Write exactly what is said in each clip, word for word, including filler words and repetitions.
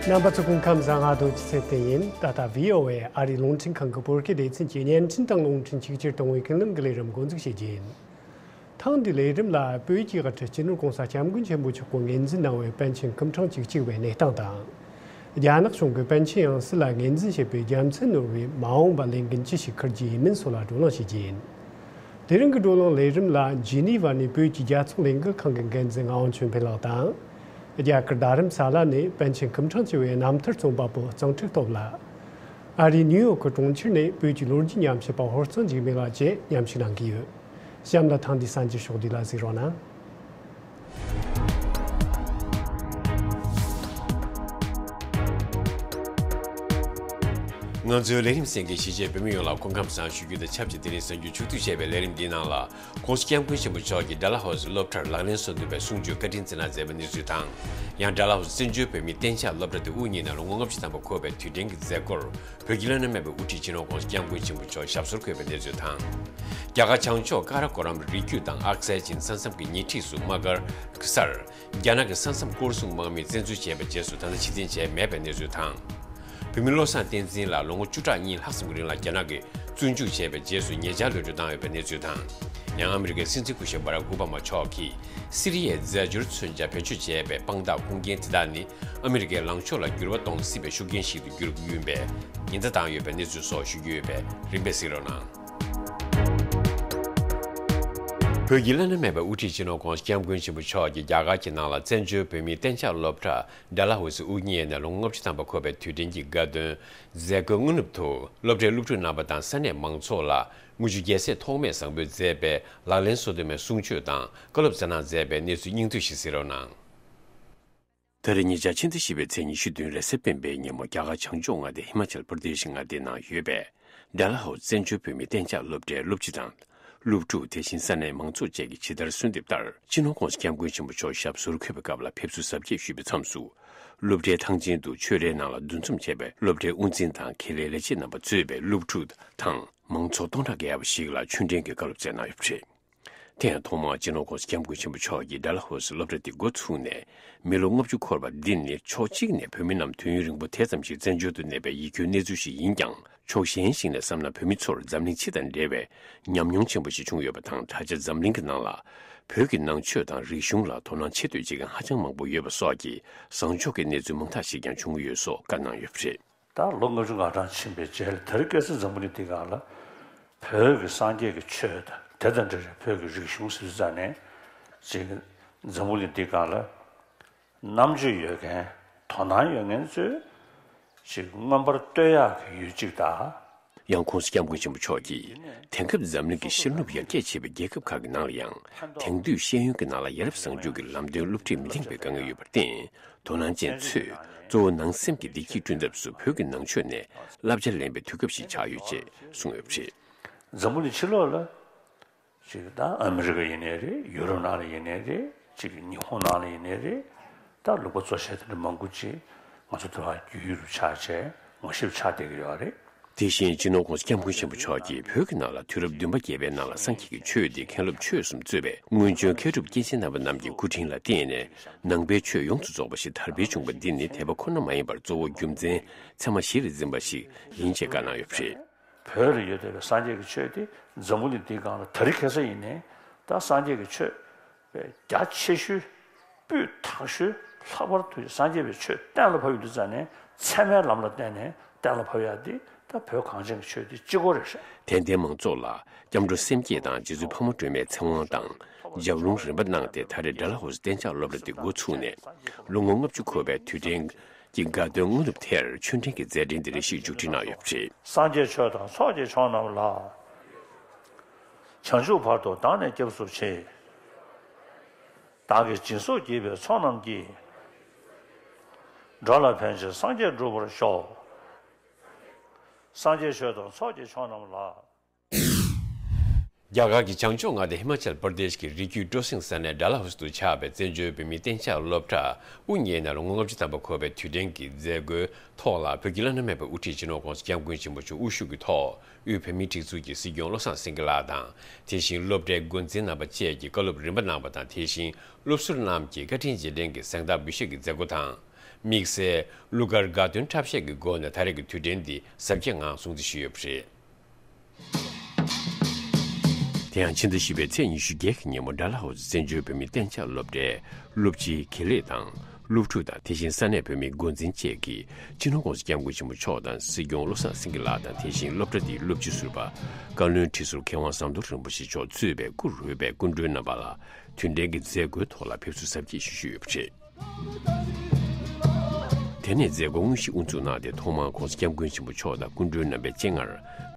རྣམ་པ་ཚོ་སྐུ་ཁམས་བཟང་། ང་རྡོ་རྗེ་ཚེ་བརྟན་ཡིན། ད་ལྟ་བྷི་ཨོ་ཨེ་ཨ་རིའི་རླུང་འཕྲིན་ཁང་གི་བོད་སྐད་སྡེ་ཚན་གྱི་བརྙན་འཕྲིན་དང་རླུང་འཕྲིན་ཆིག་སྒྱུར་གཏོང་བའི་ཀུན་གླེང་གི་ལས་རིམ་འགོ་འཛུགས་བྱེད་རྒྱུ་ཡིན། ཐེངས་འདིའི་ལས་རིམ་ལ་བོད་ཀྱི་དབུ་ཁྲིད་སྤྱི་ནོར་༸གོང་ས་༸སྐྱབས་མགོན་ཆེན་པོ་མཆོག་གིས་ངོས་འཛིན་གནང་བའི་པཎ་ཆེན་སྐུ་ཕྲེང་བཅུ་གཅིག་པའི་གནས་སྟངས་དང་། རྒྱ་ནག་གཞུང་གིས་པཎ་ཆེན་ཡང་སྲིད་ལ་ངོས་འཛིན་བྱེད་པའི་རྒྱུ་མཚན་ནོར་བུའི་མ་འོངས་པ་ལས་འགན་ཅི་ཞིག་འཁུར་རྒྱུ་ཡིན་མིན་སོགས་ལ་བགྲོ་གླེང་བྱེད་རྒྱུ་ཡིན། དེ་རིང་གི་བགྲོ་གླེང་ལས་རིམ་ལ་ཇི་ནི་ཝ་ནས་བོད་ཀྱི་རྒྱལ་ཚོགས་ལས་འགུལ་ཁང་གི་འགན་འཛིན་ངག་དབང་ཆོས་འཕེལ་ལགས་དང་། རྒྱ་གར་རྡ་རམ་ས་ལ་ནས་པཎ་ཆེན་སྐུ་ཕྲེང་བཅུ་པའི་རྣམ་ཐར་རྩོམ་པ་པོ་གཙང་ཁྲིག་སྟོབས་ལགས། ཨ་རིའི་ནིའུ་ཡོག་གི་གྲོང་ཁྱེར་ནས་བོད་ཀྱི་ལོ་རྒྱུས་ཉམས་ཞིབ་པ་ཧོར་གཙང་འཇིགས་མེད་ལགས་བཅས་མཉམ་ཞུགས་གནང་གི་ཡོད། གཤམ་ལ་ཐེངས་འདིའི་གསར་འགྱུར་ཕྱོགས་བསྡུས་ལ་གཟིགས་རོགས་གནང་། ང་ཚོའི་ལས་རིམ་གསན་མཁན་གཞིས་བྱེས་བོད་མི་ཡོངས་ལ་སྐུ་ཁམས་བཟང་ཞུ་རྒྱུ་དང་ཆབས་ཅིག་དེ་རིང་གསར་འགྱུར་ཕྱོགས་བསྡུས་བྱས་པའི་ལས་རིམ་འདིའི་ནང་ལ། ༸གོང་ས་༸སྐྱབས་མགོན་ཆེན་པོ་མཆོག་གིས་ཌལ་ལ་ཧོ་སི་སློབ་གྲྭར་ལག་ལེན་སོ་བདུན་པའི་གསུང་ཆོས་བཀའ་དྲིན་བསྩལ་གནང་མཛད་པའི་གནས་ཚུལ་དང་། ཡང་ཌལ་ལ་ཧོ་སི་བཙན་བྱོལ་བོད་མིའི་གཏན་འཇགས་སློབ་གྲྭ་དེ་དབུ་བརྙེས་ནས་ལོ་ངོ་ལྔ་བཅུ་ཐམ་པ་འཁོར་བའི་དུས་དྲན་གྱི་མཛད་སྒོར། བོད་ཀྱི་བླ་ན་མེད་པའི་དབུ་ཁྲིད་སྤྱི་ནོར་༸གོང་ས་༸སྐྱབས་མགོན་ཆེན་པོ་མཆོག་ཞབས་སོར་འཁོད་པའི་གནས་ཚུལ་དང་། རྒྱ་གར་བྱང་ཕྱོགས་ཀ་ར་ཀོ་རམ་རི་རྒྱུད་དང་ཨག་སའི་ཅིན་ས་མཚམས་ཀྱི་ཉེ་འཁྲིས་སུ་དམག་སྒར་གྱི་སར། རྒྱ་ནག་གི་ས་མཚམས་སྐོར་སྲུང་དམག་མིས་བཙན་འཛུལ་བྱས་པའི་རྗེས་སུ་ད་ལྟ་ཕྱིར་འཐེན་བྱས་མེད་པའི་གནས་ཚུལ་དང་། བོད་མི་བློ་བཟང་བསྟན་འཛིན་ལགས་ལོ་ངོ་བཅུ་ཕྲག་གཉིས་ལྷག་ཙམ་གྱི་རིང་ལ་རྒྱ་ནག་གིས་བཙོན་འཇུག་བྱས་པའི་རྗེས་སུ་ཉེ་ཆར་གློད་གྲོལ་བཏང་ཡོད་པའི་གནས་ཚུལ་དང་། ཡང་ཨ་མི་རི་ཀའི་སྲིད་འཛིན་སྐུ་ཞབས་བྷ་རག་ཨོ་བྷ་མ་མཆོག་གིས་སི་རི་ཡའི་རྫས་སྦྱོར་མཚོན་ཆ་བེད་སྤྱོད་བྱས་པའི་དཔང་རྟགས་ཁུངས་སྐྱེལ་དེ་དག་ནི་ཨ་མི་རི་ཀའི་ལངས་ཕྱོགས་ལ་འགྱུར་བ་གཏོང་སྲིད་པའི་ཤུགས་རྐྱེན་ཞིག་ཏུ་གྱུར་ཡོད་པའི་ཉེན་བརྡ་བཏང་ཡོད་པའི་གནས་ཚུལ་སོགས་ཞུ་རྒྱུ་ཡོད་པས་རིམ་པས་གཟིགས་རོགས་གནང་། བོད་ཀྱི་བླ་ན་མེད་པའི་དབུ་ཁྲིད་སྤྱི་ནོར་༸གོང་ས་༸སྐྱབས་མགོན་ཆེན་པོ་མཆོག་གིས་རྒྱ་གར་གྱི་ནང་ལ་བཙན་བྱོལ་བོད་མིའི་གཏན་འཇགས་སློབ་གྲྭ་ཌལ་ལ་ཧོ་སི་དབུ་བརྙེས་ནས་ལོ་ངོ་ལྔ་བཅུ་ཐམ་པ་འཁོར་བའི་དུས་དྲན་གྱི་དགའ་སྟོན་མཛད་སྒོའི་སྔ་ནུབ་ཏུ་སློབ་གྲྭའི་སློབ་ཕྲུག་རྣམ་པ་དང་ས་གནས་མང་ཚོགས་ལ་དངུལ་ཆུ་རྒྱལ་སྲས་ཐོགས་མེད་བཟང་པོས་མཛད་པའི་ལག་ལེན་སོ་བདུན་མའི་གསུང་ཆོས་དང་བཀའ་སློབ་སྩལ་གནང་མཛད་པའི་གནས་ཚུལ་སྙིང་བསྡུས་ཤིག་གཟིགས་རོགས་གནང་། ད་རེས་ཉེ་ཆར་ཕྱི་ཟླ་བཞི་པའི་ཚེས་ཉི་ཤུ་བདུན་རེས་གཟའ་སྤེན་པའི་ཉིན་མོ་རྒྱ་གར་བྱང་ཕྱོགས་མངའ་སྡེ་ཧི་མ་ཅལ་པར་དེ་ཤི་མངའ་སྡེའི་ནང་ཡོད་པའི་ཌལ་ལ་ཧོ་བཙན་བྱོལ་བོད་མིའི་གཏན་འཇགས་སློབ་གྲྭའི་སློབ་སྤྱི་དང་། སློབ་ཕྲུག་དེ་བཞིན་ས་གནས་མང་ཚོགས་བཅས་ཀྱིས་ཇི་ལྟར་གསོལ་འདེབས་ལྟར། སྤྱི་ནོར་༸གོང་ས་༸སྐྱབས་མགོན་ཆེན་པོ་མཆོག་ཞབས་སོར་འཁོད་པའི་སྐབས་ལ་ཕེབས་བསུ་གཟབ་རྒྱས་ཞུས་པའི་མཚམས་སུ། སློབ་གྲྭའི་ཐང་ཆེན་དུ་ཆོས་རའི་ནང་ལ་འདུ་འཛོམས་བྱས་པའི་སློབ་གྲྭའི་དབུ་འཛིན་དང་ཁེ་ལས་ལས་བྱེད་རྣམ་པ་གཙོས་པའི་སློབ་ཕྲུག་དང་མང་ཚོགས་སྟོང་ཕྲག་བརྒལ་བ་ཞིག་ལ་ཆོས་འབྲེལ་གྱི་བཀའ་སློབ་སྩལ་གནང་ཡོད་པ་རེད། དེ་ཡང་ཐོག་མར་སྤྱི་ནོར་༸གོང་ས་༸སྐྱབས་མགོན་ཆེན་པོ་མཆོག་གིས་ཌལ་ལ་ཧོ་སི་སློབ་གྲྭ་འདི་འགོ་ཚུགས་ནས་མི་ལོ་ལྔ་བཅུ་འཁོར་བ་འདི་ནི་ཕྱོགས་གཅིག་ནས་བོད་མི་རྣམས་དུས་ཡུན་རིང་པོ་དེ་ཙམ་ཞིག་བཙན་བྱོལ་དུ་གནས་པའི་ཡིད་སྐྱོའི་གནས་ཚུལ་ཞིག་ཡིན་ཀྱང་། ཕྱོགས་གཞན་ཞིག་ནས་བསམ་ན་བོད་མི་ཚོར་འཛམ་གླིང་སྤྱི་དང་འབྲེལ་བའི་ཉམས་མྱོང་ཆེན་པོ་ཞིག་བྱུང་ཡོད་པ་དང་། ད་ཆ་འཛམ་གླིང་གི་ནང་ལ་བོད་ཀྱི་ནང་ཆོས་དང་རིག་གཞུང་ལ་དོ་སྣང་ཆེ་བསྟོད་བྱེད་མཁན་ཧ་ཅང་མང་པོ་ཡོད་པ་སོགས་ཀྱི་བཟང་ཕྱོགས་ཀྱི་གནས་ཚུལ་མང་དག་ཞིག་ཀྱང་བྱུང་ཡོད་སོགས་བཀའ་གནང་ཡོད་པ་རེད། ད་ལོ་ལྔ་བཅུ་ང་གྲངས་ཕྱིན་པའི་རྗེས་ལ་དེ་རིང་ཁ་སང་འཛམ་བུ་གླིང་འདིའི་སྒང་ལ་བོད་ཀྱི་སངས་རྒྱས་ཀྱི་ཆོས་དང་དེ་དང་འབྲེལ་བའི་བོད་ཀྱི་རིག་གཞུང་ཟེར་ཙང་ནས་ཅིག་འཛམ་བུ་གླིང་འདིའི་སྒང་ལ་རྣམ་དཔྱོད་ཡོད་མཁན་དོ་སྣང་ཡོད་མཁན་ཚོས་ཅིག་མངོན་པར་བསྟོད་ཡག་གི་ཡུལ་གཅིག་དང་། ཡང་༸གོང་ས་༸སྐྱབས་མགོན་ཆེན་པོ་མཆོག་གིས་དེང་སྐབས་འཛམ་གླིང་གི་ཤར་ནུབ་ཡར་རྒྱས་ཆེ་བའི་རྒྱལ་ཁབ་ཁག་གི་ནང་ལ་ཡང་དེང་དུས་ཤེས་ཡོན་གྱི་ནང་ལ་ཡ་རབས་བཟང་སྤྱོད་ཀྱི་ལམ་སྟོན་སློབ་ཁྲིད་མི་ལྡན་པའི་དཀའ་ངལ་ཡོད་པར་བརྟེན། དོ་སྣང་ཅན་ཚོས་གཙོ་བོ་ནང་སེམས་ཀྱི་བདེ་སྐྱིད་བསྐྲུན་ཐབས་སུ་བོད་ཀྱི་ནང་ཆོས་ནས་བསླབ་བྱ་ལེན་པའི་དུས་སྐབས་ཤིག་ཆགས་ཡོད་ཅེས་གསུངས་ཡོད་པ་རེད། འཛམ་བུ་གླིང་ཕྱི་ལོགས་ལ་ཅིག་ད་ཨ་མི་རི་ཀ་ཡིན་ནའི་རེད། ཡུ་རོབ་ནང་ལ་ཡིན་ནའི་རེད། ཅིག་ཉི་ཧོང་ནང་ལ་ཡིན་ནའི་རེད། ད་ལུང་པ་གཙོ་ཆེ་དེ་འདྲ་མང་པོ་ཅིག་ང་ཚོ་འདི་བར་རྒྱུས་ཡོད་རུ་ཆགས་བྱས་ངོ་ཤེས་པ་ཆགས་བསྡད་ཀྱི་ཡོད་རེད། དེ་བཞིན་སྤྱི་ནོར་༸གོང་ས་༸སྐྱབས་མགོན་ཆེན་པོ་མཆོག་གིས་བོད་ཀྱི་ནང་ལ་དུས་རབས་བདུན་པ་བརྒྱད་པའི་ནང་ལ་སངས་རྒྱས་ཀྱི་ཆོས་འདི་མཁན་སློབ་ཆོས་གསུམ་གཙོས་པའི་སྔོན་བྱོན་མཁས་གྲུབ་སྐྱེས་ཆེན་རྣམ་པ་རྣམས་ཀྱི་སྐུ་དྲིན་ལ་བརྟེན་ནས་ནང་པའི་ཆོས་ཡོངས་སུ་རྫོགས་པ་ཞིག་དར་སྤེལ་བྱུང་བ་འདི་ནི་དད་པ་ཁོ་ན་མ་ཡིན་པར་གཙོ་བོ་རྒྱུ་མཚན་ཚད་མ་གཞི་ལ་འཛིན་པ་ཞིག་ཡིན་ཅེས་བཀའ་གནང་ཡོད་པ་རེད། བོད་ལ་ཡོད་བསྡད་པའི་སངས་རྒྱས་ཀྱི་ཆོས་དེ་འཛམ་བུ་གླིང་འདིའི་སྒང་ལ་དེ་རིང་ཁ་སང་ཡིན་ནའི་ད་སངས་རྒྱས་ཀྱི་ཆོས་རྒྱ་ཆེ་ཤོས་སྤུས་དག་ཤོས་ལྷག་པར་དུ་སངས་རྒྱས་པའི་ཆོས་གཏན་ལ་ཕབ་ཡོང་དུས་ཙང་ནས་ཚད་མའི་ལམ་ལ་བརྟེན་ནས་གཏན་ལ་ཕབ་ཡག་འདི་ད་བོད་གངས་ཅན་གྱི་ཆོས་འདི་གཅིག་པོ་རེད་ཤག་དད་ལྡན་མང་ཚོགས་ལ་སྐྱབས་འགྲོ་སེམས་བསྐྱེད་དང་རྗེ་བཙུན་འཕགས་མ་སྒྲོལ་མའི་ཚེ་དབང་དང་ལྗགས་ལུང་རིམ་པ་གནང་སྟེ་ད་རེས་ཌལ་ལ་ཧོ་སི་གཏན་འཇགས་སློབ་གྲྭ་འདི་འགོ་ཚུགས་ནས་ལོ་ངོ་ལྔ་བཅུ་འཁོར་བའི་དུས་དྲན་གྱི་དགའ་སྟོན་སྔ་ནུབ་དེར་ཆོས་འབྲེལ་གྱི་མཛད་འཕྲིན་འདི་འདྲ་ཞིག་མཇུག་སྒྲིལ་གནང་ཡོད་པ་རེད། སངས་རྒྱས་ཆོས་དང་ཚོགས་ཀྱི་མཆོག་རྣམས་ལ། བྱང་ཆུབ་བར་དུ་བདག་ནི་སྐྱབས་སུ་མཆི། བདག་གིས་སྦྱིན་སོགས་བགྱིས་པའི་ཚོགས་རྣམས་ཀྱིས། འགྲོ་ལ་ཕན་ཕྱིར་སངས་རྒྱས་འགྲུབ་པར་ཤོག་སངས་རྒྱས་ཆོས་དང་ཚོགས་ཀྱི་མཆོག་རྣམས་ལ། རྒྱ་གར་གྱི་བྱང་ཕྱོགས་མངའ་སྡེ་ཧི་མ་ཅལ་པར་དེཤ་གི་རི་རྒྱུད་སྤྲོ་སེང་ས་གནས་ཌལ་ཧོ་སི་ཏུ་ཆགས་པའི་བཙན་བྱོལ་བོད་མིའི་གཏན་འཇགས་སློབ་གྲྭ་དབུ་བརྙེས་ནས་ལོ་ངོ་ལྔ་བཅུ་ཐམ་པ་འཁོར་བའི་དུས་དྲན་གྱི་མཛད་སྒོའི་ཐོག་ལ་བོད་ཀྱི་བླ་ན་མེད་པའི་དབུ་ཁྲིད་སྤྱི་ནོར་༸གོང་ས་༸སྐྱབས་མགོན་ཆེན་པོ་མཆོག་དབུ་བཞུགས་ཀྱི་ཐོག་དབུས་བོད་མིའི་སྒྲིག་འཛུགས་ཀྱི་སྲིད་སྐྱོང་བློ་བཟང་སེང་གེ་ལགས་དང་། དེ་བཞིན་སློབ་གྲྭའི་འགོ་འཛིན་རྣམ་པ་བཅས་ཀྱིས་བཀའ་སློབ་རིམ་པ་གནང་བ་དང་། དེ་བཞིན་སློབ་ཟུར་རྣམས་ཀྱིས་བཀའ་དྲིན་རྗེས་དྲན་གྱི་གཟེངས་རྟགས་འབུལ་བཞེས་ཀྱི་མཛད་སྒོ་དང་། དམིགས་བསལ་གླུ་གར་དགའ་སྟོན་འཁྲབ་གཞས་ཀྱི་སྒོ་ནས་ད་རེས་ཀྱི་དུས་དྲན་འདི་གཟབ་རྒྱས་ངང་སྲུང་བརྩི་ཞུས་ཡོད་པ་རེད། དེ་ཡང་ཕྱི་ཟླ་བཞི་པའི་ཚེས་ཉི་ཤུ་བརྒྱད་ཀྱི་ཉིན་མོ་ཌལ་ཧའུ་སི་བཙན་བྱོལ་བོད་མིའི་གཏན་འཇགས་སློབ་གྲྭའི་སློབ་སྤྱིའི་དགེ་ལས་དང་། སློབ་ཕྲུག་དང་དེ་བཞིན་ས་གནས་བོད་མིའི་འགོ་འཛིན་བཅས་ཀྱིས་སྤྱི་ནོར་༸གོང་ས་༸སྐྱབས་མགོན་ཆེན་པོ་མཆོག་དང་སྲིད་སྐྱོང་བློ་བཟང་སེང་གེ་ལགས་དང་། དེ་བཞིན་སློབ་གྲྭ་འདིའི་སློབ་སྤྱི་ཟུར་པ་བཀའ་བློན་ཁྲི་ཟུར་མཁས་དབང་ཟམ་གདོང་རིན་པོ་ཆེ་མཆོག་གཙོས་པའི་སྐུ་རུས་པའི་སྐུ་མགྲོན་རྣམ་པ་ལ་དུས་དྲན་གྱི་མཛད་སྒོའི་ཐོག་ལ་ཕེབས་བསུ་གཟབ་རྒྱས་ཤིག་ཞུས་ཡོད་པ་རེད། དེ་ནས་མཛད་སྒོ་དངོས་གཞི་དབུ་འཛུགས་གནང་སྟེ། ཐོག་མར་༸གོང་ས་༸སྐྱབས་མགོན་ཆེན་པོ་མཆོག་དང་སྐུ་མགྲོན་རྣམ་པའི་སྤྱན་སྔར་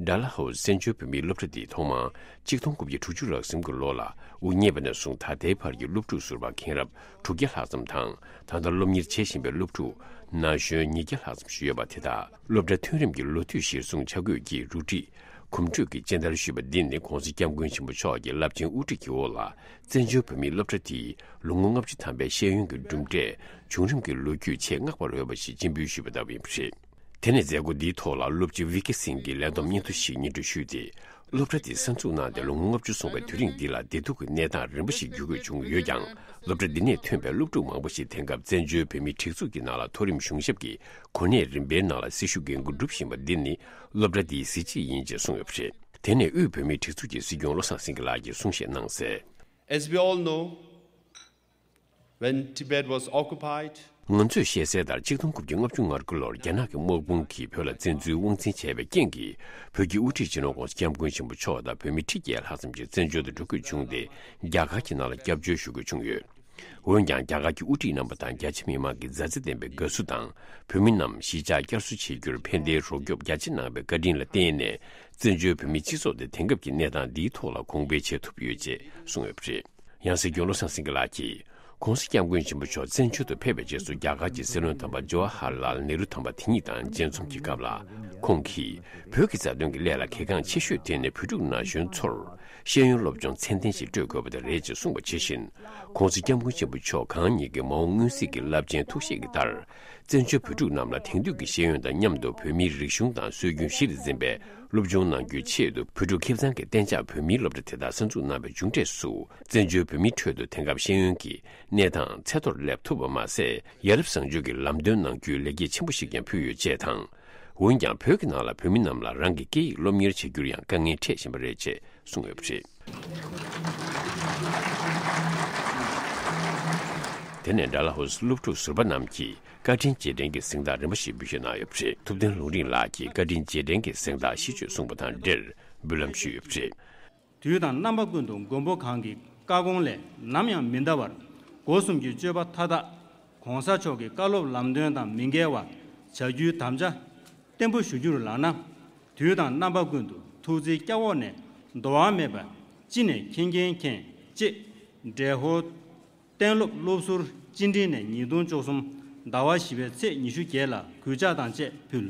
ཌལ་ཧའུ་སི་བཙན་བྱོལ་བོད་མིའི་སློབ་གྲྭ་འདིས་ཐོག་མར་ཆིག་སྟོང་དགུ་བརྒྱ་དྲུག་ཅུ་རེ་གསུམ་གྱི་ལོ་ལ་དབུ་བརྙེས་པ་ནས་བཟུང་ད་ལྟའི་བར་གྱི་སློབ་ཕྲུག་ཟུར་པ་མཁན་རབས་དྲུག་བརྒྱ་ལྷག་ཙམ་དང་། ད་ལྟ་སློབ་གཉེར་བྱེད་བཞིན་པའི་སློབ་ཕྲུག་ན་གཞོན་ཉིས་བརྒྱ་ལྷག་ཙམ་ཞིག་ཡོད་པ་དེ་དག་སློབ་གྲྭ་མཐུན་རིམ་གྱི་ལོ་དུས་གཞིར་བཟུང་ཆ་བགོས་ཀྱིས་རུ་སྒྲིག་གོམ་བགྲོད་ཀྱིས་སྤྱན་བསྟར་ཞུས་པ་འདི་ནི་༸གོང་ས་༸སྐྱབས་མགོན་ཆེན་པོ་མཆོག་གི་རླབས་ཆེན་དབུ་ཁྲིད་ཀྱི་འོག་ལ་བཙན་བྱོལ་བོད་མིའི་སློབ་གྲྭ་དེའི་ལོ་ངོ་ལྔ་བཅུ་ཐམ་པའི་ཤེས་ཡོན་གྱི་གྲུབ་འབྲས་བྱུང་རིམ་གྱི་ལོ་རྒྱུས་ཆེས་བསྔགས་པར་འོས་པ་ཞིག་སྤྱན་འབུལ་ཞུས་པ་ལྟ་བུ་ཡིན་པ་རེད། དེ་ནས་མཛད་སྒོ་འདིའི་ཐོག་ལ་སློབ་སྤྱི་ཝི་ཀེ་སིང་གིས་ལས་བསྡོམས་སྙན་ཐོ་ཞིག་སྙན་སྒྲོན་ཞུས་ཏེ། སློབ་གྲྭ་འདི་གསར་འཛུགས་གནང་སྟེ་ལོ་ངོ་ལྔ་བཅུ་སོང་བའི་དུས་རིང་འདི་ལ་བདེ་སྡུག་གི་གནས་སྟངས་རིམ་པ་ཞིག་བརྒྱུད་དགོས་བྱུང་ཡོད་ཀྱང་། སློབ་གྲྭ་འདི་ནས་ཐོན་པའི་སློབ་ཕྲུག་མང་པོ་ཞིག་དེང་སྐབས་བཙན་བྱོལ་བོད་མིའི་སྒྲིག་འཛུགས་ཀྱི་ནང་ལ་མཐོ་རིམ་གཞུང་ཞབས་ཀྱི་གོ་གནས་རིམ་པའི་ནང་ལ་སྲི་ཞུ་འགན་འཁུར་སྒྲུབ་བཞིན་པ་འདི་ནི་སློབ་གྲྭ་འདིའི་གཟི་བརྗིད་ཡིན་ཅེས་གསུངས་ཡོད་པ་རེད། དེ་ནས་དབུས་བོད་མིའི་སྒྲིག་འཛུགས་ཀྱི་སྲིད་སྐྱོང་བློ་བཟང་སེང་གེ་ལགས་ཀྱིས་གསུང་བཤད་གནང་གསལ། As we all know, when Tibet was occupied, ང་ཚོས་ཤེས་གསལ་ལྟར་ཆིག་སྟོང་དགུ་བརྒྱ་ལྔ་བཅུ་ང་དགུ་ལོར་རྒྱ་ནག་གི་དམག་དཔུང་གིས་བོད་ལ་བཙན་འཛུལ་དབང་འཛིན་བྱས་པའི་རྐྱེན་གྱིས། བོད་ཀྱི་དབུ་ཁྲིད་སྤྱི་ནོར་༸གོང་ས་༸སྐྱབས་མགོན་ཆེན་པོ་མཆོག་དང་བོད་མི་ཁྲི་བརྒྱད་ལྷག་ཙམ་ཞིག་བཙན་བྱོལ་དུ་འགྲོ་དགོས་བྱུང་སྟེ། རྒྱ་གར་གྱི་ནང་ལ་སྐྱབས་བཅོལ་ཞུ་དགོས་བྱུང་ཡོད། འོན་ཀྱང་། རྒྱ་གར་གྱི་དབུ་ཁྲིད་རྣམ་པ་དང་རྒྱ་ཆེ་མི་མང་གི་མཛའ་བརྩེ་ལྡན་པའི་དགའ་བསུ་དང་། བོད་མི་རྣམས་གཞིས་ཆགས་བསྐྱར་གསོ་བྱེད་རྒྱུར་ཕན་བདེའི་རོགས་སྐྱོབ་རྒྱ་ཆེ་གནང་བའི་བཀའ་དྲིན་ལ་བརྟེན་ནས། བཙན་བྱོལ་བོད་མིའི་སྤྱི་ཚོགས་དེ་དེང་སྐབས་ཀྱི་གནས་སྟངས་འདིའི་ཐོག་ལ་གོང་འཕེལ་བྱེད་ཐུབ་ཡོད་ཅེས་གསུངས་ཡོད་པ་རེད། ཡང་སྲིད་སྐྱོང་བློ་བཟང་སེང་གེ་ལགས་ཀྱིས། ༸གོང་ས་༸སྐྱབས་མགོན་ཆེན་པོ་མཆོག་བཙན་བྱོལ་དུ་ཕེབས་པའི་རྗེས་སུ། རྒྱ་གར་གྱི་སྲིད་བློན་དམ་པ་ཇོ་ཧ་ཧར་ལཱལ་ནེ་རུ་དམ་པ་དེ་ཉིད་དང་མཇལ་འཛོམས་ཀྱི་སྐབས་ལ། ཁོང་གིས། བོད་ཀྱི་རྩ་དོན་གྱི་སླད་ལ་གལ་འགངས་ཆེ་ཤོས་དེ་ནི་བོད་ཕྲུག་ན་གཞོན་ཚོར་ཤེས་ཡོན་སློབ་སྦྱོང་ཚད་ལྡན་ཞིག་སྤྲོད་དགོས་པ་དེ་རེད་ཅེས་གསུངས་པ་ཇི་བཞིན། ༸གོང་ས་༸སྐྱབས་མགོན་ཆེན་པོ་མཆོག་གང་ཉིད་ཀྱི་མ་འོངས་མངོན་གཟིགས་ཀྱི་རླབས་ཆེན་ཐུགས་བཞེད་ཀྱི་ལྟར། བཙན་བྱོལ་བོད་ཕྲུག་རྣམས་ལ་དེང་དུས་ཀྱི་ཤེས་ཡོན་དང་མཉམ་དུ་བོད་མིའི་རིག་གཞུང་དང་སྲོལ་རྒྱུན་གཞི་ལ་འཛིན་པའི་སློབ་སྦྱོང་གནང་རྒྱུའི་ཆེད་དུ། བོད་ཕྲུག་ཁེ་བཟང་གི་གཏན་འཇགས་བོད་མིའི་སློབ་གྲྭ་དེ་དག་གསར་འཛུགས་གནང་བའི་མཇུག་འབྲས་སུ། བཙན་བྱོལ་བོད་མིའི་ཁྲོད་དུ་དེང་སྐབས་ཤེས་ཡོན་གྱི་གནས་སྟངས་ཚད་མཐོར་སླེབས་ཐུབ་པ་མ་ཟད། ཡ་རབས་བཟང་སྤྱོད་ཀྱི་ལམ་སྟོན་གནང་རྒྱུའི་ལེགས་སྐྱེས་ཆེན་པོ་ཞིག་ཀྱང་ཕུལ་ཡོད་ཅེས་དང་། འོན་ཀྱང་། བོད་ཀྱི་ནང་ལ་བོད་མི་རྣམས་ལ་རང་གི་སྐད་ཡིག་སློབ་གཉེར་བྱེད་རྒྱུར་ཡང་དཀའ་ངལ་འཕྲད་བཞིན་པ་རེད་ཅེས་གསུངས་ཡོད་པ་རེད། དེ་ནས་ཌལ་ཧོ་སི་སློབ་ཕྲུག་ཟུར་པ་རྣམས་ཀྱིས་བཀའ་དྲིན་རྗེས་དྲན་གྱི་གཟེངས་རྟགས་རིམ་པ་ཞིག་འབུལ་བཞེས་གནང་ཡོད་པ་རེད། ཐུབ་བསྟན་ལུང་རིགས་ལགས་ཀྱིས་བཀའ་དྲིན་རྗེས་དྲན་གྱི་གཟེངས་རྟགས་ཤིས་བརྗོད་གསུངས་པ་དང་འབྲེལ་འབུལ་ལམ་ཞུས་ཡོད་པ་རེད། དུས་དང་རྣམ་པ་ཀུན་ཏུ་མགོན་པོ་གང་གི་བཀའ་དགོངས་ལས་ནམ་ཡང་མི་འདའ་བར། སྒོ་གསུམ་གྱི་སྤྱོད་པ་མཐའ་དག་༸གོང་ས་མཆོག་གི་བཀའ་སློབ་ལམ་སྟོན་དང་མི་འགལ་བར་བྱ་རྒྱུའི་དམ་བཅའ་བརྟན་པོ་ཞུ་རྒྱུར་ལགས་ན། དུས་དང་རྣམ་པ་ཀུན་ཏུ་ཐུགས་བརྩེའི་སྐྱབས་འོག་ནས་འདོར་བ་མེད་པར་ཅི་ནས་མཁྱེན་མཁྱེན་མཁྱེན་ཅེས་འབྲེལ་ཧོར་གཏན་སློབ་སློབ་ཟུར་སྤྱི་འབྲིང་ནས་ཉིས་སྟོང་བཅུ་གསུམ་ཟླ་བ་བཞི་པའི་ཚེས་ཉི་ཤུ་བརྒྱད་ལ་གུས་ཕྱག་དང་བཅས་ཕུལ།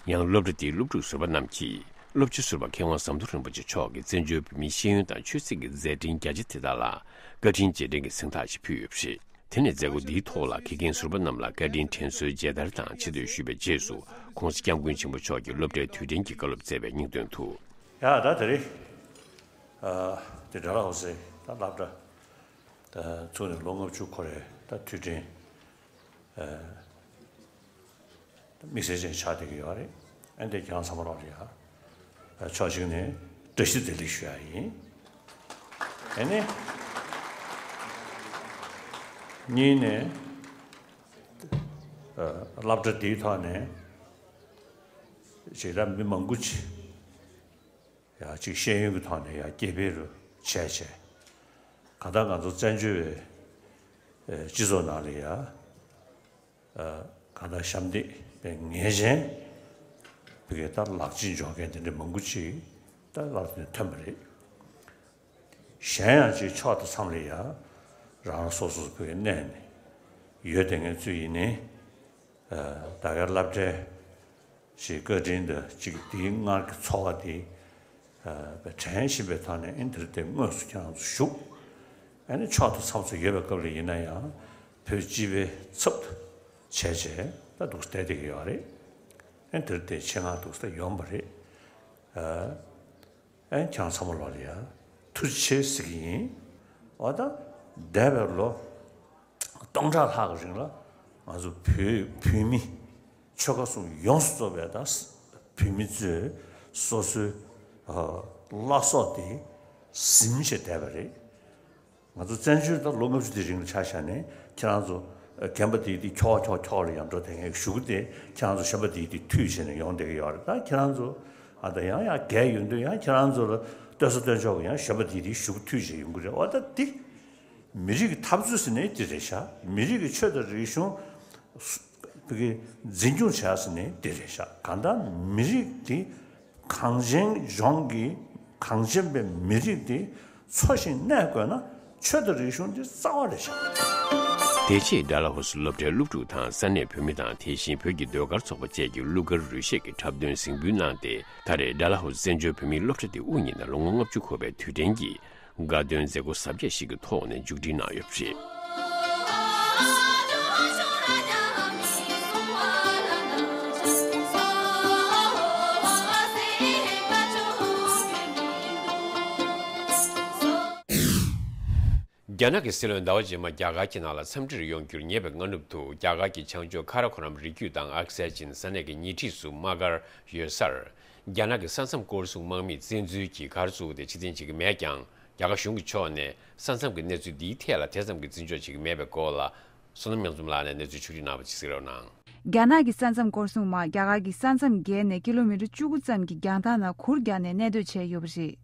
ཡང་སློབ་གྲྭ་འདིའི་སློབ་ཕྲུག་ཟུར་པ་རྣམས་ཀྱིས་སློབ་སྤྱི་ཟུར་པ་མཁས་དབང་ཟམ་གདོང་རིན་པོ་ཆེ་མཆོག་གིས་བཙན་བྱོལ་བོད་མིའི་ཤེས་ཡོན་དང་ཆོས་སྲིད་ཀྱི་མཛད་འཕྲིན་རྒྱ་ཆེ་དེ་དག་ལ་བཀའ་དྲིན་རྗེས་དྲན་གྱི་གཟེངས་རྟགས་ཤིག་ཕུལ་ཡོད་པ་རེད། དེ་ནས་མཛད་སྒོ་འདིའི་ཐོག་ལ་དགེ་རྒན་ཟུར་པ་རྣམས་ལ་བཀའ་དྲིན་དྲན་གསོའི་མཇལ་དར་དང་ཆེ་བསྟོད་ཞུས་པའི་རྗེས་སུ། ༸གོང་ས་༸སྐྱབས་མགོན་ཆེན་པོ་མཆོག་གིས་སློབ་གྲྭའི་དུས་དྲན་གྱི་བཀའ་སློབ་སྩལ་བའི་སྙིང་དོན་དུ། ཡ་ད་དེ་རེད། ཨ་དེ་ཌལ་ཧོ་སི་ད་སློབ་གྲྭ་ད་ཚུགས་ནས་ལོ་ལྔ་བཅུ་འཁོར་བའི་ད་དུས་དྲན་ཨ་དམིགས་བསལ་ཅན་ཆགས་བསྡད་ཀྱི་ཡོད་རེད། ཨ་འདི་ཁྱེད་རང་ཚང་མ་ལོག་རེད་ཡ། ཨ་ཕྱོགས་གཅིག་ནས་བཀྲ་ཤིས་བདེ་ལེགས་ཞུ་ཡ་ཡིན། ཨ་ནི་གཉིས་ནས་ཨ་སློབ་གྲྭ་འདིའི་ཐོག་ནས་ཞེ་དྲག་མི་མང་པོ་ཅིག་ཡ་གཅིག་ཤེས་ཡོན་གྱི་ཐོག་ནས་ཡ་སྐྱེ་འཕེལ་རུ་བྱས་བྱས། གང་ལྟར་ང་ཚོ་བཙན་བྱོལ་བའི་ཨེ་སྤྱི་ཚོགས་ནང་ལ་ཡ་ཨ་གང་ལྟར་ཞབས་འདེགས་པའི་ངེས་ཅན་བི་གའི་ད་ལག་ཆ་འཇོག་མཁན་དེ་འདྲ་མང་པོ་ཅིག་ད་སློབ་གྲྭ་ནས་ཐོན་པ་རེད། གཞན་ཡང་ཅིག་ཕྱོགས་དང་མཚམས་ལ་ཡ་རང་རང་སོ་སོ་བི་གའི་གནས་ནས་ཡོད་དེ་ངས་ཚུལ་ཡིན་ནའི་ཨ་ད་གའི་སློབ་གྲྭའི་ཞེས་བཀའ་དྲིན་དང་གཅིག་དེའི་སྔར་གྱི་འཚོ་བ་དེ་ཨ་དྲན་བཞིན་པའི་ཐོག་ནས་ཨིན་དེར་དེ་དངོས་སུ་ཁྱེད་རང་ཚོ་བཞུགས། ཨ་ནི་ཕྱོགས་དང་མཚམས་སུ་ཡོད་པའི་སྐབས་ལ་ཡིན་ན་ཡང་བོད་སྤྱི་པའི་ཚབ་ཏུ་བྱས་བྱས་ད་འདུག་བསྡད་བསྡད་ཀྱི་ཡོད་རེད། ཨ་ནི་དེར་དེ་ཆེད་མངགས་འདུག་ས་ཡོང་པ་རེད། ཨ་ཨ་ནི་ཁྱེད་རང་ཚང་མ་ལོག་ལ་ཡ་ཐུགས་རྗེ་ཆེ་ཟེར་གྱི་ཡིན། འོ་ད་འདས་པའི་ལོ་ སྟོང་ཕྲག་ལྷག་གི་རིང་ལ་ང་ཚོ་བོད་བོད་མི་ཆོལ་ཁ་གསུམ་ཡོངས་སུ་རྫོགས་པའི་ད་བོད་མི་ཚོས་སོ་སོའི་བླ་སྲོག་དེ་ཟིན་བྱས་བསྡད་པ་རེད། ང་ཚོ་བཙན་བྱོལ་ད་ལོ་ལྔ་བཅུ་དེ་རིང་ལ་ཆ་བཞག་ནས་ཁྱེད་རང་ཚོ་རྒན་པ་དེ་དེ་ཁྱོག་ཁྱོག་ཁྱོག་ལ་ཡར་འགྲོ་དེ་ངས་ཞུ་གི་དེ་ཁྱེད་རང་ཚོ་གཞོན་པ་དེ་དེ་མཐུད་བྱས་ནས་ཡོང་བསྡད་ཀྱི་ཡོད་རེད། ད་ཁྱེད་རང་ཚོ་ཨ་ད་ཡང་ཡང་རྒས་ཡོང་དུས་ཡང་ཁྱེད་རང་ཚོ་ལ་ལྟོས་ས་ལྟོས་ཆོག་གི་ཡང་གཞོན་པ་དེ་དེ་ཞུ་གི་མཐུད་བྱས་ཡོང་གི་རེད། འོ་ད་དེ་མི་རིགས་ཀྱི་འཐབ་རྩོད་ཟེར་ནས་དེ་རེད་ཤག་མི་རིགས་ཀྱི་ཆོས་དང་རིག་གཞུང་བོད་ཀྱི་འཛིན་སྐྱོང་བྱ་ཟེར་ནས་དེ་རེད་ཤག་གང་ལྟར་མི་རིགས་དེ་གངས་ཅན་ལྗོངས་ཀྱི་གངས་ཅན་པའི་མི་རིགས་དེ་འཚོ་ཞིང་གནས་དགོས་ན་ཆོས་དང་རིག་གཞུང་དེ་རྩ་བ་རེད་ཤག་དེ་རྗེས་ཌལ་ཧོ་སི་སློབ་གྲྭའི་སློབ་ཕྲུག་དང་ས་གནས་བོད་མི་དང་དེ་བཞིན་བོད་ཀྱི་ཟློས་གར་ཚོགས་པ་བཅས་ཀྱི་གླུ་གར་རོལ་གཞས་ཀྱི་འཁྲབ་སྟོན་གཟིགས་འབུལ་གནང་སྟེ། ད་རེས་ཌལ་ཧོ་སི་བཙན་བྱོལ་བོད་མིའི་སློབ་གྲྭ་དེ་དབུ་བརྙེས་ནས་ལོ་ངོ་ལྔ་བཅུ་འཁོར་བའི་དུས་དྲན་གྱི་དགའ་སྟོན་མཛད་སྒོ་གཟབ་རྒྱས་ཤིག་གི་ཐོག་ནས་མཇུག་སྒྲིལ་གནང་ཡོད་པ་རེད། རྒྱ་ནག་གི་སྲིད་བློན་ཟླ་བ་རྗེས་མ་རྒྱ་གར་གྱི་ནང་ལ་འཚམས་འདྲིར་ཡོང་རྒྱུར་ཉེ་བའི་སྔ་ནུབ་ཏུ། རྒྱ་གར་གྱི་བྱང་ཕྱོགས་ཁ་ར་ཁོ་རམ་རི་རྒྱུད་དང་ཨག་སའི་ཅིན་ས་གནས་ཀྱི་ཉེ་འཁྲིས་སུ་དམག་སྒར་ཡོད་སར། རྒྱ་ནག་གི་ས་མཚམས་སྐོར་སྲུང་དམག་མིས་བཙན་འཛུལ་གྱིས་སྒར་བཙུགས་ཏེ་ཕྱིར་འཐེན་བྱེད་ཀྱི་མེད་ཀྱང་། རྒྱ་གར་གཞུང་གི་ཕྱོགས་ནས་ས་མཚམས་ཀྱི་གནས་ཚུལ་འདིའི་ཐད་ལ་དེ་ཙམ་གྱི་བརྩི་འཇོག་བྱེད་ཀྱི་མེད་པའི་སྐོར་ལ། བསོད་ནམས་དབྱངས་འཛོམས་ལགས་ནས་གནས་ཚུལ་ཕྱོགས་སྒྲིག་གནང་བ་ཅིག་གཟིགས་རོགས་གནང་། རྒྱ་ནག་གི་ས་མཚམས་སྐོར་སྲུང་དམག་རྒྱ་གར་གྱི་ས་མཚམས་བརྒལ་ནས་ཀི་ལོ་མི་ཊར་བཅུ་དགུ་ཙམ་གྱི་རྒྱང་ཐག་ནང་གུར་བརྒྱབ་ནས་གནས་སྡོད་བྱས་ཡོད་པ་རེད།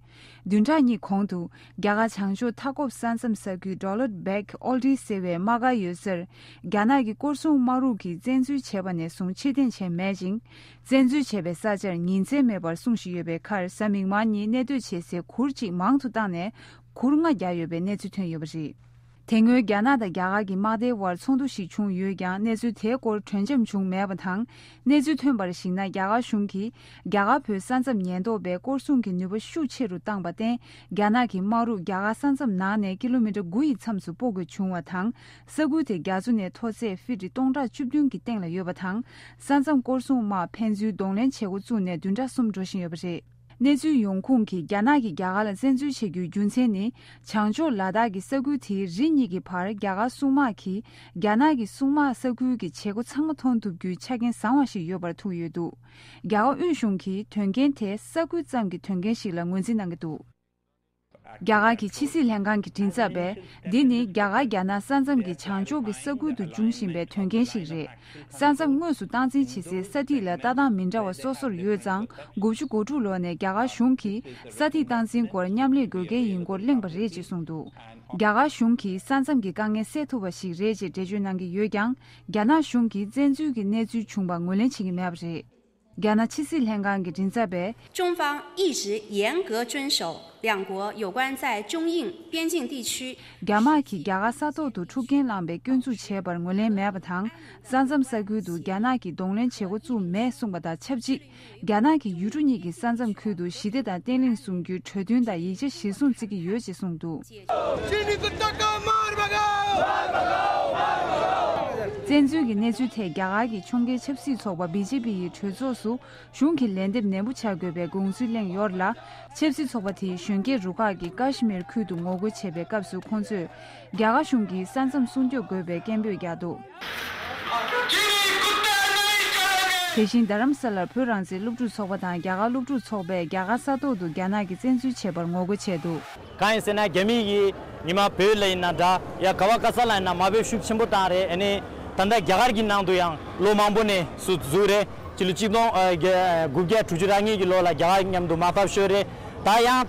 བདུན་ཕྲག་གཉིས་གོང་དུ། རྒྱ་གར་བྱང་ཕྱོགས་མཐའ་འཁོབ་ས་མཚམས་ས་ཁུལ་ཌོ་ལོད་བེག་ཨོལ་ཏི་ཟེར་བའི་དམག་སྒར་ཡོད་སར། རྒྱ་ནག་གི་སྐོར་སྲུང་དམག་རུ་གིས་བཙན་འཛུལ་བྱས་པ་ནས་བཟུང་ཕྱིར་འཐེན་བྱས་མེད་ཅིང་། བཙན་འཛུལ་བྱས་པའི་ས་ཆར་ཉིན་མཚན་མེད་པར་སྲུང་བཞིན་ཡོད་པའི་ཁར། གཟའ་མིག་དམར་ཉིན་གནས་སྡོད་བྱེད་སའི་གུར་གཅིག་མང་དུ་བཏང་ནས་གུར་ལྔ་བརྒྱབ་ཡོད་པའི་གནས་ཚུལ་ཐོན་ཡོད་པ་རེད། དེ་སྔོན་རྒྱ་ནག་དང་རྒྱ་གར་གྱི་དམག་སྡེའི་དབར་ཚོགས་འདུ་ཞིག་བྱུང་ཡོད་ཀྱང་། གནས་ཚུལ་དེའི་སྐོར་གྲོས་འཆམ་བྱུང་མེད་པ་དང་། གནས་ཚུལ་ཐོན་པར་གཞིགས་ན། རྒྱ་གར་གཞུང་གིས་རྒྱ་གར་བོད་ས་མཚམས་ཉེན་རྟོག་པའི་སྐོར་སྲུང་གི་ནུས་པ་ཤུགས་ཆེ་རུ་བཏང་པར་བརྟེན། རྒྱ་ནག་གི་དམག་རུ་རྒྱ་གར་ས་མཚམས་ནང་ནས་ཀི་ལོ་མི་ཊར་དགུ་ཡི་མཚམས་སུ་སྤོ་དགོས་བྱུང་བ་དང་། ས་ཁུལ་དེ་རྒྱ་མཚོ་ནས་མཐོ་ཚད་ཧྥི་ཊི་སྟོང་ཕྲག་བཅུ་བདུན་གྱི་སྟེང་ལ་ཡོད་པ་དང་། ས་མཚམས་སྐོར་སྲུང་དམག་ཕན་ཚུན་གདོང་ལེན་བྱེད་འགོ་བཙུགས་ནས་བདུན་ཕྲག་གསུམ་འགྲོ་བཞིན་ཡོད་པ་རེད། གནས་ཚུལ་ཡོང་ཁུངས་ཀྱིས། རྒྱ་ནག་གིས་རྒྱ་གར་ལ་བཙན་འཛུལ་བྱེད་རྒྱུའི་རྒྱུ་མཚན་ནི། བྱང་ཕྱོགས་ལ་དྭགས་ཀྱི་ས་ཁུལ་དེའི་རི་གཉིས་ཀྱི་བར་རྒྱ་གར་སྲུང་དམག་གིས་རྒྱ་ནག་གི་སྲུང་དམག་ས་ཁུལ་གྱི་བྱེད་སྒོ་ཚང་མ་མཐོང་ཐུབ་རྒྱུའི་ཆ་རྐྱེན་བཟང་བ་ཞིག་ཡོད་པར་ཐུག་ཡོད་འདུག་རྒྱ་གར་དབུས་གཞུང་གིས་དོན་རྐྱེན་དེ་ས་ཁུལ་ཙམ་གྱི་དོན་རྐྱེན་ཞིག་ལ་ངོས་འཛིན་གནང་གི་འདུག་རྒྱ་གར་གྱི་ཕྱི་སྲིད་ལྷན་ཁང་གི་མགྲིན་ཚབ་པས། འདི་ནི་རྒྱ་གར་རྒྱ་ནག་ས་མཚམས་ཀྱི་བྱང་ཕྱོགས་ཀྱི་ས་ཁུལ་དུ་འབྱུང་བཞིན་པའི་དོན་རྐྱེན་ཞིག་རེད། ས་མཚམས་དངོས་སུ་སྟངས་འཛིན་བྱེད་སའི་ས་ཐིག་ལ་ལྟ་སྟངས་མི་འདྲ་བ་སོ་སོར་ཡོད་ཙང་། དགུ་བཅུ་གོ་དྲུག་ལོ་ནས་རྒྱ་གར་གཞུང་གིས་ས་ཐིག་སྟངས་འཛིན་སྐོར་མཉམ་ལས་དགོས་གལ་ཡིན་སྐོར་གླེང་བ་རེད་ཅེས་གསུངས་འདུག་རྒྱ་གར་གཞུང་གིས་ས་མཚམས་ཀྱི་དཀའ་ངལ་སེལ་ཐུབ་པ་ཞིག་རེད་ཅེས་འགྲེལ་བརྗོད་གནང་གི་ཡོད་ཀྱང་། རྒྱ་ནག་གཞུང་གིས་བཙན་འཛུལ་གྱི་གནས་ཚུལ་བྱུང་བར་ངོས་ལེན་བྱེད་ཀྱི་མེད་པ་རེད། རྒྱ་ནག་ཕྱི་སྲིད་ལྷན་ཁང་གི་མགྲིན་ཚབ་པས། 中方一直严格遵守两国有关在中印边境地区 རྒྱ་དམག་གིས་རྒྱ་གར་ས་ཐོག་ཏུ་འཁྲུག་རྐྱེན་བསླངས་པའི་སྐྱོན་འཛུགས་བྱས་པར་ངོས་ལེན་མེད་པ་དང་། ས་མཚམས་ས་ཁུལ་དུ་རྒྱ་ནག་གིས་གདོང་ལེན་བྱེད་འགོ་བཙུགས་མེད་གསུངས་པ་དང་ཆབས་ཅིག་རྒྱ་ནག་གིས་ཡུལ་གྲུ་གཉིས་ཀྱི་ས་མཚམས་ཁུལ་དུ་ཞི་བདེ་དང་བརྟན་ལྷིང་སྲུང་རྒྱུའི་གྲོས་མཐུན་དང་ཡིག་ཆ་གཞིར་བཟུང་བརྩི་གི་ཡོད་ཅེས་གསུངས་འདུག་བཙན་འཛུལ་གྱི་གནས་ཚུལ་ཐད་རྒྱ་གར་གྱི་ཕྱོགས་འགལ་ཆབ་སྲིད་ཚོགས་པ་བི་ཇེ་པི་ཡི་གྲོས་ཚོགས་སུ་གཞུང་གིས་ལན་འདེབས་ནན་པོ་བྱ་དགོས་པའི་དགོངས་ཚུལ་གླེང་ཡོད་ལ། ཆབ་སྲིད་ཚོགས་པ་དེའི་གཞོན་སྐྱེས་རུ་ཁག་གིས་ཀ་ཤི་མིར་ཁུལ་དུ་ངོ་རྒོལ་བྱས་པའི་སྐབས་སུ་ཁོང་ཚོས་རྒྱ་གར་གཞུང་གིས་ས་མཚམས་སྲུང་སྐྱོབ་དགོས་པའི་སྐད་འབོད་བརྒྱབ་འདུག་དེ་བཞིན་རྡ་རམ་ས་ལར་བོད་རང་བཙན་སློབ་ཕྲུག་ཚོགས་པ་དང་རྒྱ་གར་སློབ་ཕྲུག་ཚོགས་པས་རྒྱ་གར་ས་ཐོག་ཏུ་རྒྱ་ནག་གིས་བཙན་འཛུལ་བྱས་པར་ངོ་རྒོལ་བྱས་འདུག་གང་ཡིན་ཟེར་ན། རྒྱ་མི་ཡིས་ཉི་མ་བོད་ལ་ཡིན་ན་འདྲ། ཡ་ག་བ་ག་ས་ལ་ཡིན་ན་དམའ་འབེབས་ཤུགས་ཆེན་པོ་བཏང་རེད། ཨ་ནི་ད་ལྟ་རྒྱ་གར་གྱི་ནང་དུ་ཡང་ལོ་མང་པོ་ནས་སུ་འཛུལ་རེད། སྤྱི་ལོ་གཅིག་སྟོང་དགུ་བརྒྱ་དྲུག་ཅུ་རེ་གཉིས་ཀྱི་ལོ་ལ་རྒྱ་གར་མཉམ་དུ་དམག་འཐབ་ཤོར་རེད། ད་ཡང་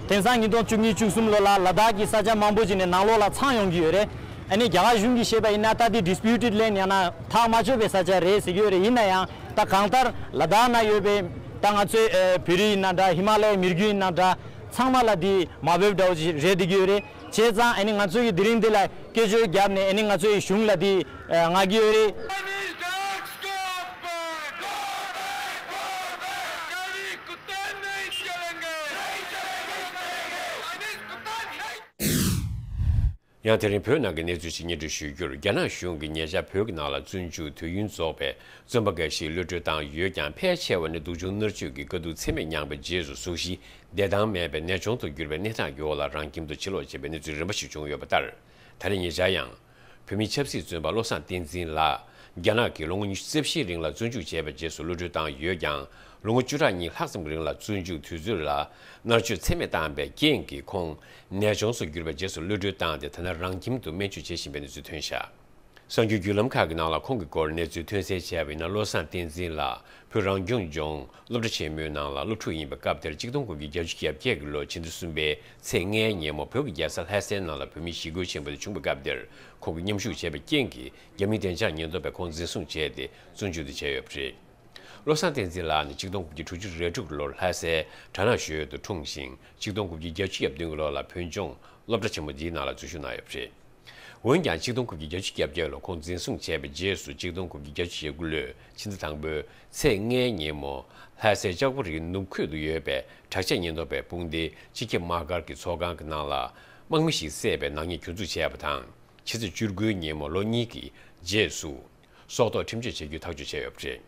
དེང་སང་ཉིས་སྟོང་བཅུ་གཉིས་བཅུ་གསུམ་ལོ་ལ་ལ་དྭགས་ཀྱི་ས་ཆ་མང་པོ་ཅིག་ནས་ནང་ལོགས་ལ་འཚང་ཡོང་གི་ཡོད་རེད། ཨ་ནི་རྒྱ་གར་གཞུང་གིས་བཤད་པ་ཡིན་ན། ད་དེ་disputed land ཡང་ན་ཐག་མ་ཆོད་པའི་ས་ཆ་རེད་ཟེར་གྱི་ཡོད་རེད། ཡིན་ན་ཡང་ད་གང་ལྟར་ལ་དྭགས་ན་ཡོད་པའི་ད་ང་ཚོའི་ཨ་བོད་རིགས་ཡིན་ན་འདྲ། ཧི་མ་ལ་ཡའི་མི་རྒྱུད་ཡིན་ན་འདྲ། ཚང་མ་ལ་དེ་དམའ་འབེབས་འདྲ་བོ་ཅིག་རེད་བསྡད་ཀྱི་ཡོད་རེད། བྱས་ཙང་ཨ་ནི་ང་ཚོ་ཡི་དེ་རིང་འདི་ལ་སྐད་ཅོར་བརྒྱབ་ནས་ཨ་ནི་ང་ཚོ་ཡི་གཞུང་ལ་དེ་ཨ་མངགས་ཀྱི་ཡོད་རེད། ཡང་དེ་རིང་བོད་ནང་གི་གནས་ཚུལ་ཞིག་སྙན་སྒྲོན་ཞུ་རྒྱུར། རྒྱ་ནག་གཞུང་གིས་ཉེ་ཆར་བོད་ཀྱི་ནང་ལ་བཙོན་འཇུག་དུས་ཡུན་རྫོགས་པའི་བཙོན་པ་འགའ་ཞིག་གློད་གྲོལ་བཏང་ཡོད་ཀྱང་། ཕལ་ཆེ་བ་ནི་སྡུག་སྦྱོང་མནར་གཅོད་ཀྱི་དཀའ་སྡུག་ཚད་མེད་མྱངས་པའི་རྗེས་སུ་གཟུགས་གཞི་བདེ་ཐང་མེད་པའི་ནད་གཅོང་དུ་གྱུར་པའི་གནས་སྟངས་ཀྱི་འོག་ལ་རང་ཁྱིམ་དུ་ཕྱིར་ལོག་བྱས་པའི་གནས་ཚུལ་རིམ་པ་ཞིག་བྱུང་ཡོད་པ་ལྟར། ད་རེས་ཉེ་ཆར་ཡང་། བོད་མིའི་ཆབ་སྲིད་བཙོན་པ་བློ་བཟང་བསྟན་འཛིན་ལགས་རྒྱ་ནག་གིས་ལོ་ངོ་ཉི་ཤུ་རྩ་བཞིའི་རིང་ལ་བཙོན་འཇུག་བྱས་པའི་རྗེས་སུ་གློད་གྲོལ་བཏང་ཡོད་ཀྱང་། ལོ་ངོ་བཅུ་ཕྲག་གཉིས་ལྷག་ཙམ་གྱི་རིང་ལ་བཙོན་འཇུག་དུས་ཚོད་ལ་མནར་གཅོད་ཚད་མེད་བཏང་པའི་རྐྱེན་གྱིས་ཁོང་ནད་གཅོང་སུ་གྱུར་པའི་རྗེས་སུ་གློད་གྲོལ་བཏང་སྟེ། ད་ལྟ་རང་ཁྱིམ་དུ་སྨན་བཅོས་བྱེད་བཞིན་པའི་གནས་ཚུལ་ཐོན་བཞག་གསར་འགྱུར་བརྒྱུད་ལམ་ཁག་གི་ནང་ལ་ཁོང་གི་སྐོར་གནས་ཚུལ་ཐོན་གསལ་བྱས་པ་ཡིན་ན། བློ་བཟང་བསྟན་འཛིན་ལགས་བོད་རང་སྐྱོང་ལྗོངས་སློབ་གྲྭ་ཆེན་མོའི་ནང་ལ་སློབ་ཕྲུག་ཡིན་པའི་སྐབས་དེར་ཆིག་སྟོང་དགུ་བརྒྱ་བརྒྱད་ཅུ་གྱ་བརྒྱད་ཀྱི་ལོའི་ཕྱི་ཟླ་གསུམ་པའི་ཚེས་ལྔའི་ཉིན་མོ་བོད་ཀྱི་རྒྱལ་ས་ལྷ་སའི་ནང་ལ་བོད་མིའི་ཞི་རྒོལ་ཆེན་པོ་དེ་བྱུང་བའི་སྐབས་དེར། ཁོང་གིས་མཉམ་ཞུགས་བྱས་པའི་རྐྱེན་གྱིས་རྒྱ་མིའི་བདེ་འཇགས་ཉེན་རྟོག་པས་ཁོང་འཛིན་བཟུང་བྱས་ཏེ་བཙོན་འཇུག་ཏུ་བྱས་ཡོད་པ་རེད། བློ་བཟང་བསྟན་འཛིན་ལགས་ནི་ཆིག་སྟོང་དགུ་བརྒྱ་དྲུག་ཅུ་རེ་དྲུག་ལོར་ལྷ་སའི་གྲ་ནང་གཞོལ་དུ་འཁྲུངས་ཤིང་། ཆིག་སྟོང་དགུ་བརྒྱ་བརྒྱད་ཅུ་གྱ་བདུན་ལོ་ལ་བོད་ལྗོངས་སློབ་གྲྭ་ཆེན་མོ་འདིའི་ནང་ལ་འཛུལ་ཞུགས་གནང་ཡོད་པ་རེད། འོན་ཀྱང་ཆིག་སྟོང་དགུ་བརྒྱ་བརྒྱད་ཅུ་གྱ་བརྒྱད་ལོར་ཁོང་འཛིན་བཟུང་བྱས་པའི་རྗེས་སུ་ཆིག་སྟོང་དགུ་བརྒྱ་བརྒྱད་ཅུ་གྱ་དགུ་ལོའི་ཕྱི་ཟླ་དང་པོའི་ཚེས་ལྔའི་ཉིན་མོ་ལྷ་སའི་ལྕགས་པོ་རིའི་ནུབ་ཁུལ་དུ་ཡོད་པའི་དྲག་ཆས་ཉེན་རྟོག་པའི་དཔུང་སྡེའི་སྤྱི་ཁྱབ་དམག་སྒར་གྱི་ཚོགས་ཁང་གི་ནང་ལ་དམག་མི་ཞིག་བསད་པའི་ནག་ཉེས་གྱོང་འཛུགས་བྱས་པ་དང་། ཕྱི་ཚེས་བཅུ་དགུའི་ཉིན་མོ་ལོ་གཉིས་ཀྱི་རྗེས་སུ། སྲོག་ཐོག་ཁྲིམས་གཅོད་བྱེད་རྒྱུ་ཐག་གཅོད་བྱས་ཡོད་པ་རེད།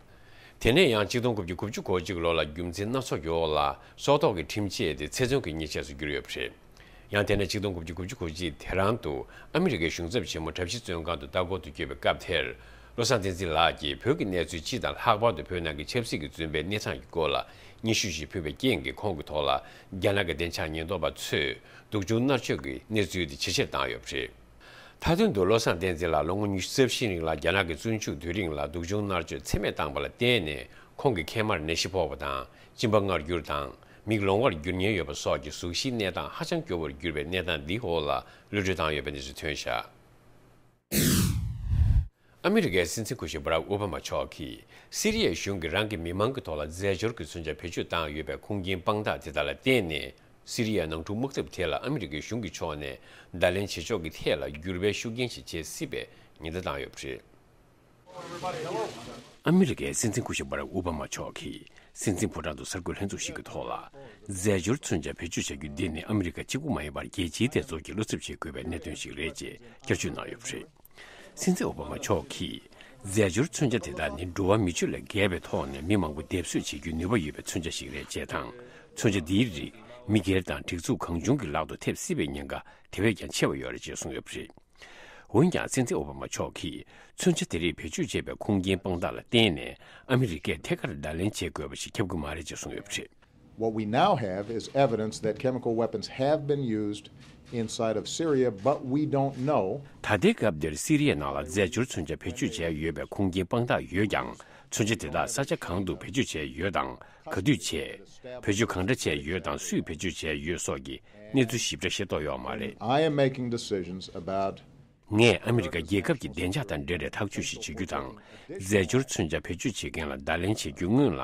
དེ་ནས་ཡང་ཆིག་སྟོང་དགུ་བརྒྱ་དགུ་བཅུ་གོ་གཅིག་ལོ་ལ་རྒྱུ་མཚན་སྣ་ཚོགས་ཀྱི་འོག་ལ་སྲོག་ཐོག་གི་ཁྲིམས་ཆད་དེ་ཚེ་བཙོན་གྱི་ཉེས་ཆད་སུ་གྱུར་ཡོད་པ་རེད། ཡང་དེ་ནས་ཆིག་སྟོང་དགུ་བརྒྱ་དགུ་བཅུ་གོ་གཅིག་དེ་རང་དུ་ཨ་མི་རི་ཀའི་གཞུང་ཚབ་ཆེན་མོ་གྲྭ་བཞི་བཙོན་ཁང་དུ་ལྟ་སྐོར་དུ་བསྐྱོད་པའི་སྐབས་དེར། བློ་བཟང་བསྟན་འཛིན་ལགས་ཀྱིས་བོད་ཀྱི་གནས་ཚུལ་སྤྱི་དང་ལྷག་པར་དུ་བོད་ནང་གི་ཆབ་སྲིད་ཀྱི་བཙོན་པའི་གནས་སྟངས་ཀྱི་སྐོར་ལ་སྙན་ཞུ་ཞིག་ཕུལ་བའི་རྐྱེན་གྱིས་ཁོང་གི་ཐོག་ལ་རྒྱ་ནག་གི་བདེ་འཇགས་ཉེན་རྟོག་པ་ཚོས་སྡུག་སྦྱོང་མནར་གཅོད་ཀྱི་གནས་ཚུལ་དེ་ཇེ་ཆེར་བཏང་ཡོད་པ་རེད། མཐའ་དོན་དུ་བློ་བཟང་བསྟན་འཛིན་ལགས་ལོ་ངོ་ཉི་ཤུ་རྩ་བཞིའི་རིང་ལ་རྒྱ་ནག་གི་བཙོན་འཇུག་དུས་རིང་ལ་སྡུག་སྦྱོང་མནར་གཅོད་ཚད་མེད་བཏང་པ་ལ་བརྟེན་ནས་ཁོང་གི་མཁལ་མར་ནད་གཞི་ཕོག་པ་དང་གཅིན་པ་མངར་འགྱུར་དང་མིག་ལོང་བར་འགྱུར་ཉེན་ཡོད་པ་སོགས་ཀྱི་གཟུགས་གཞིའི་གནས་སྟངས་ཧ་ཅང་སྐྱོ་བོར་གྱུར་པའི་གནས་སྟངས་འདིའི་འོག་ལ་གློད་གྲོལ་བཏང་ཡོད་པའི་གནས་ཚུལ་ཐོན་བཞག་ཨ་མི་རི་ཀའི་སྲིད་འཛིན་སྐུ་ཞབས་བྷ་རག་ཨོ་བྷ་མ་མཆོག་གིས་སི་རི་ཡའི་གཞུང་གིས་རང་གི་མི་མང་གི་ཐོག་ལ་རྫས་སྦྱོར་གྱི་མཚོན་ཆ་བེད་སྤྱོད་བཏང་ཡོད་པའི་ཁུངས་སྐྱེལ་དཔང་རྟགས་དེ་དག་ལ་བརྟེན་ནས། སི་རི་ཡའི་ནང་འཁྲུག་དམག་འཐབ་ཐད་ལ་ཨ་མི་རི་ཀའི་གཞུང་གི་ཕྱོགས་ནས་བརྡ་ལན་བྱེད་ཕྱོགས་ཀྱི་ཐད་ལ་འགྱུར་བའི་ཤུགས་རྐྱེན་ཞིག་བྱེད་སྲིད་པའི་ཉེན་བརྡ་བཏང་ཡོད་པ་རེད། ཨ་མི་རི་ཀའི་སྲིད་འཛིན་སྐུ་ཞབས་བྷ་རག་ཨོ་བྷ་མ་མཆོག་གིས་སྲིད་འཛིན་ཕོ་བྲང་དུ་གསར་འགོད་ལྷན་ཚོགས་ཤིག་གི་ཐོག་ལ། རྫས་སྦྱོར་མཚོན་ཆ་བེད་སྤྱོད་བྱ་རྒྱུ་འདི་ནི་ཨ་མི་རི་ཀ་གཅིག་པུ་མ་ཡིན་པར་རྒྱལ་སྤྱིའི་སྡེ་ཚོགས་ཀྱིས་བློ་འཚབ་བྱེད་དགོས་པའི་གནད་དོན་ཞིག་རེད་ཅེས་བསྐྱར་བརྗོད་གནང་ཡོད་པ་རེད། སྲིད་འཛིན་ཨོ་བྷ་མ་མཆོག་གིས། རྫས་སྦྱོར་མཚོན་ཆ་དེ་དག་ནི་འགྲོ་བ་མི་སྤྱོད་ལས་བརྒལ་བའི་ཐོག་ནས་མི་མང་པོ་སྡེབ་གསོད་བྱེད་རྒྱུའི་ནུས་པ་ཡོད་པའི་མཚོན་ཆ་ཞིག་རེད་ཅེས་དང་། མཚོན་ཆ་འདིའི་རིགས་མི་སྒེར་དང་སྒྲིག་འཛུགས་གང་བྱུང་གི་ལག་ཏུ་ཐེབས་སྲིད་པའི་ཉེན་ཁ་དེ་བས་ཀྱང་ཆེ་བ་ཡོད་རེད་ཅེས་གསུངས་ཡོད་པ་རེད། འོན་ཀྱང་སྲིད་འཛིན་ཨོ་བྷ་མ་མཆོག་གིས་མཚོན་ཆ་དེ་རིགས་བེད་སྤྱོད་བྱས་པའི་ཁུངས་སྐྱེལ་དཔང་རྟགས་ལ་བརྟེན་ནས་ཨ་མི་རི་ཀས་ཐད་ཀར་བརྡ་ལན་བྱེད་དགོས་པ་ཞིག་ཁྱབ་ཀྱི་མ་རེད་ཅེས་གསུངས་ཡོད་པ་རེད། What we now have is evidence that chemical weapons have been used inside of Syria, but we don't know. ད་ལྟའི་སྐབས་འདིར་སི་རི་ཡའི་ནང་ལ་རྫས་སྦྱོར་མཚོན་ཆ་བེད་སྤྱོད་བྱས་ཡོད་པའི་ཁུངས་སྐྱེལ་དཔང་རྟགས་ཡོད་ཀྱང་། མཚོན་ཆ་དེ་དག་ས་ཆ་གང་དུ་བེད་སྤྱོད་བྱས་ཡོད་དང་། ག་དུས་བྱས། བེད་སྤྱོད་གང་འདྲ་བྱས་ཡོད་དང་། སུས་བེད་སྤྱོད་བྱས་ཡོད་སོགས་ཀྱི་གནས་ཚུལ་ཞིབ་ཕྲ་ཤེས་རྟོགས་ཡོད་མ་རེད། I am making decisions about ངས་ཨ་མི་རི་ཀ་རྒྱལ་ཁབ་ཀྱི་བདེ་འཇགས་དང་འབྲེལ་བའི་ཐག་གཅོད་ཞིག་བྱེད་རྒྱུ་དང་། རྫས་སྦྱོར་མཚོན་ཆ་བེད་སྤྱོད་བྱེད་མཁན་ལ་བརྡ་ལན་བྱེད་རྒྱུའི་སྔོན་ལ།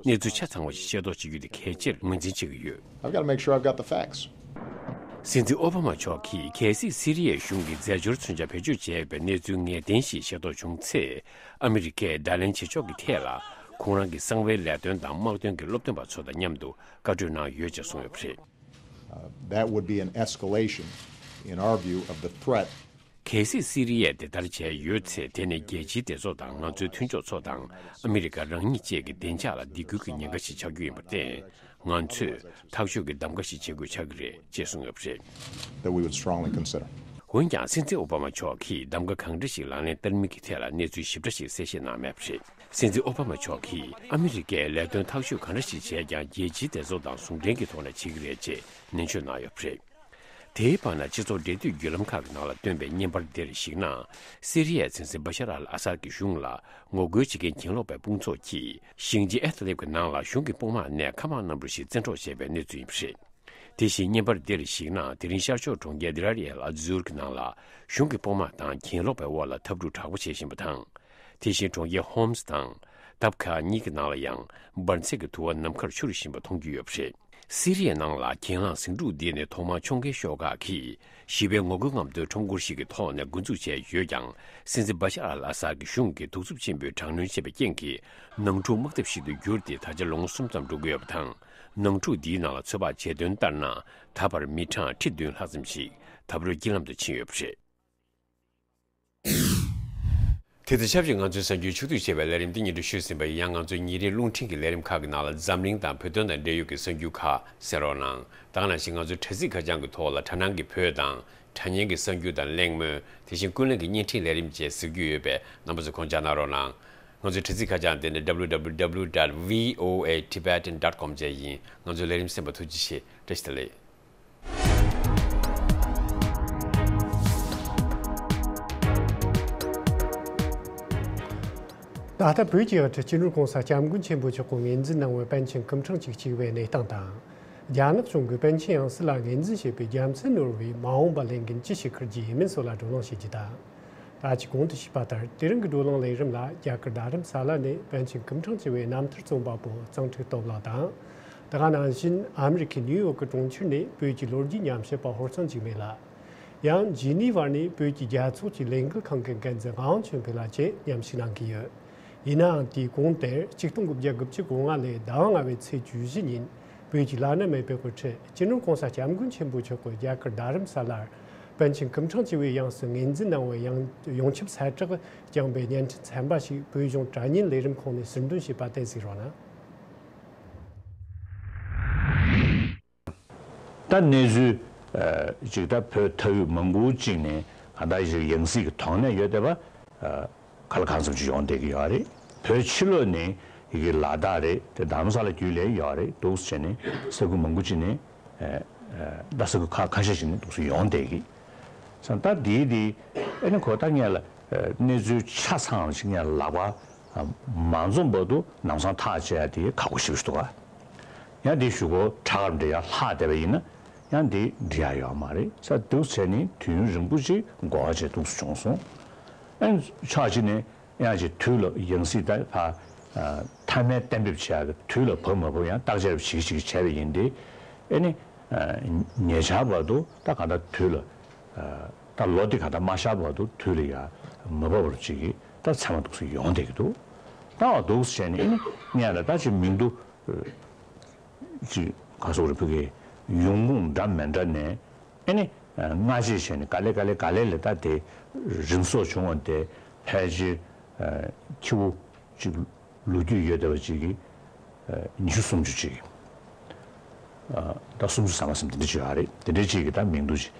གནས་ཚུལ་ཆ་ཚང་བ་ཞིག་ཤེས་རྟོགས་བྱེད་རྒྱུ་དེ་གལ་ཆེར་ངོས་འཛིན་བྱེད་ཀྱི་ཡོད། I've got to make sure I've got the facts. སྲིད་འཛིན་ཨོ་བྷ་མ་མཆོག་གིས་གལ་སྲིད་སི་རི་ཡའི་གཞུང་གིས་རྫས་སྦྱོར་མཚོན་ཆ་བེད་སྤྱོད་བྱས་པའི་གནས་ཚུལ་ངེས་གཏན་ཞིག་ཤེས་རྟོགས་བྱུང་ཚེ། ཨ་མི་རི་ཀས་བརྡ་ལན་བྱེད་ཕྱོགས་ཀྱི་ཐད་ལ། ཁོང་རང་གི་གསང་བའི་ལས་དོན་དང་དམག་དོན་གྱི་སློབ་སྟོན་པ་ཚོ་དང་མཉམ་དུ་བཀའ་གྲོས་གནང་ཡོད་ཅེས་གསུངས་ཡོད་པ་རེད། Uh, that would be an escalation, in our view, of the threat. གལ་སྲིད་སི་རི་ཡས་དེ་ལྟར་བྱས་ཡོད་ཚེ། དེ་ནི་རྒྱལ་སྤྱིའི་སྡེ་ཚོགས་དང་ང་ཚོའི་མཐུན་ཕྱོགས་ཚོ་དང་ཨ་མི་རི་ཀ་རང་ཉིད་བཅས་ཀྱི་བདེ་འཇགས་ལ་སྡིགས་སྐུལ་གྱི་ཉེན་ཁ་ཞིག་ཆགས་རྒྱུ་ཡིན་པར་བརྟེན། ང་ཚོས་ཐག་གཅོད་ཀྱི་གདམ་ག་ཞིག་བྱེད་དགོས་ཆགས་ཀྱི་རེད་ཅེས་གསུངས་ཡོད་པ་རེད། That we would strongly consider. འོན་ཀྱང་སྲིད་འཛིན་ཨོ་བྷ་མ་མཆོག་གིས་གདམ་ག་གང་འདྲ་ཞིག་ལག་ལེན་བསྟར་མིན་གྱི་ཐད་ལ་གནས་ཚུལ་ཞིབ་ཕྲ་ཞིག་གསལ་བཤད་གནང་མེད་པ་རེད། སྲིད་འཛིན་ཨོ་བྷ་མ་མཆོག་གིས་ཨ་མི་རི་ཀས་ལས་དོན་ཐག་གཅོད་གང་འདྲ་ཞིག་བྱས་ཀྱང་རྒྱལ་སྤྱིའི་སྡེ་ཚོགས་དང་ཟུང་འབྲེལ་གྱི་ཐོག་ནས་བྱེད་ཀྱི་རེད་ཅེས་ནན་བརྗོད་གནང་ཡོད་པ་རེད། དེའི་བར་ན་སྤྱི་ཚོགས་འབྲེལ་མཐུད་བརྒྱུད་ལམ་ཁག་གི་ནང་ལ་བཏོན་པའི་བརྙན་པར་འདིར་གཞིགས་ན། སི་རི་ཡའི་སྲིད་འཛིན་བ་ཤར་ཨལ་ཨ་སར་གྱི་གཞུང་ལ་ངོ་རྒོལ་བྱེད་མཁན་གྱེན་ལོག་པའི་དཔུང་ཚོགས་ཀྱིས་ཞིང་ཆེན་ཨེ་ཏ་ལིབ་ཀྱི་ནང་ལ་གཞུང་གི་དཔུང་དམག་ནས་མཁའ་དམག་གནམ་གྲུ་ཞིག་བཙན་འཕྲོག་བྱས་པའི་གནས་ཚུལ་ཡིན་པ་རེད། དེ་བཞིན་བརྙན་པར་འདིར་གཞིགས་ན། དེ་རིང་ཤར་ཕྱོགས་གྲོང་ཁྱེར་དེ་ར་ཨེལ་ཨ་ཛུར་གྱི་ནང་ལ་གཞུང་གི་དཔུང་དམག་དང་གྱེན་ལོག་པའི་དབར་ལ་འཐབ་འཁྲུག་དྲག་པོ་བྱེད་བཞིན་པ་དང་། དེ་བཞིན་གྲོང་ཁྱེར་ཧོམ་སི་དང་དབ་ཁ་གཉིས་ཀྱི་ནང་ལ་ཡང་འབར་འཛེག་གི་དུ་བ་ནམ་མཁར་འཕྱུར་བཞིན་པ་མཐོང་རྒྱུ་ཡོད་པ་རེད། སི་རི་ཡའི་ནང་ལ་གྱེན་ལངས་ཟིང་འཁྲུག་འདི་ནི་ཐོག་མར་ཕྱོགས་འགལ་ཤོག་ཁག་གིས་ཞི་བའི་ངོ་རྒོལ་རྔམ་སྟོན་ཁྲོམ་སྐོར་ཞིག་གི་ཐོག་ནས་འགོ་འཛུགས་བྱས་ཡོད་ཀྱང་། སྲིད་འཛིན་བ་ཤར་ཨལ་ཨ་སར་གྱི་གཞུང་གིས་གདུག་རྩུབ་ཆེན་པོས་དྲག་གནོན་བྱས་པའི་རྐྱེན་གྱིས། ནང་འཁྲུག་དམག་འཐབ་ཞིག་ཏུ་གྱུར་ཏེ་ད་ཆ་ལོ་ངོ་གསུམ་ཙམ་འགྲོ་གི་ཡོད་པ་དང་། ནང་འཁྲུག་འདིའི་ནང་ལ་ཚོད་དཔག་བྱས་དོན་ལྟར་ན། ད་བར་མི་གྲངས་ཁྲི་བདུན་ལྷག་ཙམ་ཞིག་འཐབ་རོགས་དཀྱིལ་ལམ་དུ་ཕྱིན་ཡོད་པ་རེད། དེ་དང་ཆབས་ཅིག་ང་ཚོའི་གསར་འགྱུར་ཕྱོགས་བསྡུས་བྱས་པའི་ལས་རིམ་འདི་སྙན་སྒྲོན་ཞུས་ཟིན་པ་ཡིན། ཡང་ང་ཚོའི་ཉིན་རེའི་རླུང་འཕྲིན་གྱི་ལས་རིམ་ཁག་གི་ནང་ལ་འཛམ་གླིང་དང་བོད་དོན་དང་འབྲེལ་ཡོད་ཀྱི་གསར་འགྱུར་ཁག་གསན་རོགས་གནང་། ད་ག་ནང་བཞིན་ང་ཚོའི་དྲ་ཚིགས་ཁ་བྱང་གི་ཐོག་ལ་དྲ་སྣང་གི་བོད་དང་དྲ་བརྙན་གྱི་གསར་འགྱུར་དང་གླེང་མོལ། དེ་བཞིན་ཀུན་གླེང་གི་བརྙན་འཕྲིན་ལས་རིམ་བཅས་གཟིགས་རྒྱུ་ཡོད་པས་རྣམ་པ་ཚོས་ཁོང་བཅར་གནང་རོགས་གནང་། ང་ཚོའི་དྲ་ཚིགས་ཁ་བྱང་དེ་ནི་W W W dot V O A Tibetan dot com བཅས་ཡིན། ང་ཚོའི་ལས་རིམ་གསན་པར་ཐུགས་རྗེ་ཆེ། བཀྲ་ཤིས་བདེ་ལེགས། ད་ལྟ་བོད་ཀྱི་དབུ་ཁྲིད་སྤྱི་ནོར་༸གོང་ས་༸སྐྱབས་མགོན་ཆེན་པོ་མཆོག་གིས་ངོས་འཛིན་གནང་བའི་པཎ་ཆེན་སྐུ་ཕྲེང་བཅུ་གཅིག་པའི་གནས་སྟངས་དང་། རྒྱ་ནག་གཞུང་གིས་པཎ་ཆེན་ཡང་སྲིད་ལ་ངོས་འཛིན་བྱེད་པའི་རྒྱལ་མཚན་ནོར་བུའི་མ་འོངས་པ་ལས་འགན་ཅི་ཞིག་འཁུར་རྒྱུ་ཡིན་མིན་སོགས་ལ་བགྲོ་གླེང་བྱེད་རྒྱུ་དང་། ད་ཅི་གོང་དུ་ཞུས་པ་ལྟར་དེ་རིང་གི་བགྲོ་གླེང་ལས་རིམ་ལ་རྒྱ་གར་རྡ་རམ་ས་ལ་ནས་པཎ་ཆེན་སྐུ་ཕྲེང་བཅུ་པའི་རྣམ་ཐར་རྩོམ་པ་པོ་གཙང་ཁྲིག་སྟོབས་ལགས་དང་། དེ་ག་ནང་བཞིན་ཨ་མི་རི་ཁའི་ནིའུ་ཡོག་གི་གྲོང་ཁྱེར་ནས་བོད་ཀྱི་ལོ་རྒྱུས་ཉམས་ཞིབ་པ་ཧོར་གཙང་འཇིགས་མེད་ལགས། ཡང་ཇི་ནི་ཝར་ནས་བོད་ཀྱི་རྒྱལ་ཚོགས་ཀྱི་ལས་འགུལ་ཁང་གི་འགན་འཛིན་ཝང་ཆོན་ཕེ་ལགས་བཅས་མཉམ་ཞུགས་གནང་གི་ཡོད། ཡིན་ནའང་དེའི་གོང་དེར་ཆིག་སྟོང་དགུ་བརྒྱ་དགུ་བཅུ་གོ་ལྔ་ལོའི་ཟླ་བ་ལྔ་པའི་ཚེས་བཅུ་བཞི་ཉིན་བོད་ཀྱི་བླ་ན་མེད་པའི་དབུ་ཁྲིད་སྤྱི་ནོར་༸གོང་ས་༸སྐྱབས་མགོན་ཆེན་པོ་མཆོག་གིས་རྒྱ་གར་རྡ་རམ་ས་ལར་པཎ་ཆེན་སྐུ་ཕྲེང་བཅུ་པའི་ཡང་སྲིད་ངོས་འཛིན་གནང་བའི་ཡང་ཡོངས་ཁྱབ་གསལ་བསྒྲགས་བསྐྱངས་པའི་བརྙན་འཕྲིན་ཚན་པ་ཞིག་བོད་གཞུང་དྲ་བརྙན་ལས་རིམ་ཁང་ནས་ཟུར་འདོན་བྱས་པ་དེ་གཟིགས་རོགས་གནང་། ད་གནས་ཚུལ་ཨ་ཅིག་ད་བོད་མཐའ་དབུས་མང་པོ་ཅིག་ནས་གང་ལྟར་ཞིག་ཡང་སྲིད་ཀྱི་དོགས་གནད་ཡོད་བསྡད་པ་ཨ་ག་ལ་གང་འཚམ་ཅིག་ཡོང་བསྡད་ཀྱི་ཡོད་རེད། བོད་ཕྱི་ལོགས་ནས་ཡི་གེ་ལ་དྭགས་རེད་དེ་རྡ་རམ་ས་ལ་བརྒྱུད་ལས་ཡོད་རེད་འདུག་ཟེར་ནས་ས་ཁུལ་མང་པོ་ཅིག་ནས་ཨ་ཨ་ད་ས་ཁུལ་ཁ་ཁ་ཤས་ཤིག་ནས་འདུག་སེ་ཡོང་བསྡད་ཀྱི། ས་ད་དེའི་དེ་ཨ་ནི་ཁོ་ད་ངས་ལ་ཨ་གནས་ཚུལ་ཆ་ཚང་ཞིག་ངས་ལག་པ་མ་འཛོམས་བར་དུ་ལམ་སང་ཐག་བཅད་ཡ་དེ་ཁག་པོ་ཞེ་པོ་ཞིག་འདུག་ག། ཡང་དེ་ཞུ་སྒོ་ཁྲ་གར་འདྲ་ཡ་ལྷག་བསྡད་པ་ཡིན་ན་ཡང་དེ་འགྲིག་ཡ་ཡོད་མ་རེད། ས་འདུག་བྱས་ནས་དུས་ཡུན་རིང་པོ་ཞིག་འགོར་བ་བྱས་འདུག་སེ་བྱུང་སོང་། ཨ་ནི་ཕྱོགས་གཅིག་ནས་ཡང་ཅིག་དུས་ལ་ཡང་སྲིད་ད་ཕ་ཨ་མཐའ་མའི་གཏན་འབེབས་བྱེད་ཡག་གི་དུས་ལ་བབ་མ་བབ་ཡང་བརྟག་དཔྱད་བྱེད་ཀྱི་བྱེད་ཀྱི་བྱས་པ་ཡིན་ཏེ། ཨ་ནི་ཨ་ཉེ་ཆར་བར་དུ་ད་གང་ལྟར་དུས་ལ་ཨ་ད་ལོ་འདི་གང་ལྟར་མ་ཤར་བར་དུ་དུས་ལ་ཡ་མ་བབ་པར་ཅིག་གི་ད་མཚན་མ་འདུག་སེ་ཡོང་བསྡད་ཀྱི་འདུག་ད་འདུག་སེ་བྱས་ནས་ཨ་ནི་ངས་ལ་ད་ཅིག་མིང་དུ་ཅིག་ག་སོག་རེ་ཕུ་གེ་ཡོང་ཁུངས་འདྲ་མི་འདྲ་ནས། ཨ་ནི་སྔ་རྗེས་བྱས་ནས་ག་ལེ་ག་ལེ་ག་ལེ་ལས་ད་དེ་རིམ་གསོ་བྱུང་བ་དེ་ཕལ་ཆེར་ཁྱི་བོ་གཅིག་ལོ་རྒྱུས་ཡོད་བསྡད་པ་གཅིག་གིས་ཉི་ཤུ་སུམ་ཅུ་གཅིག་གིས་ད་སུམ་ཅུ་ཟ་མ་ཟིན་དེ་འདྲ་ཅིག་ཡོད་རེད། དེ་འདྲ་གཅིག་གིས་ད་མིང་དུ་